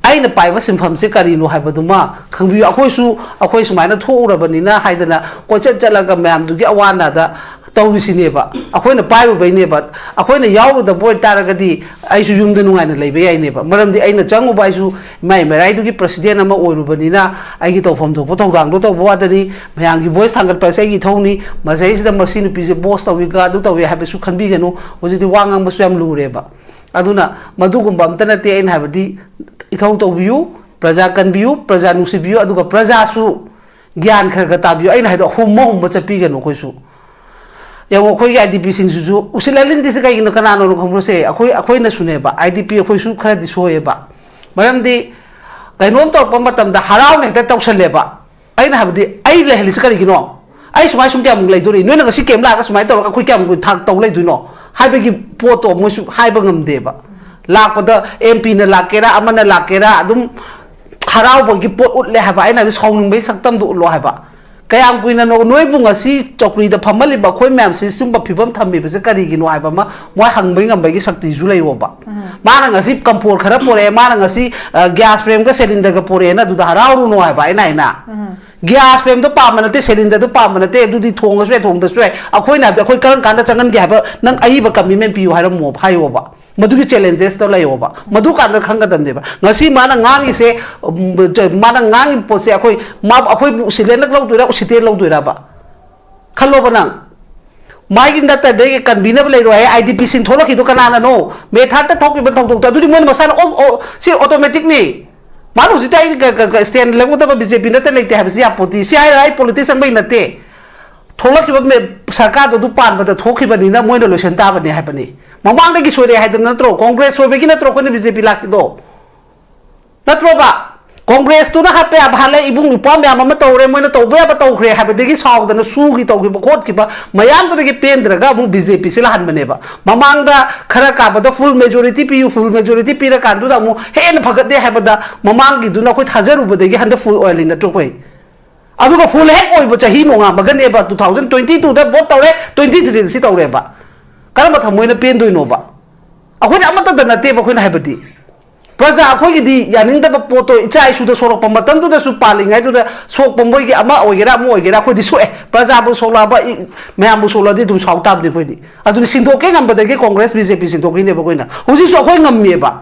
ꯑꯩꯅ ꯄꯥꯏꯕ ꯁꯤꯟꯐꯝꯁꯦ ꯀꯔꯤꯅꯣ ꯍꯥꯏꯕꯗꯨꯃ ꯈꯪꯕꯤꯌꯨ꯫ ꯑꯩꯈꯣꯏꯁꯨ, ꯑꯩꯈꯣꯏ ꯁꯨꯃꯥꯏꯅ ꯊꯣꯛꯎꯔꯕꯅꯤꯅ ꯍꯥꯏꯗꯅ ꯀꯣꯏꯆꯠ ꯆꯠꯂꯒ ꯃꯌꯥꯝꯗꯨꯒꯤ ꯑꯋꯥ ꯑꯅꯥꯗ ꯇꯧꯔꯤꯁꯤꯅꯦꯕ꯫ ꯑꯩꯈꯣꯏꯅ ꯄꯥꯏꯔꯨꯕꯩꯅꯦꯕ꯫ ꯑꯩꯈꯣꯏꯅ ꯌꯥꯎꯔꯨꯗꯕ ꯑꯣꯏꯇꯥꯔꯒꯗꯤ ꯑꯩꯁꯨ ꯌꯨꯝꯗ ꯅꯨꯡꯉꯥꯏꯅ ꯂꯩꯕ ꯌꯥꯏꯅꯦꯕ꯫ ꯃꯔꯝꯗꯤ ꯑꯩꯅ ꯆꯪꯉꯨꯕ ꯍꯥꯏꯁꯨ ꯏꯃꯥꯏ ꯃꯦꯔꯥꯏꯗꯨꯒꯤ ꯄ꯭ꯔꯁꯤꯗꯦꯟ ꯑꯃ ꯑꯣꯏꯔꯨꯕꯅꯤꯅ ꯑꯩꯒꯤ ꯇꯧꯐꯝ ꯊꯣꯛꯄ ꯊꯧꯗꯥꯡꯗꯣ ꯇꯧꯕ ꯋꯥꯗꯅꯤ꯫ ꯃꯌꯥꯝꯒꯤ ꯚꯣꯏꯁ ꯊꯥꯡꯒꯠꯄ ꯑꯁꯤ ꯑꯩꯒꯤ ꯏꯊꯧꯅꯤ꯫ ꯃꯁꯤꯗꯩꯁꯤꯗ ꯃꯁꯤ ꯅꯨꯄꯤꯁꯦ ꯕꯣꯁ ꯇꯧꯏꯒ ꯑꯗꯨ ꯇꯧꯏ ꯍꯥꯏꯕꯁꯨ ꯈꯟꯕꯤꯒꯅꯨ꯫ ꯍꯧꯖꯤꯛꯇꯤ ꯋꯥ ꯉꯥꯡꯕꯁꯨ ꯌꯥꯝ ꯂꯨꯔꯦꯕ꯫ ꯑꯗꯨꯅ ꯃꯗꯨꯒꯨꯝꯕ ꯑꯝꯇ ꯅꯠꯇꯦ ꯑꯩꯅ ꯍꯥꯏꯕꯗꯤ, ꯏꯊꯧ ꯇꯧꯕꯤꯌꯨ, ꯄ꯭ꯔꯖꯥ ꯀꯟꯕꯤꯌꯨ, ꯄ꯭ꯔꯖꯥ ꯅꯨꯡꯁꯤꯕꯤꯌꯨ, ꯑꯗꯨꯒ ꯄ꯭ꯔꯖꯥꯁꯨ ꯒ꯭ꯌꯥꯟ ꯈꯔ ꯈꯔ ꯇꯥꯕꯤꯌꯨ꯫ ꯑꯩꯅ ꯍꯥꯏꯗꯣ ꯍꯨꯝꯕ ꯍꯨꯝꯕ ꯆꯠꯄꯤꯒꯅꯨ ꯑꯩꯈꯣꯏꯁꯨ꯫ ꯌꯦꯡꯉꯣ, ꯑꯩꯈꯣꯏꯒꯤ ꯑꯥꯏ ꯗꯤ ꯄꯤꯁꯤꯡꯁꯤꯁꯨ ꯎꯁꯤꯠꯍꯜꯂꯤꯟꯗꯤꯁꯦ ꯀꯩꯒꯤꯅꯣ, ꯀꯅꯥꯅꯣꯅꯣ ꯈꯪꯕ꯭ꯔꯣꯁꯦ? ꯑꯩꯈꯣꯏ, ꯑꯩꯈꯣꯏꯅꯁꯨꯅꯦꯕ, ꯑꯥꯏ ꯗꯤ ꯄꯤ ꯑꯩꯈꯣꯏꯁꯨ ꯈꯔꯗꯤ ꯁꯣꯏꯌꯦꯕ꯫ ꯃꯔꯝꯗꯤ ꯀꯩꯅꯣꯝ ꯇꯧꯔꯛꯄ ꯃꯇꯝꯗ ꯍꯔꯥꯎꯅ ꯍꯦꯛꯇ ꯇꯧꯁꯜꯂꯦꯕ꯫ ꯑꯩꯅ ꯍꯥꯏꯕꯗꯤ, ꯑꯩ ꯂꯩꯍꯜꯂꯤꯁꯤ ꯀꯔꯤꯒꯤꯅꯣ? ꯑꯩ ꯁꯨꯃꯥꯏ ꯁꯨꯝ ꯀꯌꯥꯃꯨꯛ ꯂꯩꯗꯣꯔꯤ? ꯅꯣꯏꯅ ꯉꯁꯤ ꯀꯦꯝ ꯂꯥꯛꯑꯒ ꯁꯨꯃꯥꯏꯅ ꯇꯧꯔꯒ ꯑꯩꯈꯣꯏ ꯀꯌꯥꯃꯨꯛ ꯊꯥꯛ ꯇꯧ ꯂꯩꯗꯣꯏꯅꯣ ꯍꯥꯏꯕꯒꯤ ꯄꯣꯠꯇꯣ ꯃꯣꯏꯁꯨ ꯍꯥꯏꯕ ꯉꯝꯗꯦꯕ꯫ ꯂꯥꯛꯄꯗ ꯑꯦꯝ ꯄꯤꯅ ꯂꯥꯛꯀꯦꯔꯥ, ꯑꯃꯅ ꯂꯥꯛꯀꯦꯔꯥ, ꯑꯗꯨꯝ ꯍꯔꯥꯎꯕꯒꯤ ꯄꯣꯠ ꯎꯠꯂꯦ ꯍꯥꯏꯕ꯫ ꯑꯩꯅ ꯍꯥꯏꯕꯗꯤ ꯁꯥꯎꯅꯤꯡꯕꯒꯤ ꯁꯛꯇꯝꯗꯣ ꯎꯠꯂꯣ ꯍꯥꯏꯕ꯫ ꯀꯌꯥꯝ ꯀꯨꯏꯅꯅꯣ ꯅꯣꯏꯕꯨ ꯉꯁꯤ ꯆꯧꯀ꯭ꯔꯤꯗ ꯐꯝꯍꯜꯂꯤꯕ ꯑꯩꯈꯣꯏ ꯃꯌꯥꯝꯁꯤ ꯁꯤꯒꯨꯝꯕ ꯐꯤꯕꯝ ꯊꯝꯃꯤꯕꯁꯦ ꯀꯔꯤꯒꯤꯅꯣ ꯍꯥꯏꯕ ꯑꯃ ꯃꯣꯏ ꯍꯪꯕꯩ ꯉꯝꯕꯒꯤ ꯁꯛꯇꯤꯁꯨ ꯂꯩꯌꯣꯕ꯫ ꯃꯥꯅ ꯉꯁꯤ ꯀꯝꯐꯣꯔ ꯈꯔ ꯄꯣꯔꯛꯑꯦ, ꯃꯥꯅ ꯉꯁꯤ, ꯑ, ꯒ꯭ꯌꯥꯁ ꯐ꯭ꯔꯦꯝꯒ ꯁꯤꯂꯤꯟꯗꯔꯒ ꯄꯣꯔꯛꯑꯦꯅ ꯑꯗꯨꯗ ꯍꯔꯥꯎꯔꯨꯅꯣ ꯍꯥꯏꯕ ꯑꯩꯅ ꯍꯥꯏꯅ꯫ ꯒ꯭ꯌꯥꯁ ꯐ꯭ꯔꯦꯝꯗꯣ ꯄꯥꯝꯕ ꯅꯠꯇꯦ, ꯁꯤꯂꯤꯟꯗꯔꯗꯣ ꯄꯥꯝꯕ ꯅꯠꯇꯦ, ꯑꯗꯨꯗꯤ ꯊꯣꯡꯉꯁꯨ ꯌꯥꯏ, ꯊꯣꯡꯗꯁꯨ ꯌꯥꯏ꯫ ꯑꯩꯈꯣꯏꯅ ꯍꯥꯏꯕꯗꯤ ꯑꯩꯈꯣꯏ ꯀꯔꯝ ꯀꯥꯟꯗ ꯆꯪꯍꯟꯒꯦ ꯍꯥꯏꯕ ꯅꯪ ꯑꯏꯕ ꯀꯃꯤꯠꯃꯦꯟ ꯄꯤꯌꯨ ꯍꯥꯏꯔꯝꯃꯣꯕ, ꯍꯥꯏꯌꯣꯕ꯫ ꯃꯗꯨꯒꯤ ꯆꯦꯂꯦꯟꯖꯦꯁꯇꯣ ꯂꯩꯌꯣꯕ꯫ ꯃꯗꯨ ꯀꯥꯟꯗ ꯈꯪꯒꯗꯕꯅꯦꯕ꯫ ꯉꯁꯤ ꯃꯥꯅ ꯉꯥꯡꯉꯤꯁꯦ, ꯎꯝ, ꯃꯥꯅ ꯉꯥꯡꯉꯤꯕ ꯄꯣꯠꯁꯦ ꯑꯩꯈꯣꯏ, ꯃꯥ, ꯑꯩꯈꯣꯏꯕꯨ ꯎꯁꯤꯂꯦꯟꯂꯛ ꯂꯧꯗꯣꯏꯔꯥ, ꯎꯁꯤꯇꯦꯟ ꯂꯧꯗꯣꯏꯔꯕ? ꯈꯜꯂꯣꯕ ꯅꯪ꯫ ꯃꯥꯒꯤ ꯅꯠꯇꯗꯒꯤ ꯀꯟꯕꯤꯅꯕ ꯂꯩꯔꯣꯏ ꯍꯥꯏ, ꯑꯥꯏ ꯗꯤ ꯄꯤꯁꯤꯡ ꯊꯣꯛꯂꯛꯈꯤꯗꯣ ꯀꯅꯥꯅꯅꯣ? ꯃꯦ ꯊꯥꯔꯠꯇ ꯊꯣꯛꯈꯤꯕ ꯊꯧꯗꯣꯛꯇꯣ ꯑꯗꯨꯗꯤ ꯃꯣꯏꯅ ꯃꯁꯥꯅ ꯑꯣ, ꯑꯣ, ꯁꯤ ꯑꯣꯇꯣꯃꯦꯇꯤꯛꯅꯤ꯫ ꯃꯥꯅ ꯍꯧꯖꯤꯛꯇ ꯑꯩ ꯀ-, ꯀ-, ꯀ-, ꯁ꯭ꯇꯦꯟ ꯂꯧꯒꯗꯕ ꯕꯤ ꯖꯦ ꯄꯤ ꯅꯠꯇ ꯂꯩꯇꯦ ꯍꯥꯏꯕꯁꯤ ꯌꯥꯄꯣꯠꯇꯤ꯫ ꯁꯤ ꯍꯥꯏꯔ ꯑꯩ ꯄꯣꯂꯤꯇꯤꯛꯁ ꯆꯪꯕꯩ ꯅꯠꯇꯦ꯫ ꯊꯣꯛꯂꯛꯈꯤꯕ ꯃꯦ-, ꯁꯔꯀꯥꯔꯗꯣ ꯑꯗꯨ ꯄꯥꯟꯕꯗ ꯊꯣꯛꯈꯤꯕꯅꯤꯅ ꯃꯣꯏꯅ ꯂꯣꯏꯁꯟ ꯇꯥꯕꯅꯤ ꯍꯥꯏꯕꯅꯤ꯫ ꯃꯃꯥꯡꯗꯒꯤ ꯁꯣꯏꯔꯛꯑꯦ ꯍꯥꯏꯗꯅ ꯅꯠꯇ꯭ꯔꯣ? ꯀꯣꯡꯒ꯭ꯔꯦꯁ ꯁꯣꯏꯕꯒꯤ ꯅꯠꯇ꯭ꯔꯣ ꯑꯩꯈꯣꯏꯅ ꯕꯤ ꯖꯦ ꯄꯤ ꯂꯥꯛꯈꯤꯗꯣ? ꯅꯠꯇ꯭ꯔꯣꯕ? ꯀꯣꯡꯒ꯭ꯔꯦꯁꯇꯨꯅ ꯍꯥꯠꯄ ꯌꯥꯕ ꯍꯥꯠꯂꯦ, ꯏꯕꯨꯡ ꯏꯄ꯭ꯋꯥ ꯃꯌꯥꯝ ꯑꯃ ꯇꯧꯔꯦ, ꯃꯣꯏꯅ ꯇꯧꯕ ꯌꯥꯕ ꯇꯧꯈ꯭ꯔꯦ ꯍꯥꯏꯕꯗꯒꯤ ꯁꯥꯎꯗꯅ ꯁꯨꯒꯤ ꯇꯧꯈꯤꯕ ꯈꯣꯠꯈꯤꯕ ꯃꯌꯥꯝꯗꯨꯗꯒꯤ ꯄꯦꯟꯗ꯭ꯔꯒ ꯑꯃꯨꯛ ꯕꯤ ꯖꯦ ꯄꯤꯁꯤ ꯂꯥꯛꯍꯟꯕꯅꯦꯕ꯫ ꯃꯃꯥꯡꯗ ꯈꯔ ꯀꯥꯕꯗ ꯐꯨꯜ ꯃꯦꯖꯣꯔꯤꯇꯤ ꯄꯤꯌꯨ, ꯐꯨꯜ ꯃꯦꯖꯣꯔꯤꯇꯤ ꯄꯤꯔꯀꯥꯟꯗꯨꯗ ꯑꯃꯨꯛ ꯍꯦꯟꯅ ꯐꯒꯠꯂꯦ ꯍꯥꯏꯕꯗ ꯃꯃꯥꯡꯒꯤꯗꯨꯅ ꯑꯩꯈꯣꯏ ꯊꯥꯖꯔꯨꯕꯗꯒꯤ ꯍꯟꯗꯛ ꯐꯨꯜ ꯑꯣꯏꯍꯜꯂꯤ ꯅꯠꯇ꯭ꯔꯣ ꯑꯩꯈꯣꯏ? ꯑꯗꯨꯒ ꯐꯨꯜ ꯍꯦꯛ ꯑꯣꯏꯕ ꯆꯍꯤ ꯅꯣꯡꯉꯥꯟꯕꯒꯅꯦꯕ, two thousand twenty twoꯗ ꯚꯣꯠ ꯇꯧꯔꯦ, twenty threeꯗ ꯁꯤ ꯇꯧꯔꯦꯕ꯫ ꯀꯔꯝꯕ ꯊꯃꯣꯏꯅ ꯄꯦꯟꯗꯣꯏꯅꯣꯕ? ꯑꯩꯈꯣꯏꯅ ꯑꯃꯠꯇꯗ ꯅꯠꯇꯦꯕ ꯑꯩꯈꯣꯏꯅ ꯍꯥꯏꯕꯗꯤ꯫ ꯄ꯭ꯔꯖꯥ ꯑꯩꯈꯣꯏꯒꯤꯗꯤ ꯌꯥꯅꯤꯡꯗꯕ ꯄꯣꯠꯇꯣ ꯏꯆꯥ ꯏꯁꯨꯗ ꯁꯣꯛꯂꯛꯄ ꯃꯇꯝꯗꯨꯗꯁꯨ ꯄꯥꯜꯂꯤꯉꯩꯗꯨꯗ ꯁꯣꯛꯄ ꯃꯣꯏꯒꯤ ꯑꯃ ꯑꯣꯏꯒꯦꯔꯥ ꯑꯃ ꯑꯣꯏꯒꯦꯔꯥ ꯑꯩꯈꯣꯏꯗꯤ ꯁꯣꯛꯑꯦ꯫ ꯄ꯭ꯔꯖꯥꯕꯨ ꯁꯣꯛꯂꯛꯑꯕ, ꯏ-, ꯃꯌꯥꯝꯕꯨ ꯁꯣꯛꯂꯛꯑꯗꯤ ꯑꯗꯨꯝ ꯁꯥꯎ ꯇꯥꯕꯅꯤ ꯑꯩꯈꯣꯏꯗꯤ꯫ ꯑꯗꯨꯅ ꯁꯤꯟꯗꯣꯛꯀꯦ ꯉꯝꯕꯗꯒꯤ ꯀꯣꯡꯒ꯭ꯔꯦꯁ ꯕꯤ ꯖꯦ ꯄꯤ ꯁꯤꯟꯗꯣꯛꯈꯤꯅꯦꯕ ꯑꯩꯈꯣꯏꯅ꯫ ꯍꯧꯖꯤꯛꯁꯨ ꯑꯩꯈꯣꯏ ꯉꯝꯃꯦꯕ꯫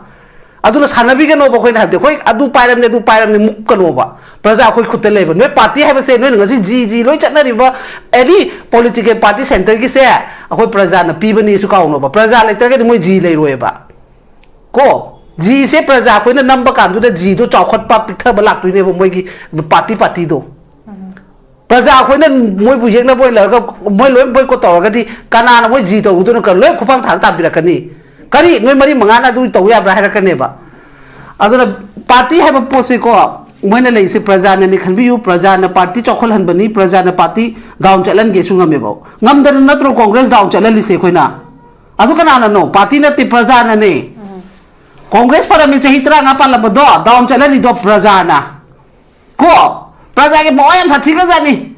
ꯑꯗꯨꯅ ꯁꯥꯟꯅꯕꯤꯒꯅꯣꯕ ꯑꯩꯈꯣꯏꯅ ꯍꯥꯏꯕꯗꯤ ꯑꯩꯈꯣꯏ ꯑꯗꯨ ꯄꯥꯏꯔꯝꯅꯤ, ꯑꯗꯨ ꯄꯥꯏꯔꯝꯅꯤ ꯃꯨꯛꯀꯅꯣꯕ꯫ ꯄ꯭ꯔꯖꯥ ꯑꯩꯈꯣꯏ ꯈꯨꯠꯇ ꯂꯩꯕ꯫ ꯅꯣꯏ ꯄꯥꯔꯇꯤ ꯍꯥꯏꯕꯁꯦ ꯅꯣꯏꯅ ꯉꯁꯤ ꯖꯤ ꯖꯤ ꯂꯣꯏ ꯆꯠꯅꯔꯤꯕ any political party centreꯒꯤꯁꯦ ꯑꯩꯈꯣꯏ ꯄ꯭ꯔꯖꯥꯅ ꯄꯤꯕꯅꯤꯁꯨ ꯀꯥꯎꯅꯣꯕ꯫ ꯄ꯭ꯔꯖꯥ ꯂꯩꯇ꯭ꯔꯒꯗꯤ ꯃꯣꯏ ꯖꯤ ꯂꯩꯔꯣꯏꯕ꯫ ꯀꯣ, ꯖꯤꯁꯦ ꯄ꯭ꯔꯖꯥ ꯑꯩꯈꯣꯏꯅ ꯅꯝꯕ ꯀꯥꯟꯗꯨꯗ ꯖꯤꯗꯣ ꯆꯥꯎꯈꯠꯄ ꯄꯤꯛꯊꯕ ꯂꯥꯛꯇꯣꯏꯅꯦꯕ ꯃꯣꯏꯒꯤ ꯄꯥꯔꯇꯤ ꯄꯥꯔꯇꯤꯗꯣ꯫ ꯄ꯭ꯔꯖꯥ ꯑꯩꯈꯣꯏꯅ ꯃꯣꯏꯕꯨ ꯌꯦꯛꯅꯕ ꯑꯣꯏꯅ ꯂꯩꯔꯒ ꯃꯣꯏ ꯂꯣꯏ ꯕꯣꯏꯀꯣꯠ ꯇꯧꯔꯒꯗꯤ ꯀꯅꯥꯅ ꯃꯣꯏ ꯖꯤ ꯇꯧꯔꯨꯗꯣꯏꯅꯣ? ꯀ-, ꯂꯣꯏ ꯈꯨꯄꯥꯡ ꯊꯥꯔ ꯇꯥꯟꯕꯤꯔꯛꯀꯅꯤ꯫ ꯀꯔꯤ ꯅꯣꯏ ꯃꯔꯤ ꯃꯉꯥꯅ ꯑꯗꯨ ꯇꯧ ꯌꯥꯕ꯭ꯔꯥ ꯍꯥꯏꯔꯛꯀꯅꯦꯕ꯫ ꯑꯗꯨꯅ ꯄꯥꯔꯇꯤ ꯍꯥꯏꯕ ꯄꯣꯠꯁꯤꯀꯣ, ꯃꯣꯏꯅ ꯂꯩꯁꯦ ꯄ꯭ꯔꯖꯥꯅꯅꯤ ꯈꯟꯕꯤꯌꯨ, ꯄ꯭ꯔꯖꯥꯅ ꯄꯥꯔꯇꯤ ꯆꯥꯎꯈꯠꯍꯟꯕꯅꯤ, ꯄ꯭ꯔꯖꯥꯅ ꯄꯥꯔꯇꯤ ꯗꯥꯎꯟ ꯆꯠꯍꯟꯒꯦꯁꯨ ꯉꯝꯃꯦꯕ꯫ ꯉꯝꯗꯅ ꯅꯠꯇ꯭ꯔꯣ ꯀꯣꯡꯒ꯭ꯔꯦꯁ ꯗꯥꯎꯟ ꯆꯠꯍꯜꯂꯤꯁꯦ ꯑꯩꯈꯣꯏꯅ? ꯑꯗꯨ ꯀꯅꯥꯅꯅꯣ? ꯄꯥꯔꯇꯤ ꯅꯠꯇꯦ, ꯄ꯭ꯔꯖꯥꯅꯅꯦ꯫ ꯀꯣꯡꯒ꯭ꯔꯦꯁ ꯐꯔꯝꯃꯤ ꯆꯍꯤ ꯇꯔꯥꯃꯉꯥ ꯄꯥꯜꯂꯝꯕꯗꯣ ꯗꯥꯎꯟ ꯆꯠꯍꯜꯂꯤꯗꯣ ꯄ꯭ꯔꯖꯥꯅ꯫ ꯀꯣ, ꯄ꯭ꯔꯖꯥꯒꯤ ꯃꯋꯥ ꯌꯥꯝ ꯁꯥꯊꯤꯈ꯭ꯔꯖꯥꯠꯅꯤ꯫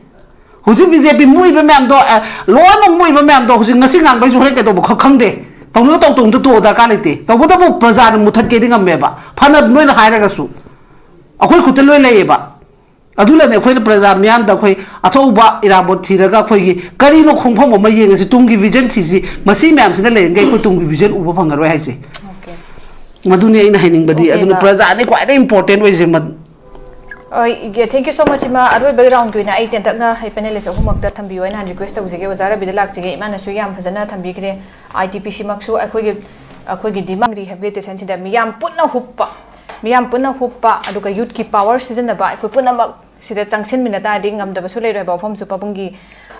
ꯍꯧꯖꯤꯛ ꯕꯤ ꯖꯦ ꯄꯤ ꯃꯨꯛꯏꯕ ꯃꯌꯥꯝꯗꯣ, ꯑꯦ, ꯂꯣꯏꯅꯃꯛ ꯃꯨꯛꯏꯕ ꯃꯌꯥꯝꯗꯣ ꯍꯧꯖꯤꯛ ꯉꯁꯤ ꯉꯥꯡꯕꯩꯁꯨ ꯍꯣꯔꯦꯟ ꯀꯩꯗꯧꯕ ꯈ-, ꯈꯪꯗꯦ꯫ ꯇꯧꯅꯤꯡ ꯇꯧ ꯇꯧꯅꯤꯡꯗ ꯇꯣꯛꯑꯣ, ꯗꯔꯀꯥꯔ ꯂꯩꯇꯦ꯫ ꯇꯧꯕꯇꯕꯨ ꯄ꯭ꯔꯖꯥꯅ ꯃꯨꯊꯠꯀꯦꯗꯤ ꯉꯝꯃꯦꯕ, ꯐꯅ ꯅꯣꯏꯅ ꯍꯥꯏꯔꯒꯁꯨ꯫ ꯑꯩꯈꯣꯏ ꯈꯨꯠꯇ ꯂꯣꯏ ꯂꯩꯌꯦꯕ꯫ ꯑꯗꯨꯅꯅꯦ ꯑꯩꯈꯣꯏꯅ ꯄ꯭ꯔꯖꯥ ꯃꯤꯌꯥꯝꯗ ꯑꯩꯈꯣꯏ ꯑꯊꯧꯕ ꯏꯔꯥꯕꯣꯠ ꯊꯤꯔꯒ ꯑꯩꯈꯣꯏꯒꯤ ꯀꯔꯤꯅꯣ ꯈꯣꯡꯐꯝ ꯑꯃ ꯌꯦꯡꯉꯁꯤ, ꯇꯨꯡꯒꯤ ꯚꯤꯖꯟ ꯊꯤꯁꯤ꯫ ꯃꯁꯤ ꯃꯌꯥꯝꯁꯤꯅ ꯂꯩꯔꯤꯉꯩ ꯑꯩꯈꯣꯏ ꯇꯨꯡꯒꯤ ꯚꯤꯖꯟ ꯎꯕ ꯐꯪꯉꯔꯣꯏ ꯍꯥꯏꯁꯦ꯫ Okay꯫ ꯃꯗꯨꯅꯤ ꯑꯩꯅ ꯍꯥꯏꯅꯤꯡꯕꯗꯤ꯫ Okay, ꯑꯗꯨꯅ ꯃꯥ꯫ ꯄ꯭ꯔꯖꯥꯅꯤ ꯈ꯭ꯋꯥꯏꯗꯒꯤ ꯏꯝꯄꯣꯔꯇꯦꯟ ꯑꯣꯏꯁꯦ꯫ ꯃ- Thank you so much, ꯏꯃꯥ꯫ ꯑꯔꯣꯏꯕ ꯔꯥꯎꯟꯒꯤ ꯑꯣꯏꯅ ꯑꯩ ꯇꯦꯟꯇꯛꯅ ꯑꯩ ꯄꯦꯅꯦꯂꯤꯁ ꯑꯍꯨꯝꯃꯛꯇ ꯊꯝꯕꯤꯌꯨ ꯍꯥꯏꯅ ꯔꯤꯀ꯭ꯋꯦꯁ ꯇꯧꯖꯒꯦ꯫ ꯑꯣꯖꯥ ꯔꯕꯤꯗ ꯂꯥꯛꯆꯒꯦ꯫ ꯏꯃꯥꯅꯁꯨ ꯌꯥꯝ ꯐꯖꯅ ꯊꯝꯕꯤꯈ꯭ꯔꯦ꯫ ꯑꯥꯏ ꯇꯤ ꯄꯤ ꯁꯤꯃꯛꯁꯨ ꯑꯩꯈꯣꯏꯒꯤ ꯑꯩꯈꯣꯏꯒꯤ ꯗꯤꯃꯥꯟ ꯔꯤꯍꯦꯕꯤꯂꯤꯇꯦꯁꯟꯁꯤꯗ ꯃꯤꯌꯥꯝ ꯄꯨꯟꯅ ꯍꯨꯞꯄ, ꯃꯤꯌꯥꯝ ꯄꯨꯟꯅ ꯍꯨꯞꯄ, ꯑꯗꯨꯒ ꯌꯨꯠꯀꯤ ꯄꯥꯋꯔ ꯁꯤꯖꯤꯟꯅꯕ, ꯑꯩꯈꯣꯏ ꯄꯨꯝꯅꯃꯛ ꯁꯤꯗ ꯆꯪꯁꯤꯟꯃꯤꯟꯅ ꯇꯥꯔꯗꯤ ꯉꯝꯗꯕꯁꯨ ꯂꯩꯔꯣꯏ ꯍꯥꯏꯕ ꯋꯥꯐꯝꯁꯨ ꯄꯥꯕꯨꯡꯒꯤ,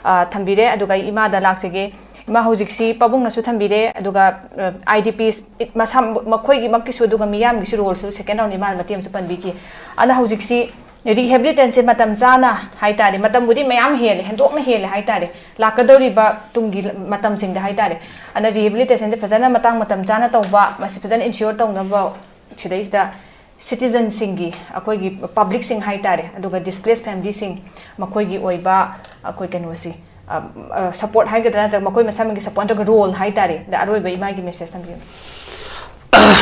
ꯑ, ꯊꯝꯕꯤꯔꯦ꯫ ꯑꯗꯨꯒ ꯑꯩ ꯏꯃꯥꯗ ꯂꯥꯛꯆꯒꯦ꯫ ꯏꯃꯥ, ꯍꯧꯖꯤꯛꯁꯤ ꯄꯥꯕꯨꯡꯅꯁꯨ ꯊꯝꯕꯤꯔꯦ, ꯑꯗꯨꯒ ꯑꯥꯏ ꯗꯤ ꯄꯤ ꯃꯁꯥ ꯃꯈꯣꯏꯒꯤꯃꯛꯀꯤꯁꯨ ꯑꯗꯨꯒ ꯃꯤꯌꯥꯝꯒꯤꯁꯨ ꯔꯣꯜꯁꯨ ꯁꯦꯀꯦꯟ ꯔꯥꯎꯟ ꯏꯃꯥꯅ ꯃꯇꯦꯛ ꯑꯃꯁꯨ ꯄꯟꯕꯤꯈꯤ꯫ ꯑꯗꯨꯅ ꯍꯧꯖꯤꯛꯁꯤ ꯔꯤꯍꯦꯕꯤꯂꯤꯇꯦꯁꯟꯁꯦ ꯃꯇꯝ ꯆꯥꯅ ꯍꯥꯏꯇꯥꯔꯦ, ꯃꯇꯝꯕꯨꯗꯤ ꯃꯌꯥꯝ ꯍꯦꯜꯂꯦ, ꯍꯦꯟꯗꯣꯛꯅ ꯍꯦꯜꯂꯦ ꯍꯥꯏꯇꯥꯔꯦ, ꯂꯥꯛꯀꯗꯧꯔꯤꯕ ꯇꯨꯡꯒꯤ ꯃꯇꯝꯁꯤꯡꯗ ꯍꯥꯏꯇꯥꯔꯦ꯫ ꯑꯗꯨꯅ ꯔꯤꯍꯦꯕꯤꯂꯤꯇꯦꯁꯟꯁꯦ ꯐꯖꯅ ꯃꯇꯥꯡ ꯃꯇꯝ ꯆꯥꯅ ꯇꯧꯕ, ꯃꯁꯤ ꯐꯖꯅ ꯏꯟꯁꯤꯌꯣꯔ ꯇꯧꯅꯕ ꯁꯤꯗꯩꯁꯤꯗ ꯁꯤꯇꯤꯖꯟꯁꯤꯡꯒꯤ, ꯑꯩꯈꯣꯏꯒꯤ ꯄꯕ꯭ꯂꯤꯛꯁꯤꯡ ꯍꯥꯏꯇꯥꯔꯦ, ꯑꯗꯨꯒ ꯗꯤꯁꯄ꯭ꯂꯦꯁ ꯐꯦꯃꯤꯂꯤꯁꯤꯡ, ꯃꯈꯣꯏꯒꯤ ꯑꯣꯏꯕ ꯑꯩꯈꯣꯏ ꯀꯩꯅꯣꯁꯤ, ꯁꯄꯣꯔꯠ ꯍꯥꯏꯒꯗ꯭ꯔꯥ ꯅꯠꯇ꯭ꯔꯒ ꯃꯈꯣꯏ ꯃꯁꯥꯃꯛꯀꯤ ꯁꯄꯣꯔꯠ ꯅꯠꯇ꯭ꯔꯒ ꯔꯣꯜ ꯍꯥꯏꯇꯥꯔꯦ꯫ ꯑꯗ ꯑꯔꯣꯏꯕ ꯏꯃꯥꯒꯤ ꯃꯦꯁꯦꯖ ꯊꯝꯕꯤꯌꯨ꯫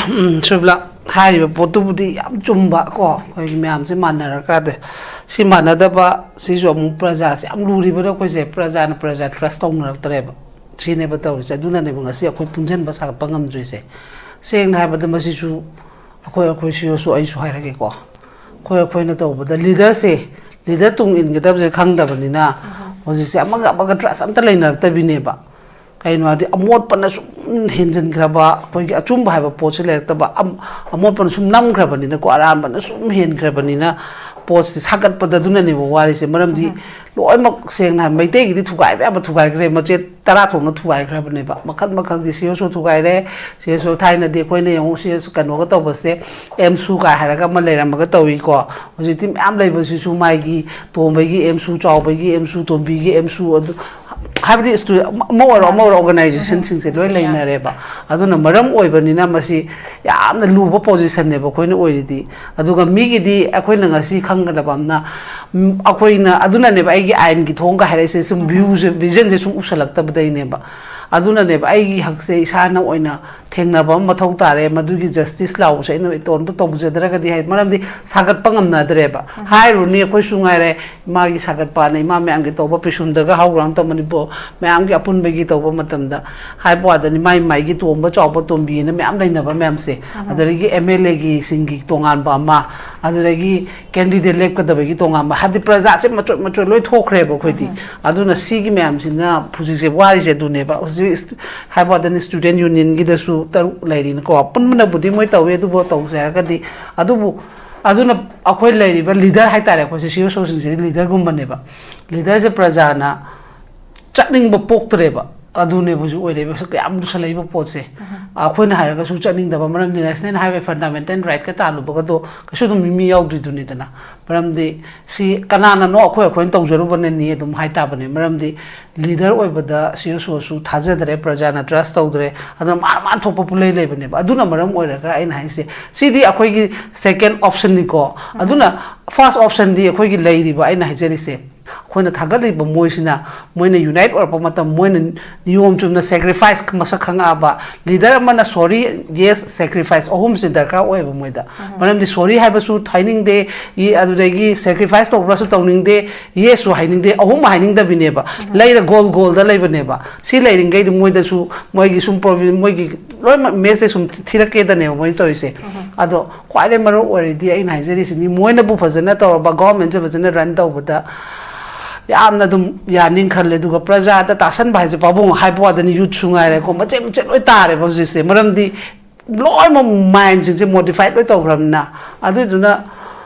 ꯎꯝ, ꯁꯨꯕꯂꯥ, ꯍꯥꯏꯔꯤꯕ ꯄꯣꯠꯇꯨꯕꯨꯗꯤ ꯌꯥꯝ ꯆꯨꯝꯕ ꯀꯣ, ꯑꯩꯈꯣꯏꯒꯤ ꯃꯌꯥꯝꯁꯦ ꯃꯥꯟꯅꯔꯀꯥꯟꯗ ꯁꯤ ꯃꯥꯟꯅꯗꯕ ꯁꯤꯁꯨ ꯑꯃꯨꯛ ꯄ꯭ꯔꯖꯥꯁꯦ ꯌꯥꯝ ꯂꯨꯔꯤꯕꯅ ꯑꯩꯈꯣꯏꯁꯦ, ꯄ꯭ꯔꯖꯥꯅ ꯄ꯭ꯔꯖꯥ ꯇ꯭ꯔꯁ ꯇꯧꯅꯔꯛꯇ꯭ꯔꯦꯕ꯫ ꯁꯤꯅꯦꯕ ꯇꯧꯔꯤꯁꯦ꯫ ꯑꯗꯨꯅꯅꯦꯕ ꯉꯁꯤ ꯑꯩꯈꯣꯏ ꯄꯨꯟꯁꯤꯟꯕ ꯁꯥꯒꯠꯄ ꯉꯝꯗ꯭ꯔꯤꯁꯦ꯫ ꯁꯦꯡꯅ ꯍꯥꯏꯕꯗ ꯃꯁꯤꯁꯨ ꯑꯩꯈꯣꯏ, ꯑꯩꯈꯣꯏ ꯁꯤꯁꯨ ꯑꯩꯁꯨ ꯍꯥꯏꯔꯒꯦꯀꯣ, ꯑꯩꯈꯣꯏ ꯑꯩꯈꯣꯏꯅ ꯇꯧꯕꯗ ꯂꯤꯗꯔꯁꯦ, ꯂꯤꯗꯔ ꯇꯨꯡ ꯏꯟꯒꯗꯕꯁꯦ ꯈꯪꯗꯕꯅꯤꯅ ꯍꯧꯖꯤꯛꯁꯦ ꯑꯃꯒ ꯑꯃꯒ ꯇ꯭ꯔꯁ ꯑꯝꯇ ꯂꯩꯅꯔꯛꯇꯕꯤꯅꯦꯕ꯫ ꯀꯩꯅꯣ ꯍꯥꯏꯗꯤ ꯑꯃꯣꯠꯄꯅ ꯁꯨꯝ ꯍꯦꯟꯖꯤꯟꯈ꯭ꯔꯕ, ꯑꯩꯈꯣꯏꯒꯤ ꯑꯆꯨꯝꯕ ꯍꯥꯏꯕ ꯄꯣꯠꯁꯤ ꯂꯩꯔꯛꯇꯕ, ꯑꯃꯣꯠꯄꯅ ꯁꯨꯝ ꯅꯝꯈ꯭ꯔꯕꯅꯤꯅꯀꯣ, ꯑꯔꯥꯟꯕꯅ ꯁꯨꯝ ꯍꯦꯟꯈ꯭ꯔꯕꯅꯤꯅ ꯄꯣꯠꯁꯤ ꯁꯥꯒꯠꯄꯗ ꯑꯗꯨꯅꯅꯦꯕ ꯋꯥꯔꯤꯁꯦ꯫ ꯃꯔꯝꯗꯤ ꯂꯣꯏꯅꯃꯛ ꯁꯦꯡꯅ ꯍꯥꯏ, ꯃꯩꯇꯩꯒꯤꯗꯤ ꯊꯨꯒꯥꯏꯕ ꯌꯥꯕ ꯊꯨꯒꯥꯏꯈ꯭ꯔꯦ, ꯃꯆꯦꯠ ꯇꯔꯥ ꯊꯣꯛꯅ ꯊꯨꯒꯥꯏꯈ꯭ꯔꯕꯅꯦꯕ꯫ ꯃꯈꯜ ꯃꯈꯜꯒꯤ ꯁꯤ ꯑꯦꯁ ꯑꯣ ꯊꯨꯒꯥꯏꯔꯦ, ꯁꯤ ꯑꯦꯁ ꯑꯣ ꯊꯥꯏꯅꯗꯤ ꯑꯩꯈꯣꯏꯅ ꯌꯦꯡꯉꯨ, ꯁꯤ ꯑꯦꯁ ꯀꯩꯅꯣꯒ ꯇꯧꯕꯁꯦ, ꯑꯦꯝꯁꯨ ꯀꯥꯏ ꯍꯥꯏꯔꯒ ꯑꯃ ꯂꯩꯔꯝꯃꯒ ꯇꯧꯏꯀꯣ꯫ ꯍꯧꯖꯤꯛꯇꯤ ꯃꯌꯥꯝ ꯂꯩꯕꯁꯤꯁꯨ ꯃꯥꯒꯤ ꯇꯣꯝꯕꯒꯤ ꯑꯦꯝꯁꯨ, ꯆꯥꯎꯕꯒꯤ ꯑꯦꯝꯁꯨ, ꯇꯣꯝꯕꯤꯒꯤ ꯑꯦꯝꯁꯨ, ꯑꯗꯨ ꯍꯥꯏꯕꯗꯤ ꯁ꯭ꯇꯨ-, ꯑꯃ ꯑꯣꯏꯔꯣ ꯑꯃ ꯑꯣꯏꯔꯣ, ꯑꯣꯔꯒꯅꯥꯏꯖꯦꯁꯟꯁꯤꯡꯁꯦ ꯂꯣꯏ ꯂꯩꯅꯔꯦꯕ꯫ ꯑꯗꯨꯅ ꯃꯔꯝ ꯑꯣꯏꯕꯅꯤꯅ ꯃꯁꯤ ꯌꯥꯝꯅ ꯂꯨꯕ ꯄꯣꯖꯤꯁꯟꯅꯦꯕ ꯑꯩꯈꯣꯏꯅ ꯑꯣꯏꯔꯤꯗꯤ꯫ ꯑꯗꯨꯒ ꯃꯤꯒꯤꯗꯤ ꯑꯩꯈꯣꯏꯅ ꯉꯁꯤ ꯈꯪꯒꯗꯕ ꯑꯃꯅ, ꯎꯝ, ꯑꯩꯈꯣꯏꯅ, ꯑꯗꯨꯅꯅꯦꯕ ꯑꯩꯒꯤ ꯑꯥꯏꯟꯒꯤ ꯊꯣꯡꯒ ꯍꯥꯏꯔꯛꯏꯁꯦ, ꯁꯨꯝ ꯚ꯭ꯌꯨꯁꯦ, ꯚꯤꯖꯟꯁꯦ ꯁꯨꯝ ꯎꯁꯜꯂꯛꯇꯕꯗꯩꯅꯦꯕ꯫ ꯑꯗꯨꯅꯅꯦꯕ ꯑꯩꯒꯤ ꯍꯛꯁꯦ ꯏꯁꯥꯅ ꯑꯣꯏꯅ ꯊꯦꯡꯅꯕ ꯑꯃ ꯃꯊꯧ ꯇꯥꯔꯦ꯫ ꯃꯗꯨꯒꯤ ꯖꯁꯇꯤꯁ ꯂꯥꯎꯕꯁꯦ ꯑꯩꯅ ꯏꯇꯣꯝꯇ ꯇꯧꯖꯗ꯭ꯔꯒꯗꯤ ꯍꯥꯏ, ꯃꯔꯝꯗꯤ ꯁꯥꯒꯠꯄ ꯉꯝꯅꯗ꯭ꯔꯦꯕ꯫ ꯍꯥꯏꯔꯨꯅꯤ, ꯑꯩꯈꯣꯏꯁꯨ ꯉꯥꯏꯔꯦ, ꯏꯃꯥꯒꯤ ꯁꯥꯒꯠꯄꯅ, ꯏꯃꯥ ꯃꯌꯥꯝꯒꯤ ꯇꯧꯕ, ꯄꯤꯁꯨꯝꯗꯒ ꯍꯧꯔ ꯇꯧꯕ ꯃꯅꯤꯄꯨꯔ ꯃꯌꯥꯝꯒꯤ ꯑꯄꯨꯟꯕꯒꯤ ꯇꯧꯕ ꯃꯇꯝꯗ ꯍꯥꯏꯕ ꯋꯥꯗꯅꯤ, ꯃꯥꯏ ꯃꯥꯏꯒꯤ ꯇꯣꯝꯕ ꯆꯥꯎꯕ ꯇꯣꯝꯕꯤꯅ ꯃꯌꯥꯝ ꯂꯩꯅꯕ ꯃꯌꯥꯝꯁꯦ, ꯑꯗꯨꯗꯒꯤ ꯑꯦꯝ ꯑꯦꯜ ꯑꯦꯒꯤꯁꯤꯡꯒꯤ ꯇꯣꯉꯥꯟꯕ ꯑꯃ, ꯑꯗꯨꯗꯒꯤ ꯀꯦꯟꯗꯤꯗꯦꯠ ꯂꯦꯞꯀꯗꯕꯒꯤ ꯇꯣꯉꯥꯟꯕ, ꯍꯥꯏꯕꯗꯤ ꯄ꯭ꯔꯖꯥꯁꯦ ꯃꯆꯣꯏ ꯃꯆꯣꯏ ꯂꯣꯏ ꯊꯣꯛꯈ꯭ꯔꯦꯕ ꯑꯩꯈꯣꯏꯗꯤ꯫ ꯑꯗꯨꯅ ꯁꯤꯒꯤ ꯃꯌꯥꯝꯁꯤꯅ ꯍꯧꯖꯤꯛꯁꯦ ꯋꯥꯔꯤꯁꯦ ꯑꯗꯨꯅꯦꯕ꯫ ꯍꯧꯖꯤꯛ ꯍꯥꯏꯕ ꯋꯥꯗꯅꯤ, ꯁ꯭ꯇꯨꯗꯦꯟ ꯌꯨꯅꯤꯌꯟꯒꯤꯗꯁꯨ ꯇꯔꯨꯛ ꯂꯩꯔꯤꯅꯤꯀꯣ, ꯑꯄꯨꯟꯕꯅꯕꯨꯗꯤ ꯃꯣꯏ ꯇꯧꯋꯤ, ꯑꯗꯨꯕꯨ ꯇꯧꯁꯦ ꯍꯥꯏꯔꯒꯗꯤ, ꯑꯗꯨꯕꯨ ꯑꯗꯨꯅ ꯑꯩꯈꯣꯏ ꯂꯩꯔꯤꯕ ꯂꯤꯗꯔ ꯍꯥꯏꯇꯥꯔꯦ, ꯑꯩꯈꯣꯏꯁꯦ ꯁꯤ ꯑꯣ ꯁꯣꯁꯤꯡꯁꯤꯗꯤ ꯂꯤꯗꯔꯒꯨꯝꯕꯅꯦꯕ꯫ ꯂꯤꯗꯔꯁꯦ ꯄ꯭ꯔꯖꯥꯅ ꯆꯠꯅꯤꯡꯕ ꯄꯣꯛꯇ꯭ꯔꯦꯕ꯫ ꯑꯗꯨꯅꯦꯕ ꯍꯧꯖꯤꯛ ꯑꯣꯏꯔꯛꯏꯕ ꯀꯌꯥꯝ ꯂꯨꯁꯜꯂꯛꯏꯕ ꯄꯣꯠꯁꯦ꯫ ꯑꯩꯈꯣꯏꯅ ꯍꯥꯏꯔꯒꯁꯨ ꯆꯠꯅꯤꯡꯗꯕ, ꯃꯔꯝꯗꯤ ꯅꯦꯁꯅꯦꯜ ꯍꯥꯏꯋꯦ ꯐꯟꯗꯥꯃꯦꯟꯇꯦꯜ ꯔꯥꯏꯠꯀ ꯇꯥꯜꯂꯨꯕꯒꯗꯣ ꯀꯩꯁꯨ ꯑꯗꯨꯝ ꯃꯤ, ꯃꯤ ꯌꯥꯎꯗ꯭ꯔꯤꯗꯨꯅꯤꯗꯅ꯫ ꯃꯔꯝꯗꯤ ꯁꯤ ꯀꯅꯥꯅꯅꯣ, ꯑꯩꯈꯣꯏ ꯑꯩꯈꯣꯏꯅ ꯇꯧꯖꯔꯨꯕꯅꯅꯤ ꯑꯗꯨꯝ ꯍꯥꯏꯇꯥꯕꯅꯦ꯫ ꯃꯔꯝꯗꯤ ꯂꯤꯗꯔ ꯑꯣꯏꯕꯗ ꯁꯤ ꯑꯣ ꯁꯣꯁꯨ ꯊꯥꯖꯗ꯭ꯔꯦ, ꯄ꯭ꯔꯖꯥꯅ ꯇ꯭ꯔꯁ ꯇꯧꯗ꯭ꯔꯦ꯫ ꯑꯗꯨꯅ ꯃꯥꯅ ꯃꯥꯅ ꯊꯣꯛꯄ ꯄꯨꯂꯩ ꯂꯩꯕꯅꯦꯕ꯫ ꯑꯗꯨꯅ ꯃꯔꯝ ꯑꯣꯏꯔꯒ ꯑꯩꯅ ꯍꯥꯏꯁꯦ, ꯁꯤꯗꯤ ꯑꯩꯈꯣꯏꯒꯤ ꯁꯦꯀꯦꯟ ꯑꯣꯞꯁꯟꯅꯤꯀꯣ꯫ ꯑꯗꯨꯅ ꯐꯥꯔꯁ ꯑꯣꯞꯁꯟꯗꯤ ꯑꯩꯈꯣꯏꯒꯤ ꯂꯩꯔꯤꯕ, ꯑꯩꯅ ꯍꯥꯏꯖꯔꯤꯁꯦ, ꯑꯩꯈꯣꯏꯅ ꯊꯥꯒꯠꯂꯤꯕ ꯃꯣꯏꯁꯤꯅ, ꯃꯣꯏꯅ ꯌꯨꯅꯥꯏꯠ ꯑꯣꯏꯔꯛꯄ ꯃꯇꯝ, ꯃꯣꯏꯅ ꯅꯤꯌꯣꯝ ꯆꯨꯝꯅ ꯁꯦꯀ꯭ꯔꯤꯐꯥꯏꯁ ꯃꯁꯛ ꯈꯪꯉꯛꯑꯕ ꯂꯤꯗꯔ ꯑꯃꯅ ꯁꯣꯔꯤ, ꯌꯦꯁ, ꯁꯦꯀ꯭ꯔꯤꯐꯥꯏꯁ ꯑꯍꯨꯝꯁꯤ ꯗꯔꯀꯥꯔ ꯑꯣꯏꯌꯦꯕ ꯃꯣꯏꯗ꯫ ꯃꯔꯝꯗꯤ ꯁꯣꯔꯤ ꯍꯥꯏꯕꯁꯨ ꯍꯥꯏꯅꯤꯡꯗꯦ, ꯏ-, ꯑꯗꯨꯗꯒꯤ ꯁꯦꯀ꯭ꯔꯤꯐꯥꯏꯁ ꯇꯧꯕ꯭ꯔꯁꯨ ꯇꯧꯅꯤꯡꯗꯦ, ꯌꯦꯁꯁꯨ ꯍꯥꯏꯅꯤꯡꯗꯦ, ꯑꯍꯨꯝ ꯍꯥꯏꯅꯤꯡꯗꯕꯤꯅꯦꯕ꯫ ꯂꯩꯔ ꯒꯣꯜ ꯒꯣꯜꯗ ꯂꯩꯕꯅꯦꯕ꯫ ꯁꯤ ꯂꯩꯔꯤꯉꯩꯗ ꯃꯣꯏꯗꯁꯨ ꯃꯣꯏꯒꯤ ꯁꯨꯝ ꯄ꯭ꯔꯣꯕ꯭ꯂꯦꯝ, ꯃꯣꯏꯒꯤ ꯂꯣꯏꯅꯃꯛ ꯃꯦꯁꯁꯦ ꯁꯨꯝ ꯊꯤꯔꯛꯀꯦꯗꯅꯦꯕ ꯃꯣꯏꯅ ꯇꯧꯔꯤꯁꯦ꯫ ꯑꯗꯣ ꯈ꯭ꯋꯥꯏꯗꯩ ꯃꯔꯨ ꯑꯣꯏꯔꯤꯗꯤ ꯑꯩꯅ ꯍꯥꯏꯖꯔꯤꯁꯤꯅꯤ, ꯃꯣꯏꯅꯕꯨ ꯐꯖꯅ ꯇꯧꯔꯕ, ꯒꯣꯚꯔꯟꯃꯦꯟꯁꯦ ꯐꯖꯅ ꯔꯟ ꯇꯧꯕꯗ, ꯌꯥꯝꯅ ꯑꯗꯨꯝ ꯌꯥꯅꯤꯡ ꯈꯜꯂꯦ꯫ ꯑꯗꯨꯒ ꯄ꯭ꯔꯖꯥꯗ ꯇꯥꯁꯟꯕ ꯍꯥꯏꯁꯦ, ꯄꯥꯕꯨꯡ ꯍꯥꯏꯕ ꯋꯥꯗꯅꯤ, ꯌꯨꯠꯁꯨ ꯉꯥꯏꯔꯦꯀꯣ, ꯃꯆꯦꯠ ꯃꯆꯦꯠ ꯂꯣꯏ ꯇꯥꯔꯦꯕ ꯍꯧꯖꯤꯛꯁꯦ꯫ ꯃꯔꯝꯗꯤ ꯂꯣꯏꯅꯃꯛ ꯃꯥꯏꯟꯁꯤꯡꯁꯦ ꯃꯣꯗꯤꯐꯥꯏꯠ ꯂꯣꯏ ꯇꯧꯈ꯭ꯔꯕꯅꯤꯅ꯫ ꯑꯗꯨꯗꯨꯅ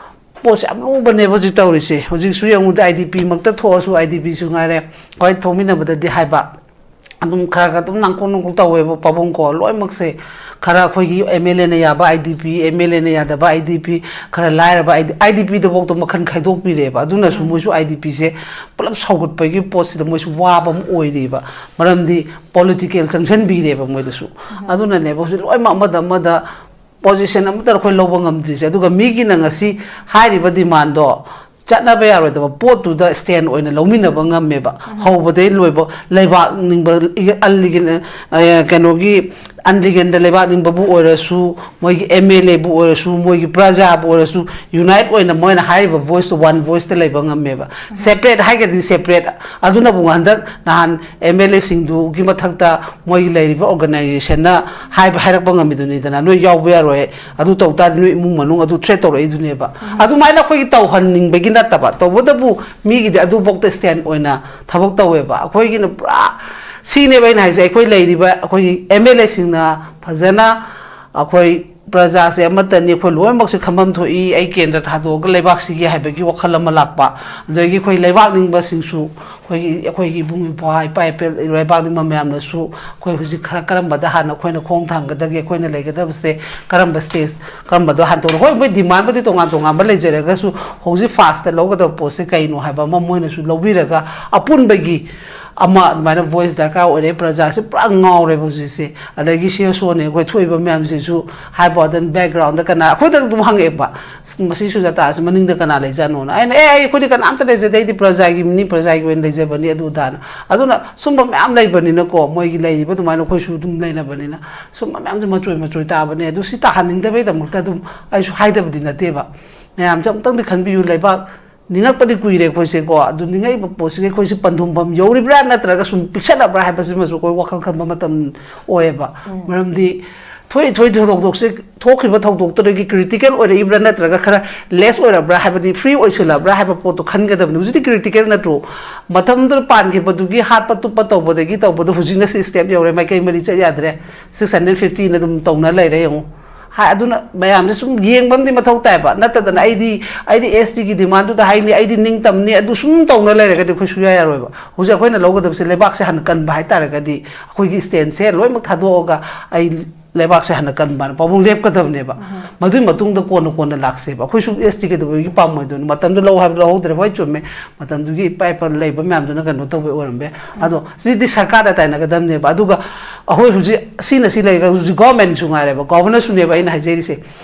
ꯄꯣꯠꯁꯦ ꯌꯥꯝ ꯂꯨꯕꯅꯦꯕ ꯍꯧꯖꯤꯛ ꯇꯧꯔꯤꯁꯦ꯫ ꯍꯧꯖꯤꯛꯁꯨ ꯌꯦꯡꯉꯨꯗ, ꯑꯥꯏ ꯗꯤ ꯄꯤ ꯃꯛꯇ ꯊꯣꯛꯑꯁꯨ, ꯑꯥꯏ ꯗꯤ ꯄꯤꯁꯨ ꯉꯥꯏꯔꯦ, ꯍꯣꯏ, ꯊꯣꯛꯃꯤꯟꯅꯕꯗꯗꯤ ꯍꯥꯏꯕ, ꯑꯗꯨꯝ ꯈꯔ ꯈꯔ ꯑꯗꯨꯝ ꯅꯥꯡꯀꯣꯡ ꯅꯥꯡꯀꯣꯡ ꯇꯧꯋꯦꯕ ꯄꯥꯕꯨꯡꯀꯣ꯫ ꯂꯣꯏꯅꯃꯛꯁꯦ ꯈꯔ ꯑꯩꯈꯣꯏꯒꯤ ꯑꯦꯝ ꯑꯦꯜ ꯑꯦꯅ ꯌꯥꯕ I D P, M L ꯑꯦꯅ ꯌꯥꯗꯕ ꯑꯥꯏ ꯗꯤ ꯄꯤ, ꯈꯔ ꯂꯥꯏꯔꯕ ꯑꯥꯏ ꯗꯤ ꯄꯤꯗꯐꯥꯎꯗ ꯃꯈꯜ ꯈꯥꯏꯗꯣꯛꯄꯤꯔꯦꯕ꯫ ꯑꯗꯨꯅꯁꯨ ꯎꯝ꯫ ꯃꯣꯏꯁꯨ ꯑꯥꯏ ꯗꯤ ꯄꯤꯁꯦ ꯄꯨꯂꯞ ꯁꯧꯒꯠꯄꯒꯤ ꯄꯣꯠꯁꯤꯗ ꯃꯣꯏꯁꯨ ꯋꯥꯕ ꯑꯃ ꯑꯣꯏꯔꯤꯕ꯫ ꯃꯔꯝꯗꯤ ꯄꯣꯂꯤꯇꯤꯀꯦꯜ ꯆꯪꯁꯤꯟꯕꯤꯔꯦꯕ ꯃꯣꯏꯗꯁꯨ꯫ ꯎꯝ꯫ ꯑꯗꯨꯅꯅꯦꯕ ꯍꯧꯖꯤꯛ ꯂꯣꯏꯅꯃꯛ ꯑꯃꯗ ꯑꯃꯗ ꯄꯣꯖꯤꯁꯟ ꯑꯃꯠꯇ ꯑꯩꯈꯣꯏ ꯂꯧꯕ ꯉꯝꯗ꯭ꯔꯤꯁꯦ꯫ ꯑꯗꯨꯒ ꯃꯤꯒꯤꯅ ꯉꯁꯤ ꯍꯥꯏꯔꯤꯕ ꯗꯤꯃꯥꯟꯗꯣ ꯆꯠꯅꯕ ꯌꯥꯔꯣꯏꯗꯕ ꯄꯣꯠꯇꯨꯗ ꯁ꯭ꯇꯦꯟ ꯑꯣꯏꯅ ꯂꯧꯃꯤꯟꯅꯕ ꯉꯝꯃꯦꯕ꯫ ꯎꯝ꯫ ꯍꯧꯕꯗꯩ ꯂꯣꯏꯕ ꯂꯩꯕꯥꯛ ꯅꯤꯡꯕ, ꯑꯜꯂꯤꯒꯤ, ꯑ, ꯀꯩꯅꯣꯒꯤ, ꯑꯟꯂꯤꯒꯦꯟꯗ ꯂꯩꯕꯥꯛ ꯅꯤꯡꯕꯕꯨ ꯑꯣꯏꯔꯁꯨ, ꯃꯣꯏꯒꯤ ꯑꯦꯝ ꯑꯦꯜ ꯑꯦꯕꯨ ꯑꯣꯏꯔꯁꯨ, ꯃꯣꯏꯒꯤ ꯄ꯭ꯔꯖꯥꯕꯨ ꯑꯣꯏꯔꯁꯨ, ꯌꯨꯅꯥꯏꯠ ꯑꯣꯏꯅ ꯃꯣꯏꯅ ꯍꯥꯏꯔꯤꯕ ꯚꯣꯏꯁꯇꯣ ꯋꯥꯟ ꯚꯣꯏꯁꯇ ꯂꯩꯕ ꯉꯝꯃꯦꯕ꯫ ꯎꯝ꯫ ꯁꯦꯄꯔꯦꯠ ꯍꯥꯏꯒꯗꯤ ꯁꯦꯄꯔꯦꯠ꯫ ꯑꯗꯨꯅꯕꯨ ꯍꯟꯗꯛ ꯅꯍꯥꯟ ꯑꯦꯝ ꯑꯦꯜ ꯑꯦꯁꯤꯡꯗꯨꯒꯤ ꯃꯊꯛꯇ ꯃꯣꯏꯒꯤ ꯂꯩꯔꯤꯕ ꯑꯣꯔꯒꯅꯥꯏꯖꯦꯁꯟꯅ ꯍꯥꯏꯕ ꯍꯥꯏꯔꯛꯄ ꯉꯝꯃꯤꯗꯨꯅꯤꯗꯅ, "ꯅꯣꯏ ꯌꯥꯎꯕ ꯌꯥꯔꯣꯏ, ꯑꯗꯨ ꯇꯧ ꯇꯥꯔꯗꯤ ꯅꯣꯏ ꯏꯃꯨꯡ ꯃꯅꯨꯡ ꯑꯗꯨ ꯊ꯭ꯔꯦꯠ ꯇꯧꯔꯛꯏꯗꯨꯅꯦꯕ"꯫ ꯎꯝ꯫ ꯑꯗꯨꯃꯥꯏꯅ ꯑꯩꯈꯣꯏꯒꯤ ꯇꯧꯍꯟꯅꯤꯡꯕꯒꯤ ꯅꯠꯇꯕ, ꯇꯧꯕꯇꯕꯨ ꯃꯤꯒꯤꯗꯤ ꯑꯗꯨꯐꯥꯎꯗ ꯁ꯭ꯇꯦꯟ ꯑꯣꯏꯅ ꯊꯕꯛ ꯇꯧꯋꯦꯕ꯫ ꯑꯩꯈꯣꯏꯒꯤꯅ ꯄꯨꯔꯥ ꯁꯤꯅꯦꯕ ꯑꯩꯅ ꯍꯥꯏꯁꯦ, ꯑꯩꯈꯣꯏ ꯂꯩꯔꯤꯕ ꯑꯩꯈꯣꯏꯒꯤ ꯑꯦꯝ ꯑꯦꯜ ꯑꯦꯁꯤꯡꯅ ꯐꯖꯅ ꯑꯩꯈꯣꯏ ꯄ꯭ꯔꯖꯥꯁꯦ ꯑꯃꯠꯇꯅꯤ, ꯑꯩꯈꯣꯏ ꯂꯣꯏꯅꯃꯛꯁꯦ ꯈꯟꯐꯝ ꯊꯣꯛꯏ, ꯑꯩ ꯀꯦꯟꯗ꯭ꯔ ꯊꯥꯗꯣꯛꯑꯒ ꯂꯩꯕꯥꯛꯁꯤꯒꯤ ꯍꯥꯏꯕꯒꯤ ꯋꯥꯈꯜ ꯑꯃ ꯂꯥꯛꯄ, ꯑꯗꯒꯤ ꯑꯩꯈꯣꯏ ꯂꯩꯕꯥꯛ ꯅꯤꯡꯕꯁꯤꯡꯁꯨ, ꯑꯩꯈꯣꯏꯒꯤ, ꯑꯩꯈꯣꯏꯒꯤ ꯏꯕꯨꯡ ꯏꯄ꯭ꯋꯥ, ꯏꯄꯥ ꯏꯄꯦꯜ, ꯂꯩꯕꯥꯛ ꯅꯤꯡꯕ ꯃꯌꯥꯝꯅꯁꯨ ꯑꯩꯈꯣꯏ ꯍꯧꯖꯤꯛ ꯈꯔ ꯀꯔꯝꯕꯗ ꯍꯥꯟꯅ ꯑꯩꯈꯣꯏꯅ ꯈꯣꯡ ꯊꯥꯡꯒꯗꯒꯦ, ꯑꯩꯈꯣꯏꯅ ꯂꯩꯒꯗꯕꯁꯦ ꯀꯔꯝꯕ ꯁ꯭ꯇꯦꯖ, ꯀꯔꯝꯕꯗꯣ ꯍꯥꯟꯅ ꯇꯧꯔꯣ꯫ ꯍꯣꯏ, ꯃꯣꯏ ꯗꯤꯃꯥꯟꯕꯨꯗꯤ ꯇꯣꯉꯥꯟ ꯇꯣꯉꯥꯟꯕ ꯂꯩꯖꯔꯒꯁꯨ, ꯍꯧꯖꯤꯛ ꯐꯥꯁꯇ ꯂꯧꯒꯗꯕ ꯄꯣꯠꯁꯦ ꯀꯩꯅꯣ ꯍꯥꯏꯕ ꯑꯃ ꯃꯣꯏꯅꯁꯨ ꯂꯧꯕꯤꯔꯒ, ꯑꯄꯨꯟꯕꯒꯤ ꯑꯃ ꯑꯗꯨꯃꯥꯏꯅ ꯚꯣꯏꯁ ꯗꯔꯀꯥꯔ ꯑꯣꯏꯔꯦ꯫ ꯄ꯭ꯔꯖꯥꯁꯦ ꯄꯨꯔꯥ ꯉꯥꯎꯔꯦꯕ ꯍꯧꯖꯤꯛꯁꯦ꯫ ꯑꯗꯒꯤ ꯁꯤ ꯑꯦꯁ ꯑꯣꯅꯦ ꯑꯩꯈꯣꯏ ꯊꯣꯛꯏꯕ ꯃꯌꯥꯝꯁꯤꯁꯨ ꯍꯥꯏꯕ ꯋꯥꯗꯅ, ꯕꯦꯛꯒ꯭ꯔꯥꯎꯟꯗ ꯀꯅꯥ, ꯑꯩꯈꯣꯏꯗ ꯑꯗꯨꯝ ꯍꯪꯉꯛꯑꯦꯕ, "ꯑꯁ, ꯃꯁꯤ ꯁꯨꯖꯥꯇꯥꯁꯦ ꯃꯅꯤꯡꯗ ꯀꯅꯥ ꯂꯩꯖꯥꯠꯅꯣꯅ?" ꯑꯩꯅ, "ꯑꯦ, ꯑꯩ, ꯑꯩꯈꯣꯏꯗꯤ ꯀꯅꯥꯝꯇ ꯂꯩꯖꯗꯦ, ꯑꯩꯗꯤ ꯄ꯭ꯔꯖꯥꯒꯤ ꯃꯤꯅꯤ, ꯄ꯭ꯔꯖꯥꯒꯤ ꯑꯣꯏꯅ ꯂꯩꯖꯕꯅꯤ", ꯑꯗꯨ ꯑꯗꯥꯅ꯫ ꯑꯗꯨꯅ ꯁꯨꯝꯕ ꯃꯌꯥꯝ ꯂꯩꯕꯅꯤꯅꯀꯣ, ꯃꯣꯏꯒꯤ ꯂꯩꯔꯤꯕ ꯑꯗꯨꯃꯥꯏꯅ ꯑꯩꯈꯣꯏꯁꯨ ꯑꯗꯨꯝ ꯂꯩꯅꯕꯅꯤꯅ, ꯁꯨꯝꯕ ꯃꯌꯥꯝꯁꯦ ꯃꯆꯣꯏ ꯃꯆꯣꯏ ꯇꯥꯕꯅꯦ꯫ ꯑꯗꯨ ꯁꯤ ꯇꯥꯍꯟꯅꯤꯡꯗꯕꯩꯗꯃꯛꯇ ꯑꯗꯨꯝ ꯑꯩꯁꯨ ꯍꯥꯏꯗꯕꯗꯤ ꯅꯠꯇꯦꯕ꯫ ꯃꯌꯥꯝꯁꯦ ꯑꯃꯨꯛꯇꯪꯗꯤ ꯈꯟꯕꯤꯌꯨ, ꯂꯩꯕꯥꯛ ꯅꯤꯡꯉꯛꯄꯗꯤ ꯀꯨꯏꯔꯦ ꯑꯩꯈꯣꯏꯁꯦꯀꯣ꯫ ꯑꯗꯨ ꯅꯤꯡꯉꯛꯏꯕ ꯄꯣꯠꯁꯤꯒꯤ ꯑꯩꯈꯣꯏꯁꯤ ꯄꯟꯊꯨꯡꯐꯝ ꯌꯧꯔꯤꯕ꯭ꯔꯥ ꯅꯠꯇ꯭ꯔꯒ ꯁꯨꯝ ꯄꯤꯛꯁꯜꯂꯕ꯭ꯔꯥ ꯍꯥꯏꯕꯁꯤꯃꯁꯨ ꯑꯩꯈꯣꯏ ꯋꯥꯈꯜ ꯈꯟꯕ ꯃꯇꯝ ꯑꯣꯏꯌꯦꯕ꯫ ꯎꯝ꯫ ꯃꯔꯝꯗꯤ ꯊꯣꯛꯏ ꯊꯣꯛꯏ ꯊꯧꯗꯣꯛꯁꯦ, ꯊꯣꯛꯈꯤꯕ ꯊꯧꯗꯣꯛꯇꯨꯗꯒꯤ ꯀ꯭ꯔꯤꯇꯤꯀꯦꯜ ꯑꯣꯏꯔꯛꯏꯕ꯭ꯔꯥ ꯅꯠꯇ꯭ꯔꯒ ꯈꯔ ꯂꯦꯁ ꯑꯣꯏꯔꯕ꯭ꯔꯥ ꯍꯥꯏꯕꯗꯤ, ꯐ꯭ꯔꯤ ꯑꯣꯏꯁꯤꯜꯂꯕ꯭ꯔꯥ ꯍꯥꯏꯕ ꯄꯣꯠꯇꯣ ꯈꯟꯒꯗꯕꯅꯤ꯫ ꯍꯧꯖꯤꯛꯇꯤ ꯀ꯭ꯔꯤꯇꯤꯀꯦꯜ ꯅꯠꯇ꯭ꯔꯣ? ꯃꯇꯝꯗꯨꯗ ꯄꯥꯟꯈꯤꯕꯗꯨꯒꯤ ꯍꯥꯠꯄ ꯇꯨꯞꯄ ꯇꯧꯕꯗꯒꯤ ꯇꯧꯕꯗꯣ ꯍꯧꯖꯤꯛꯅ ꯁꯤ ꯁ꯭ꯇꯦꯞ ꯌꯧꯔꯦ, ꯃꯥꯏꯀꯩ ꯃꯔꯤ ꯆꯠ ꯌꯥꯗ꯭ꯔꯦ, ꯁꯤꯛꯁ ꯍꯟꯗ꯭ꯔꯦꯠ ꯐꯤꯐꯇꯤꯅ ꯑꯗꯨꯝ ꯇꯧꯅ ꯂꯩꯔꯦ ꯌꯦꯡꯉꯨ꯫ ꯍꯥꯏ, ꯑꯗꯨꯅ ꯃꯌꯥꯝꯁꯦ ꯁꯨꯝ ꯌꯦꯡꯕ ꯑꯃꯗꯤ ꯃꯊꯧ ꯇꯥꯏꯕ, ꯅꯠꯇꯗꯅ ꯑꯩꯗꯤ, ꯑꯩꯗꯤ ꯑꯦꯁ ꯇꯤꯒꯤ ꯗꯤꯃꯥꯟꯗꯨꯗ ꯍꯥꯏꯅꯤ, ꯑꯩꯗꯤ ꯅꯤꯡꯇꯝꯅꯤ, ꯑꯗꯨ ꯁꯨꯝ ꯇꯧꯅ ꯂꯩꯔꯒꯗꯤ ꯑꯩꯈꯣꯏ ꯁꯨꯡꯌꯥ ꯌꯥꯔꯣꯏꯕ꯫ ꯍꯧꯖꯤꯛ ꯑꯩꯈꯣꯏꯅ ꯂꯧꯒꯗꯕꯁꯦ, ꯂꯩꯕꯥꯛꯁꯦ ꯍꯥꯟꯅ ꯀꯟꯕ ꯍꯥꯏꯇꯥꯔꯒꯗꯤ, ꯑꯩꯈꯣꯏꯒꯤ ꯁ꯭ꯇꯦꯟꯁꯦ ꯂꯣꯏꯅꯃꯛ ꯊꯥꯗꯣꯛꯑꯒ ꯑꯩ ꯂꯩꯕꯥꯛꯁꯦ ꯍꯥꯟꯅ ꯀꯟꯕꯅ ꯄꯥꯎꯕꯨꯡ ꯂꯦꯞꯀꯗꯕꯅꯦꯕ꯫ ꯃꯗꯨꯒꯤ ꯃꯇꯨꯡꯗ ꯀꯣꯟꯅ ꯀꯣꯟꯅ ꯂꯥꯛꯁꯦꯕ꯫ ꯑꯩꯈꯣꯏꯁꯨ ꯑꯦꯁ ꯇꯤ ꯀꯩꯗꯧꯕꯒꯤ ꯄꯥꯝꯃꯣꯏꯗꯣꯏꯅꯣ? ꯃꯇꯝꯗꯨ ꯂꯧ ꯍꯥꯏꯕ ꯂꯧꯍꯧꯗ꯭ꯔꯦ, ꯍꯣꯏ, ꯆꯨꯝꯃꯦ꯫ ꯃꯇꯝꯗꯨꯒꯤ ꯏꯄꯥ ꯏꯄꯥ ꯂꯩꯕ ꯃꯌꯥꯝꯗꯨꯅ ꯀꯩꯅꯣ ꯇꯧꯕ ꯑꯣꯏꯔꯝꯕ ꯌꯥꯏ꯫ ꯑꯗꯣ ꯁꯤꯗꯤ ꯁꯔꯀꯥꯔꯗ ꯇꯥꯏꯅꯒꯗꯕꯅꯦꯕ꯫ ꯑꯗꯨꯒ ꯑꯩꯈꯣꯏ ꯍꯧꯖꯤꯛ ꯁꯤꯅ ꯁꯤ ꯂꯩꯈ꯭ꯔꯦ, ꯍꯧꯖꯤꯛ ꯒꯣꯔꯃꯦꯟꯁꯨ ꯉꯥꯏꯔꯦꯕ, ꯒꯣꯚꯔꯅꯔꯁꯨꯅꯦꯕ ꯑꯩꯅ ꯍꯥꯏꯖꯔꯤꯁꯦ꯫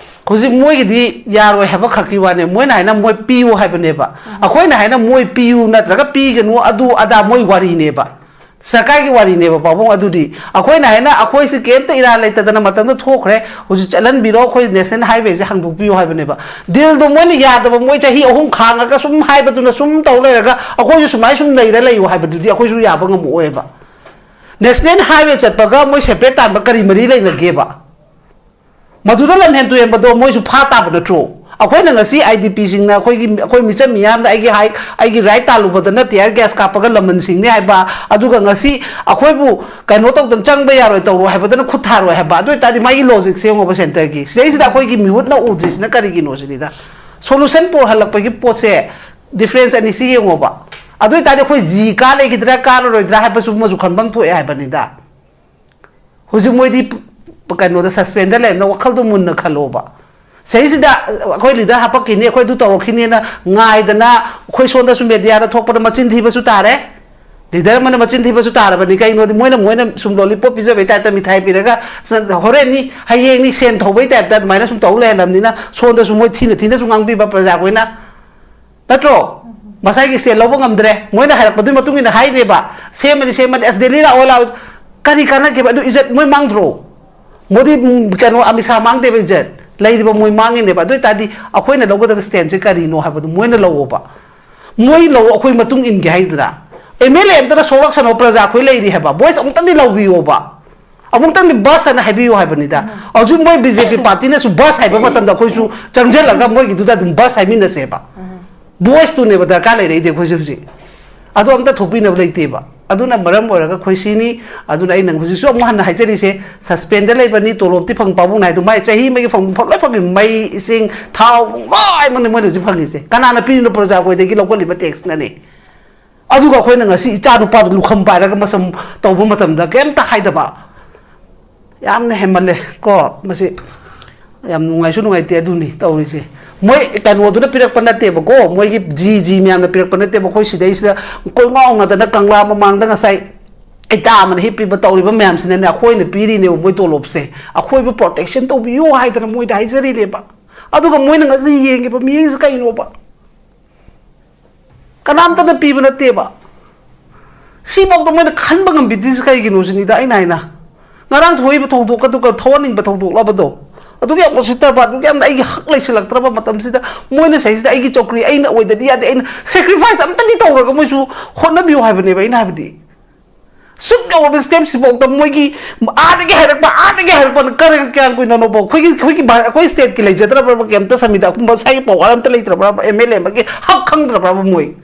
ꯍꯧꯖꯤꯛ ꯃꯣꯏꯒꯤꯗꯤ ꯌꯥꯔꯣꯏ ꯍꯥꯏꯕ ꯈꯛꯀꯤ ꯋꯥꯅꯦ꯫ ꯃꯣꯏꯅ ꯍꯥꯏꯅ ꯃꯣꯏ ꯄꯤꯌꯨ ꯍꯥꯏꯕꯅꯦꯕ, ꯑꯩꯈꯣꯏꯅ ꯍꯥꯏꯅ ꯃꯣꯏ ꯄꯤꯌꯨ ꯅꯠꯇ꯭ꯔꯒ ꯄꯤꯒꯅꯨ, ꯑꯗꯨ ꯑꯗꯥ ꯃꯣꯏ ꯋꯥꯔꯤꯅꯦꯕ꯫ ꯁꯔꯀꯥꯔꯒꯤ ꯋꯥꯔꯤꯅꯦꯕ, ꯄꯥꯕꯨꯡ꯫ ꯑꯗꯨꯗꯤ ꯑꯩꯈꯣꯏꯅ ꯍꯥꯏꯅ ꯑꯩꯈꯣꯏꯁꯤ ꯀꯩꯝꯇ ꯏꯔꯥ ꯂꯩꯇꯗꯅ ꯃꯇꯝꯗ ꯊꯣꯛꯈ꯭ꯔꯦ, ꯍꯧꯖꯤꯛ ꯆꯠꯍꯟꯕꯤꯔꯣ, ꯑꯩꯈꯣꯏ ꯅꯦꯁꯅꯦꯜ ꯍꯥꯏꯋꯦꯁꯦ ꯍꯥꯡꯗꯣꯛꯄꯤꯌꯨ ꯍꯥꯏꯕꯅꯦꯕ꯫ ꯗꯤꯜꯗꯣ ꯃꯣꯏꯅ ꯌꯥꯗꯕ, ꯃꯣꯏ ꯆꯍꯤ ꯑꯍꯨꯝ ꯈꯥꯡꯉꯒ ꯁꯨꯝ ꯍꯥꯏꯕꯗꯨꯅ ꯁꯨꯝ ꯇꯧ ꯂꯩꯔꯒ ꯑꯩꯈꯣꯏꯁꯨ ꯁꯨꯃꯥꯏꯅ ꯁꯨꯝ ꯂꯩꯔ ꯂꯩꯌꯨ ꯍꯥꯏꯕꯗꯨꯗꯤ ꯑꯩꯈꯣꯏꯁꯨ ꯌꯥꯕ ꯉꯝꯃꯛꯑꯣꯏꯕ꯫ ꯅꯦꯁꯅꯦꯜ ꯍꯥꯏꯋꯦ ꯆꯠꯄꯒ ꯃꯣꯏ ꯁꯦꯄꯔꯦꯠ ꯇꯥꯟꯕ ꯀꯔꯤ ꯃꯔꯤ ꯂꯩꯅꯒꯦꯕ? ꯃꯗꯨꯗ ꯂꯝꯍꯦꯟ ꯇꯨꯍꯦꯟꯕꯗꯣ ꯃꯣꯏꯁꯨ ꯐꯥ ꯇꯥꯕ ꯅꯠꯇ꯭ꯔꯣ? ꯑꯩꯈꯣꯏꯅ ꯉꯁꯤ ꯑꯥꯏ ꯗꯤ ꯄꯤꯁꯤꯡꯅ ꯑꯩꯈꯣꯏꯒꯤ, ꯑꯩꯈꯣꯏ ꯃꯤꯆꯝ ꯃꯤꯌꯥꯝꯗ ꯑꯩꯒꯤ ꯍꯥꯏ, ꯑꯩꯒꯤ ꯔꯥꯏꯠ ꯇꯥꯜꯂꯨꯕꯗꯅ ꯇꯤꯌꯥꯔ ꯒ꯭ꯌꯥꯁ ꯀꯥꯞꯄꯒ ꯂꯃꯟꯁꯤꯡꯅꯤ ꯍꯥꯏꯕ, ꯑꯗꯨꯒ ꯉꯁꯤ ꯑꯩꯈꯣꯏꯕꯨ ꯀꯩꯅꯣ ꯇꯧꯗꯅ ꯆꯪꯕ ꯌꯥꯔꯣꯏ ꯇꯧꯔꯣꯏ ꯍꯥꯏꯕꯗꯅ ꯈꯨꯠ ꯊꯥꯔꯣꯏ ꯍꯥꯏꯕ, ꯑꯗꯨ ꯑꯣꯏꯇꯥꯔꯗꯤ ꯃꯥꯒꯤ ꯂꯣꯖꯤꯛꯁꯦ ꯌꯦꯡꯉꯣꯕ ꯁꯦꯟꯇꯔꯒꯤ꯫ ꯁꯤꯗꯩꯁꯤꯗ ꯑꯩꯈꯣꯏꯒꯤ ꯃꯤꯍꯨꯠꯅ ꯎꯗ꯭ꯔꯤꯁꯤꯅ ꯀꯔꯤꯒꯤꯅꯣ ꯁꯤꯅꯤꯗ꯫ ꯁꯣꯂꯨꯁꯟ ꯄꯨꯔꯛꯍꯜꯂꯛꯄꯒꯤ ꯄꯣꯠꯁꯦ, ꯗꯤꯐ꯭ꯔꯦꯟꯁ ꯑꯅꯤꯁꯤ ꯌꯦꯡꯉꯣꯕ꯫ ꯑꯗꯨ ꯑꯣꯏꯇꯥꯔꯗꯤ ꯑꯩꯈꯣꯏ ꯖꯤ ꯀꯥ ꯂꯩꯈꯤꯗ꯭ꯔꯥ ꯀꯥꯔꯔꯣꯏꯗ꯭ꯔꯥ ꯍꯥꯏꯕꯁꯨ ꯑꯃꯁꯨ ꯈꯟꯐꯝ ꯊꯣꯛꯑꯦ ꯍꯥꯏꯕꯅꯤꯗ꯫ ꯍꯧꯖꯤꯛ ꯃꯣꯏꯗꯤ ꯀꯩꯅꯣꯗ ꯁꯁꯄꯦꯟꯗ ꯂꯩꯔꯝꯅ ꯋꯥꯈꯜꯗꯣ ꯃꯨꯟꯅ ꯈꯜꯂꯣꯕ꯫ ꯁꯤꯗꯩꯁꯤꯗ ꯑꯩꯈꯣꯏ ꯂꯤꯗꯔ ꯍꯥꯄꯛꯈꯤꯅꯤ, ꯑꯩꯈꯣꯏ ꯑꯗꯨ ꯇꯧꯔꯛꯈꯤꯅꯦꯅ ꯉꯥꯏꯗꯅ ꯑꯩꯈꯣꯏ ꯁꯣꯝꯗꯁꯨ ꯃꯦꯗꯤꯌꯥꯗ ꯊꯣꯛꯄꯗ ꯃꯆꯤꯟ ꯊꯤꯕꯁꯨ ꯇꯥꯔꯦ꯫ ꯂꯤꯗꯔ ꯑꯃꯅ ꯃꯆꯤꯟ ꯊꯤꯕꯁꯨ ꯇꯥꯔꯕꯅꯤ꯫ ꯀꯩꯅꯣꯗꯤ ꯃꯣꯏꯅ, ꯃꯣꯏꯅ ꯁꯨꯝ ꯂꯣꯂꯤꯄꯣꯞ ꯄꯤꯖꯕꯩ ꯇꯥꯏꯞꯇ ꯃꯤꯊꯥꯏ ꯄꯤꯔꯒ, "ꯁ-, ꯍꯣꯔꯦꯟꯅꯤ, ꯍꯌꯦꯡꯅꯤ" ꯁꯦꯟ ꯊꯧꯕꯩ ꯇꯥꯏꯞꯇ ꯑꯗꯨꯃꯥꯏꯅ ꯁꯨꯝ ꯇꯧ ꯂꯩꯍꯜꯂꯝꯅꯤꯅ ꯁꯣꯝꯗꯁꯨ ꯃꯣꯏ ꯊꯤꯅ ꯊꯤꯅꯁꯨ ꯉꯥꯡꯕꯤꯕ ꯄ꯭ꯔꯖꯥ ꯑꯩꯈꯣꯏꯅ꯫ ꯅꯠꯇ꯭ꯔꯣ? ꯃꯁꯥꯒꯤ ꯁꯦꯜ ꯂꯧꯕ ꯉꯝꯗ꯭ꯔꯦ꯫ ꯃꯣꯏꯅ ꯍꯥꯏꯔꯛꯄꯗꯨꯒꯤ ꯃꯇꯨꯡ ꯏꯟꯅ ꯍꯥꯏꯔꯤꯅꯦꯕ, "ꯁꯦꯝꯃꯅꯤ, ꯁꯦꯝꯃꯅꯤ, ꯑꯁ, ꯗꯦꯜꯂꯤ ꯂꯥꯛꯑꯣ, ꯂꯥꯛꯑꯣ"꯫ ꯀꯔꯤ ꯀꯥꯟꯅꯒꯦꯕ? ꯑꯗꯨ ꯏꯖꯠ ꯃꯣꯏ ꯃꯥꯡꯗ꯭ꯔꯣ? ꯃꯣꯗꯤ, ꯎꯝ, ꯀꯩꯅꯣ, ꯑꯃꯤꯠ ꯁꯥ ꯃꯥꯡꯗꯦꯕ ꯏꯖꯠ꯫ ꯂꯩꯔꯤꯕ ꯃꯣꯏ ꯃꯥꯡꯉꯤꯅꯦꯕ꯫ ꯑꯗꯨ ꯑꯣꯏꯇꯥꯔꯗꯤ ꯑꯩꯈꯣꯏꯅ ꯂꯧꯒꯗꯕ ꯁ꯭ꯇꯦꯟꯁꯦ ꯀꯔꯤꯅꯣ ꯍꯥꯏꯕꯗꯨ ꯃꯣꯏꯅ ꯂꯧꯑꯣꯕ꯫ ꯃꯣꯏ ꯂꯧ, ꯑꯩꯈꯣꯏ ꯃꯇꯨꯡ ꯏꯟꯒꯦ ꯍꯥꯏꯗꯅ꯫ ꯑꯦꯝ ꯑꯦꯜ ꯑꯦ ꯑꯝꯇꯅ ꯁꯣꯛꯂꯛꯁꯅꯣ, ꯄ꯭ꯔꯖꯥ ꯑꯩꯈꯣꯏ ꯂꯩꯔꯤ ꯍꯥꯏꯕ꯫ ꯚꯣꯏꯁ ꯑꯃꯨꯛꯇꯪꯗꯤ ꯂꯧꯕꯤꯌꯣꯕ꯫ ꯑꯃꯨꯛꯇꯪꯗꯤ ꯕꯁ ꯍꯥꯏꯅ ꯍꯥꯏꯕꯤꯌꯨ ꯍꯥꯏꯕꯅꯤꯗ꯫ ꯍꯧꯖꯤꯛ ꯃꯣꯏ ꯕꯤ ꯖꯦ ꯄꯤ ꯄꯥꯔꯇꯤꯅꯁꯨ ꯕꯁ ꯍꯥꯏꯕ ꯃꯇꯝꯗ ꯑꯩꯈꯣꯏꯁꯨ ꯆꯪꯁꯤꯜꯂꯒ ꯃꯣꯏꯒꯤꯗꯨꯗ ꯑꯗꯨꯝ ꯕꯁ ꯍꯥꯏꯃꯤꯟꯅꯁꯦꯕ꯫ ꯚꯣꯏꯁꯇꯨꯅꯦꯕ ꯗꯔꯀꯥꯔ ꯂꯩꯔꯛꯏꯗꯤ ꯑꯩꯈꯣꯏꯁꯦ ꯍꯧꯖꯤꯛ꯫ ꯑꯗꯣ ꯑꯝꯇ ꯊꯣꯛꯄꯤꯅꯕ ꯂꯩꯇꯦꯕ꯫ ꯑꯗꯨꯅ ꯃꯔꯝ ꯑꯣꯏꯔꯒ ꯑꯩꯈꯣꯏ ꯁꯤꯅꯤ꯫ ꯑꯗꯨꯅ ꯑꯩꯅ ꯍꯧꯖꯤꯛꯁꯨ ꯑꯃꯨꯛ ꯍꯟꯅ ꯍꯥꯏꯖꯔꯤꯁꯦ, ꯁꯁꯄꯦꯟꯗ ꯂꯩꯕꯅꯤ, ꯇꯣꯂꯣꯞꯇꯤ ꯐꯪ ꯄꯥꯕꯨꯡ ꯅꯥꯏꯗꯣ, ꯃꯥꯏ ꯆꯍꯤ ꯑꯃꯒꯤ ꯐꯪꯐꯝ ꯂꯣꯏ ꯐꯪꯉꯤ꯫ ꯃꯩ, ꯏꯁꯤꯡ, ꯊꯥꯎ, ꯅꯨꯡ ꯂꯣꯏꯅꯃꯛꯅꯤ ꯃꯣꯏꯅ ꯍꯧꯖꯤꯛ ꯐꯪꯉꯤꯁꯦ꯫ ꯀꯅꯥꯅ ꯄꯤꯔꯤꯅꯣ? ꯄ꯭ꯔꯖꯥ ꯑꯩꯈꯣꯏꯗꯒꯤ ꯂꯧꯈꯠꯂꯤꯕ ꯇꯦꯛꯁꯅꯅꯦ꯫ ꯑꯗꯨꯒ ꯑꯩꯈꯣꯏꯅ ꯉꯁꯤ ꯏꯆꯥ ꯅꯨꯄꯥꯗ ꯂꯨꯈꯝ ꯄꯥꯏꯔꯒ ꯃꯁꯝ ꯇꯧꯕ ꯃꯇꯝꯗ ꯀꯩꯝꯇ ꯍꯥꯏꯗꯕ꯫ ꯌꯥꯝꯅ ꯍꯦꯟꯃꯜꯂꯦ ꯀꯣ ꯃꯁꯤ꯫ ꯌꯥꯝ ꯅꯨꯡꯉꯥꯏꯁꯨ ꯅꯨꯡꯉꯥꯏꯇꯦ꯫ ꯑꯗꯨꯅꯤ ꯇꯧꯔꯤꯁꯦ꯫ ꯃꯣꯏ ꯀꯩꯅꯣꯗꯨꯅ ꯄꯤꯔꯛꯄ ꯅꯠꯇꯦꯕꯀꯣ, ꯃꯣꯏꯒꯤ ꯖꯤ ꯖꯤ ꯃꯌꯥꯝꯅ ꯄꯤꯔꯛꯄ ꯅꯠꯇꯦꯕ꯫ ꯑꯩꯈꯣꯏ ꯁꯤꯗꯩꯁꯤꯗ ꯀꯣꯏ ꯉꯥꯎꯅꯗꯅ ꯀꯪꯂꯥ ꯃꯃꯥꯡꯗ ꯉꯁꯥꯏ ꯏꯇꯥ ꯑꯃꯅ ꯍꯤꯞꯄꯤꯕ ꯇꯧꯔꯤꯕ ꯃꯌꯥꯝꯁꯤꯅꯅꯦ, ꯑꯩꯈꯣꯏꯅ ꯄꯤꯔꯤꯅꯦꯕ ꯃꯣꯏ ꯇꯣꯂꯣꯞꯁꯦ꯫ ꯑꯩꯈꯣꯏꯕꯨ ꯄ꯭ꯔꯣꯇꯦꯛꯁꯟ ꯇꯧꯕꯤꯌꯨ ꯍꯥꯏꯗꯅ ꯃꯣꯏꯗ ꯍꯥꯏꯖꯔꯤꯅꯦꯕ꯫ ꯑꯗꯨꯒ ꯃꯣꯏꯅ ꯉꯁꯤ ꯌꯦꯡꯉꯤꯕ ꯃꯤꯠꯌꯦꯡꯁꯤ ꯀꯩꯅꯣꯕ? ꯀꯅꯥꯝꯇꯅ ꯄꯤꯕ ꯅꯠꯇꯦꯕ꯫ ꯁꯤꯐꯥꯎꯗ ꯃꯣꯏꯅ ꯈꯟꯕ ꯉꯝꯕꯤꯗ꯭ꯔꯤꯁꯤ ꯀꯩꯒꯤꯅꯣ ꯁꯤꯅꯤꯗ ꯑꯩꯅ ꯍꯥꯏꯅ꯫ ꯉꯔꯥꯡ ꯊꯣꯛꯏꯕ ꯊꯧꯗꯣꯛ ꯑꯗꯨꯒ ꯊꯣꯛꯍꯟꯅꯤꯡꯕ ꯊꯧꯗꯣꯛꯂꯕꯗꯣ? ꯑꯗꯨꯒ ꯌꯥꯝ ꯎꯁꯤꯠꯇꯕ, ꯑꯗꯨꯒ ꯌꯥꯝꯅ ꯑꯩꯒꯤ ꯍꯛ ꯂꯩꯁꯤꯜꯂꯛꯇ꯭ꯔꯕ ꯃꯇꯝꯁꯤꯗ ꯃꯣꯏꯅ ꯁꯩꯁꯤꯗ ꯑꯩꯒꯤ ꯆꯧꯀ꯭ꯔꯤ ꯑꯩꯅ ꯑꯣꯏꯗꯗꯤ ꯌꯥꯗꯦ, ꯑꯩꯅ ꯁꯦꯀ꯭ꯔꯤꯐꯥꯏꯁ ꯑꯝꯇꯗꯤ ꯇꯧꯔꯒ ꯃꯣꯏꯁꯨ ꯍꯣꯠꯅꯕꯤꯌꯨ ꯍꯥꯏꯕꯅꯦꯕ ꯑꯩꯅ ꯍꯥꯏꯕꯗꯤ꯫ ꯁꯨꯛ ꯌꯧꯔꯕ ꯁ꯭ꯇꯦꯞꯁꯤꯐꯥꯎꯗ ꯃꯣꯏꯒꯤ ꯑꯥꯗꯒꯤ ꯍꯥꯏꯔꯛꯄ, ꯑꯥꯗꯒꯤ ꯍꯥꯏꯔꯛꯄꯅ ꯀꯔꯤ, ꯀꯌꯥꯝ ꯀꯨꯏꯅꯅꯣꯕ? ꯑꯩꯈꯣꯏꯒꯤ, ꯑꯩꯈꯣꯏꯒꯤ ꯚꯥ-, ꯑꯩꯈꯣꯏ ꯁ꯭ꯇꯦꯠꯀꯤ ꯂꯩꯖꯗ꯭ꯔꯕ꯭ꯔꯕ? ꯀꯩꯝꯇ ꯁꯪꯕꯤꯗ ꯃꯁꯥꯒꯤ ꯄꯋꯥꯔ ꯑꯝꯇ ꯂꯩꯇ꯭ꯔꯕ꯭ꯔꯕ? ꯑꯦꯝ ꯑꯦꯜ ꯑꯦ ꯑꯃꯒꯤ ꯍꯛ ꯈꯪꯗ꯭ꯔꯕ꯭ꯔꯕ ꯃꯣꯏ?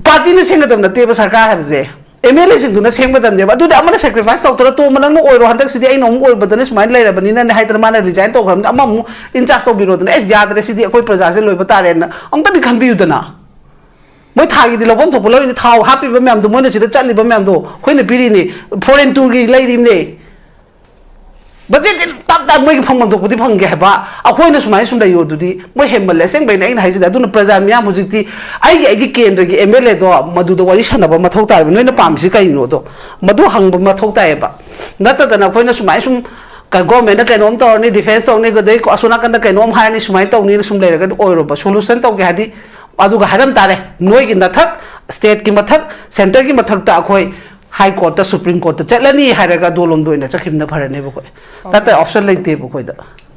ꯄꯥꯔꯇꯤꯅ ꯁꯦꯝꯒꯗꯕ ꯅꯠꯇꯦꯕ ꯁꯔꯀꯥꯔ ꯍꯥꯏꯕꯁꯦ, ꯑꯦꯝ ꯑꯦꯜ ꯑꯦꯁꯤꯡꯗꯨꯅ ꯁꯦꯝꯒꯗꯕꯅꯦꯕ꯫ ꯑꯗꯨꯗꯤ ꯑꯃꯅ ꯁꯦꯀ꯭ꯔꯤꯐꯥꯏꯁ ꯇꯧꯗꯅ, "ꯇꯣꯝꯕ, ꯅꯪꯅ ꯑꯣꯏꯔꯣ, ꯍꯟꯗꯛꯁꯤꯗꯤ ꯑꯩꯅ ꯑꯃꯨꯛ ꯑꯣꯏꯕꯗꯅ ꯁꯨꯃꯥꯏꯅ ꯂꯩꯔꯕꯅꯤꯅꯅꯦ" ꯍꯥꯏꯗꯅ ꯃꯥꯅ ꯔꯤꯖꯥꯏꯟ ꯇꯧꯈ꯭ꯔꯕꯅꯤꯅ ꯑꯃꯃꯨꯛ ꯏꯟꯆꯥꯔꯖ ꯇꯧꯕꯤꯔꯣꯗꯅ, "ꯑꯦ, ꯌꯥꯗ꯭ꯔꯦ, ꯁꯤꯗꯤ ꯑꯩꯈꯣꯏ ꯄ꯭ꯔꯖꯥꯁꯦ ꯂꯣꯏꯕ ꯇꯥꯔꯦꯅ" ꯑꯃꯨꯛꯇꯗꯤ ꯈꯟꯕꯤꯌꯨꯗꯅ꯫ ꯃꯣꯏ ꯊꯥꯒꯤꯗꯤ ꯂꯧꯐꯝ ꯊꯣꯛꯄ ꯂꯧꯔꯤꯅꯤ, ꯊꯥꯎ ꯍꯥꯞꯄꯤꯕ ꯃꯌꯥꯝꯗꯣ, ꯃꯣꯏꯅ ꯁꯤꯗ ꯆꯠꯂꯤꯕ ꯃꯌꯥꯝꯗꯣ ꯑꯩꯈꯣꯏꯅ ꯄꯤꯔꯤꯅꯤ, ꯐꯣꯔꯦꯟ ꯇꯨꯔꯒꯤ ꯂꯩꯔꯤꯕꯅꯦ꯫ ꯕꯖꯦꯠꯇꯤ ꯇꯞ ꯇꯥꯏ ꯃꯣꯏꯒꯤ ꯐꯪꯐꯝ ꯊꯣꯛꯄꯗꯤ ꯐꯪꯒꯦ ꯍꯥꯏꯕ, ꯑꯩꯈꯣꯏꯅ ꯁꯨꯃꯥꯏꯅ ꯁꯨꯝ ꯂꯩꯌꯣ ꯑꯗꯨꯗꯤ ꯃꯣꯏ ꯍꯦꯟꯃꯜꯂꯦ꯫ ꯑꯁꯦꯡꯕꯩꯅꯦ ꯑꯩꯅ ꯍꯥꯏꯁꯤꯗꯤ꯫ ꯑꯗꯨꯅ ꯄ꯭ꯔꯖꯥ ꯃꯤꯌꯥꯝ ꯍꯧꯖꯤꯛꯇꯤ ꯑꯩꯒꯤ, ꯑꯩꯒꯤ ꯀꯦꯟꯗ꯭ꯔꯒꯤ ꯑꯦꯝ ꯑꯦꯜ ꯑꯦꯗꯣ ꯃꯗꯨꯗ ꯋꯥꯔꯤ ꯁꯥꯟꯅꯕ ꯃꯊꯧ ꯇꯥꯔꯤꯕ꯫ ꯅꯣꯏꯅ ꯄꯥꯝꯃꯤꯁꯤ ꯀꯩꯅꯣꯗꯣ ꯃꯗꯨ ꯍꯪꯕ ꯃꯊꯧ ꯇꯥꯏꯌꯦꯕ꯫ ꯅꯠꯇꯗꯅ ꯑꯩꯈꯣꯏꯅ ꯁꯨꯃꯥꯏꯅ ꯁꯨꯝ ꯀ-, ꯒꯣꯔꯃꯦꯟꯅ ꯀꯩꯅꯣꯝ ꯇꯧꯔꯅꯤ, ꯗꯤꯐꯦꯟꯁ ꯇꯧꯅꯤ, ꯑꯗꯩ ꯑꯁꯣꯝ ꯅꯥꯀꯟꯗ ꯀꯩꯅꯣꯝ ꯍꯥꯏꯔꯅꯤ, ꯁꯨꯃꯥꯏꯅ ꯇꯧꯅꯤꯅ ꯁꯨꯝ ꯂꯩꯔꯒꯗꯤ ꯑꯣꯏꯔꯣꯏꯕ꯫ ꯁꯣꯂꯨꯁꯟ ꯇꯧꯒꯦ ꯍꯥꯏꯗꯤ ꯑꯗꯨꯒ ꯍꯥꯏꯔꯝ ꯇꯥꯔꯦ, ꯅꯣꯏꯒꯤ ꯅꯊꯛ, ꯁ꯭ꯇꯦꯠꯀꯤ ꯃꯊꯛ, ꯁꯦꯟꯇꯔꯒꯤ ꯃꯊꯛꯇ ꯑꯩꯈꯣꯏ ꯍꯥꯏ ꯀꯣꯔꯠꯇ, ꯁꯨꯄ꯭ꯔꯤꯝ ꯀꯣꯔꯠꯇ ꯆꯠꯂꯅꯤ ꯍꯥꯏꯔꯒ ꯑꯗꯣꯂꯣꯝꯗ ꯑꯣꯏꯅ ꯆꯠꯈꯤꯕꯅ ꯐꯔꯅꯦꯕ ꯑꯩꯈꯣꯏ꯫ ꯅꯠꯇ꯭ꯔ ꯑꯣꯞꯁꯟ ꯂꯩꯇꯦꯕ ꯑꯩꯈꯣꯏꯗ꯫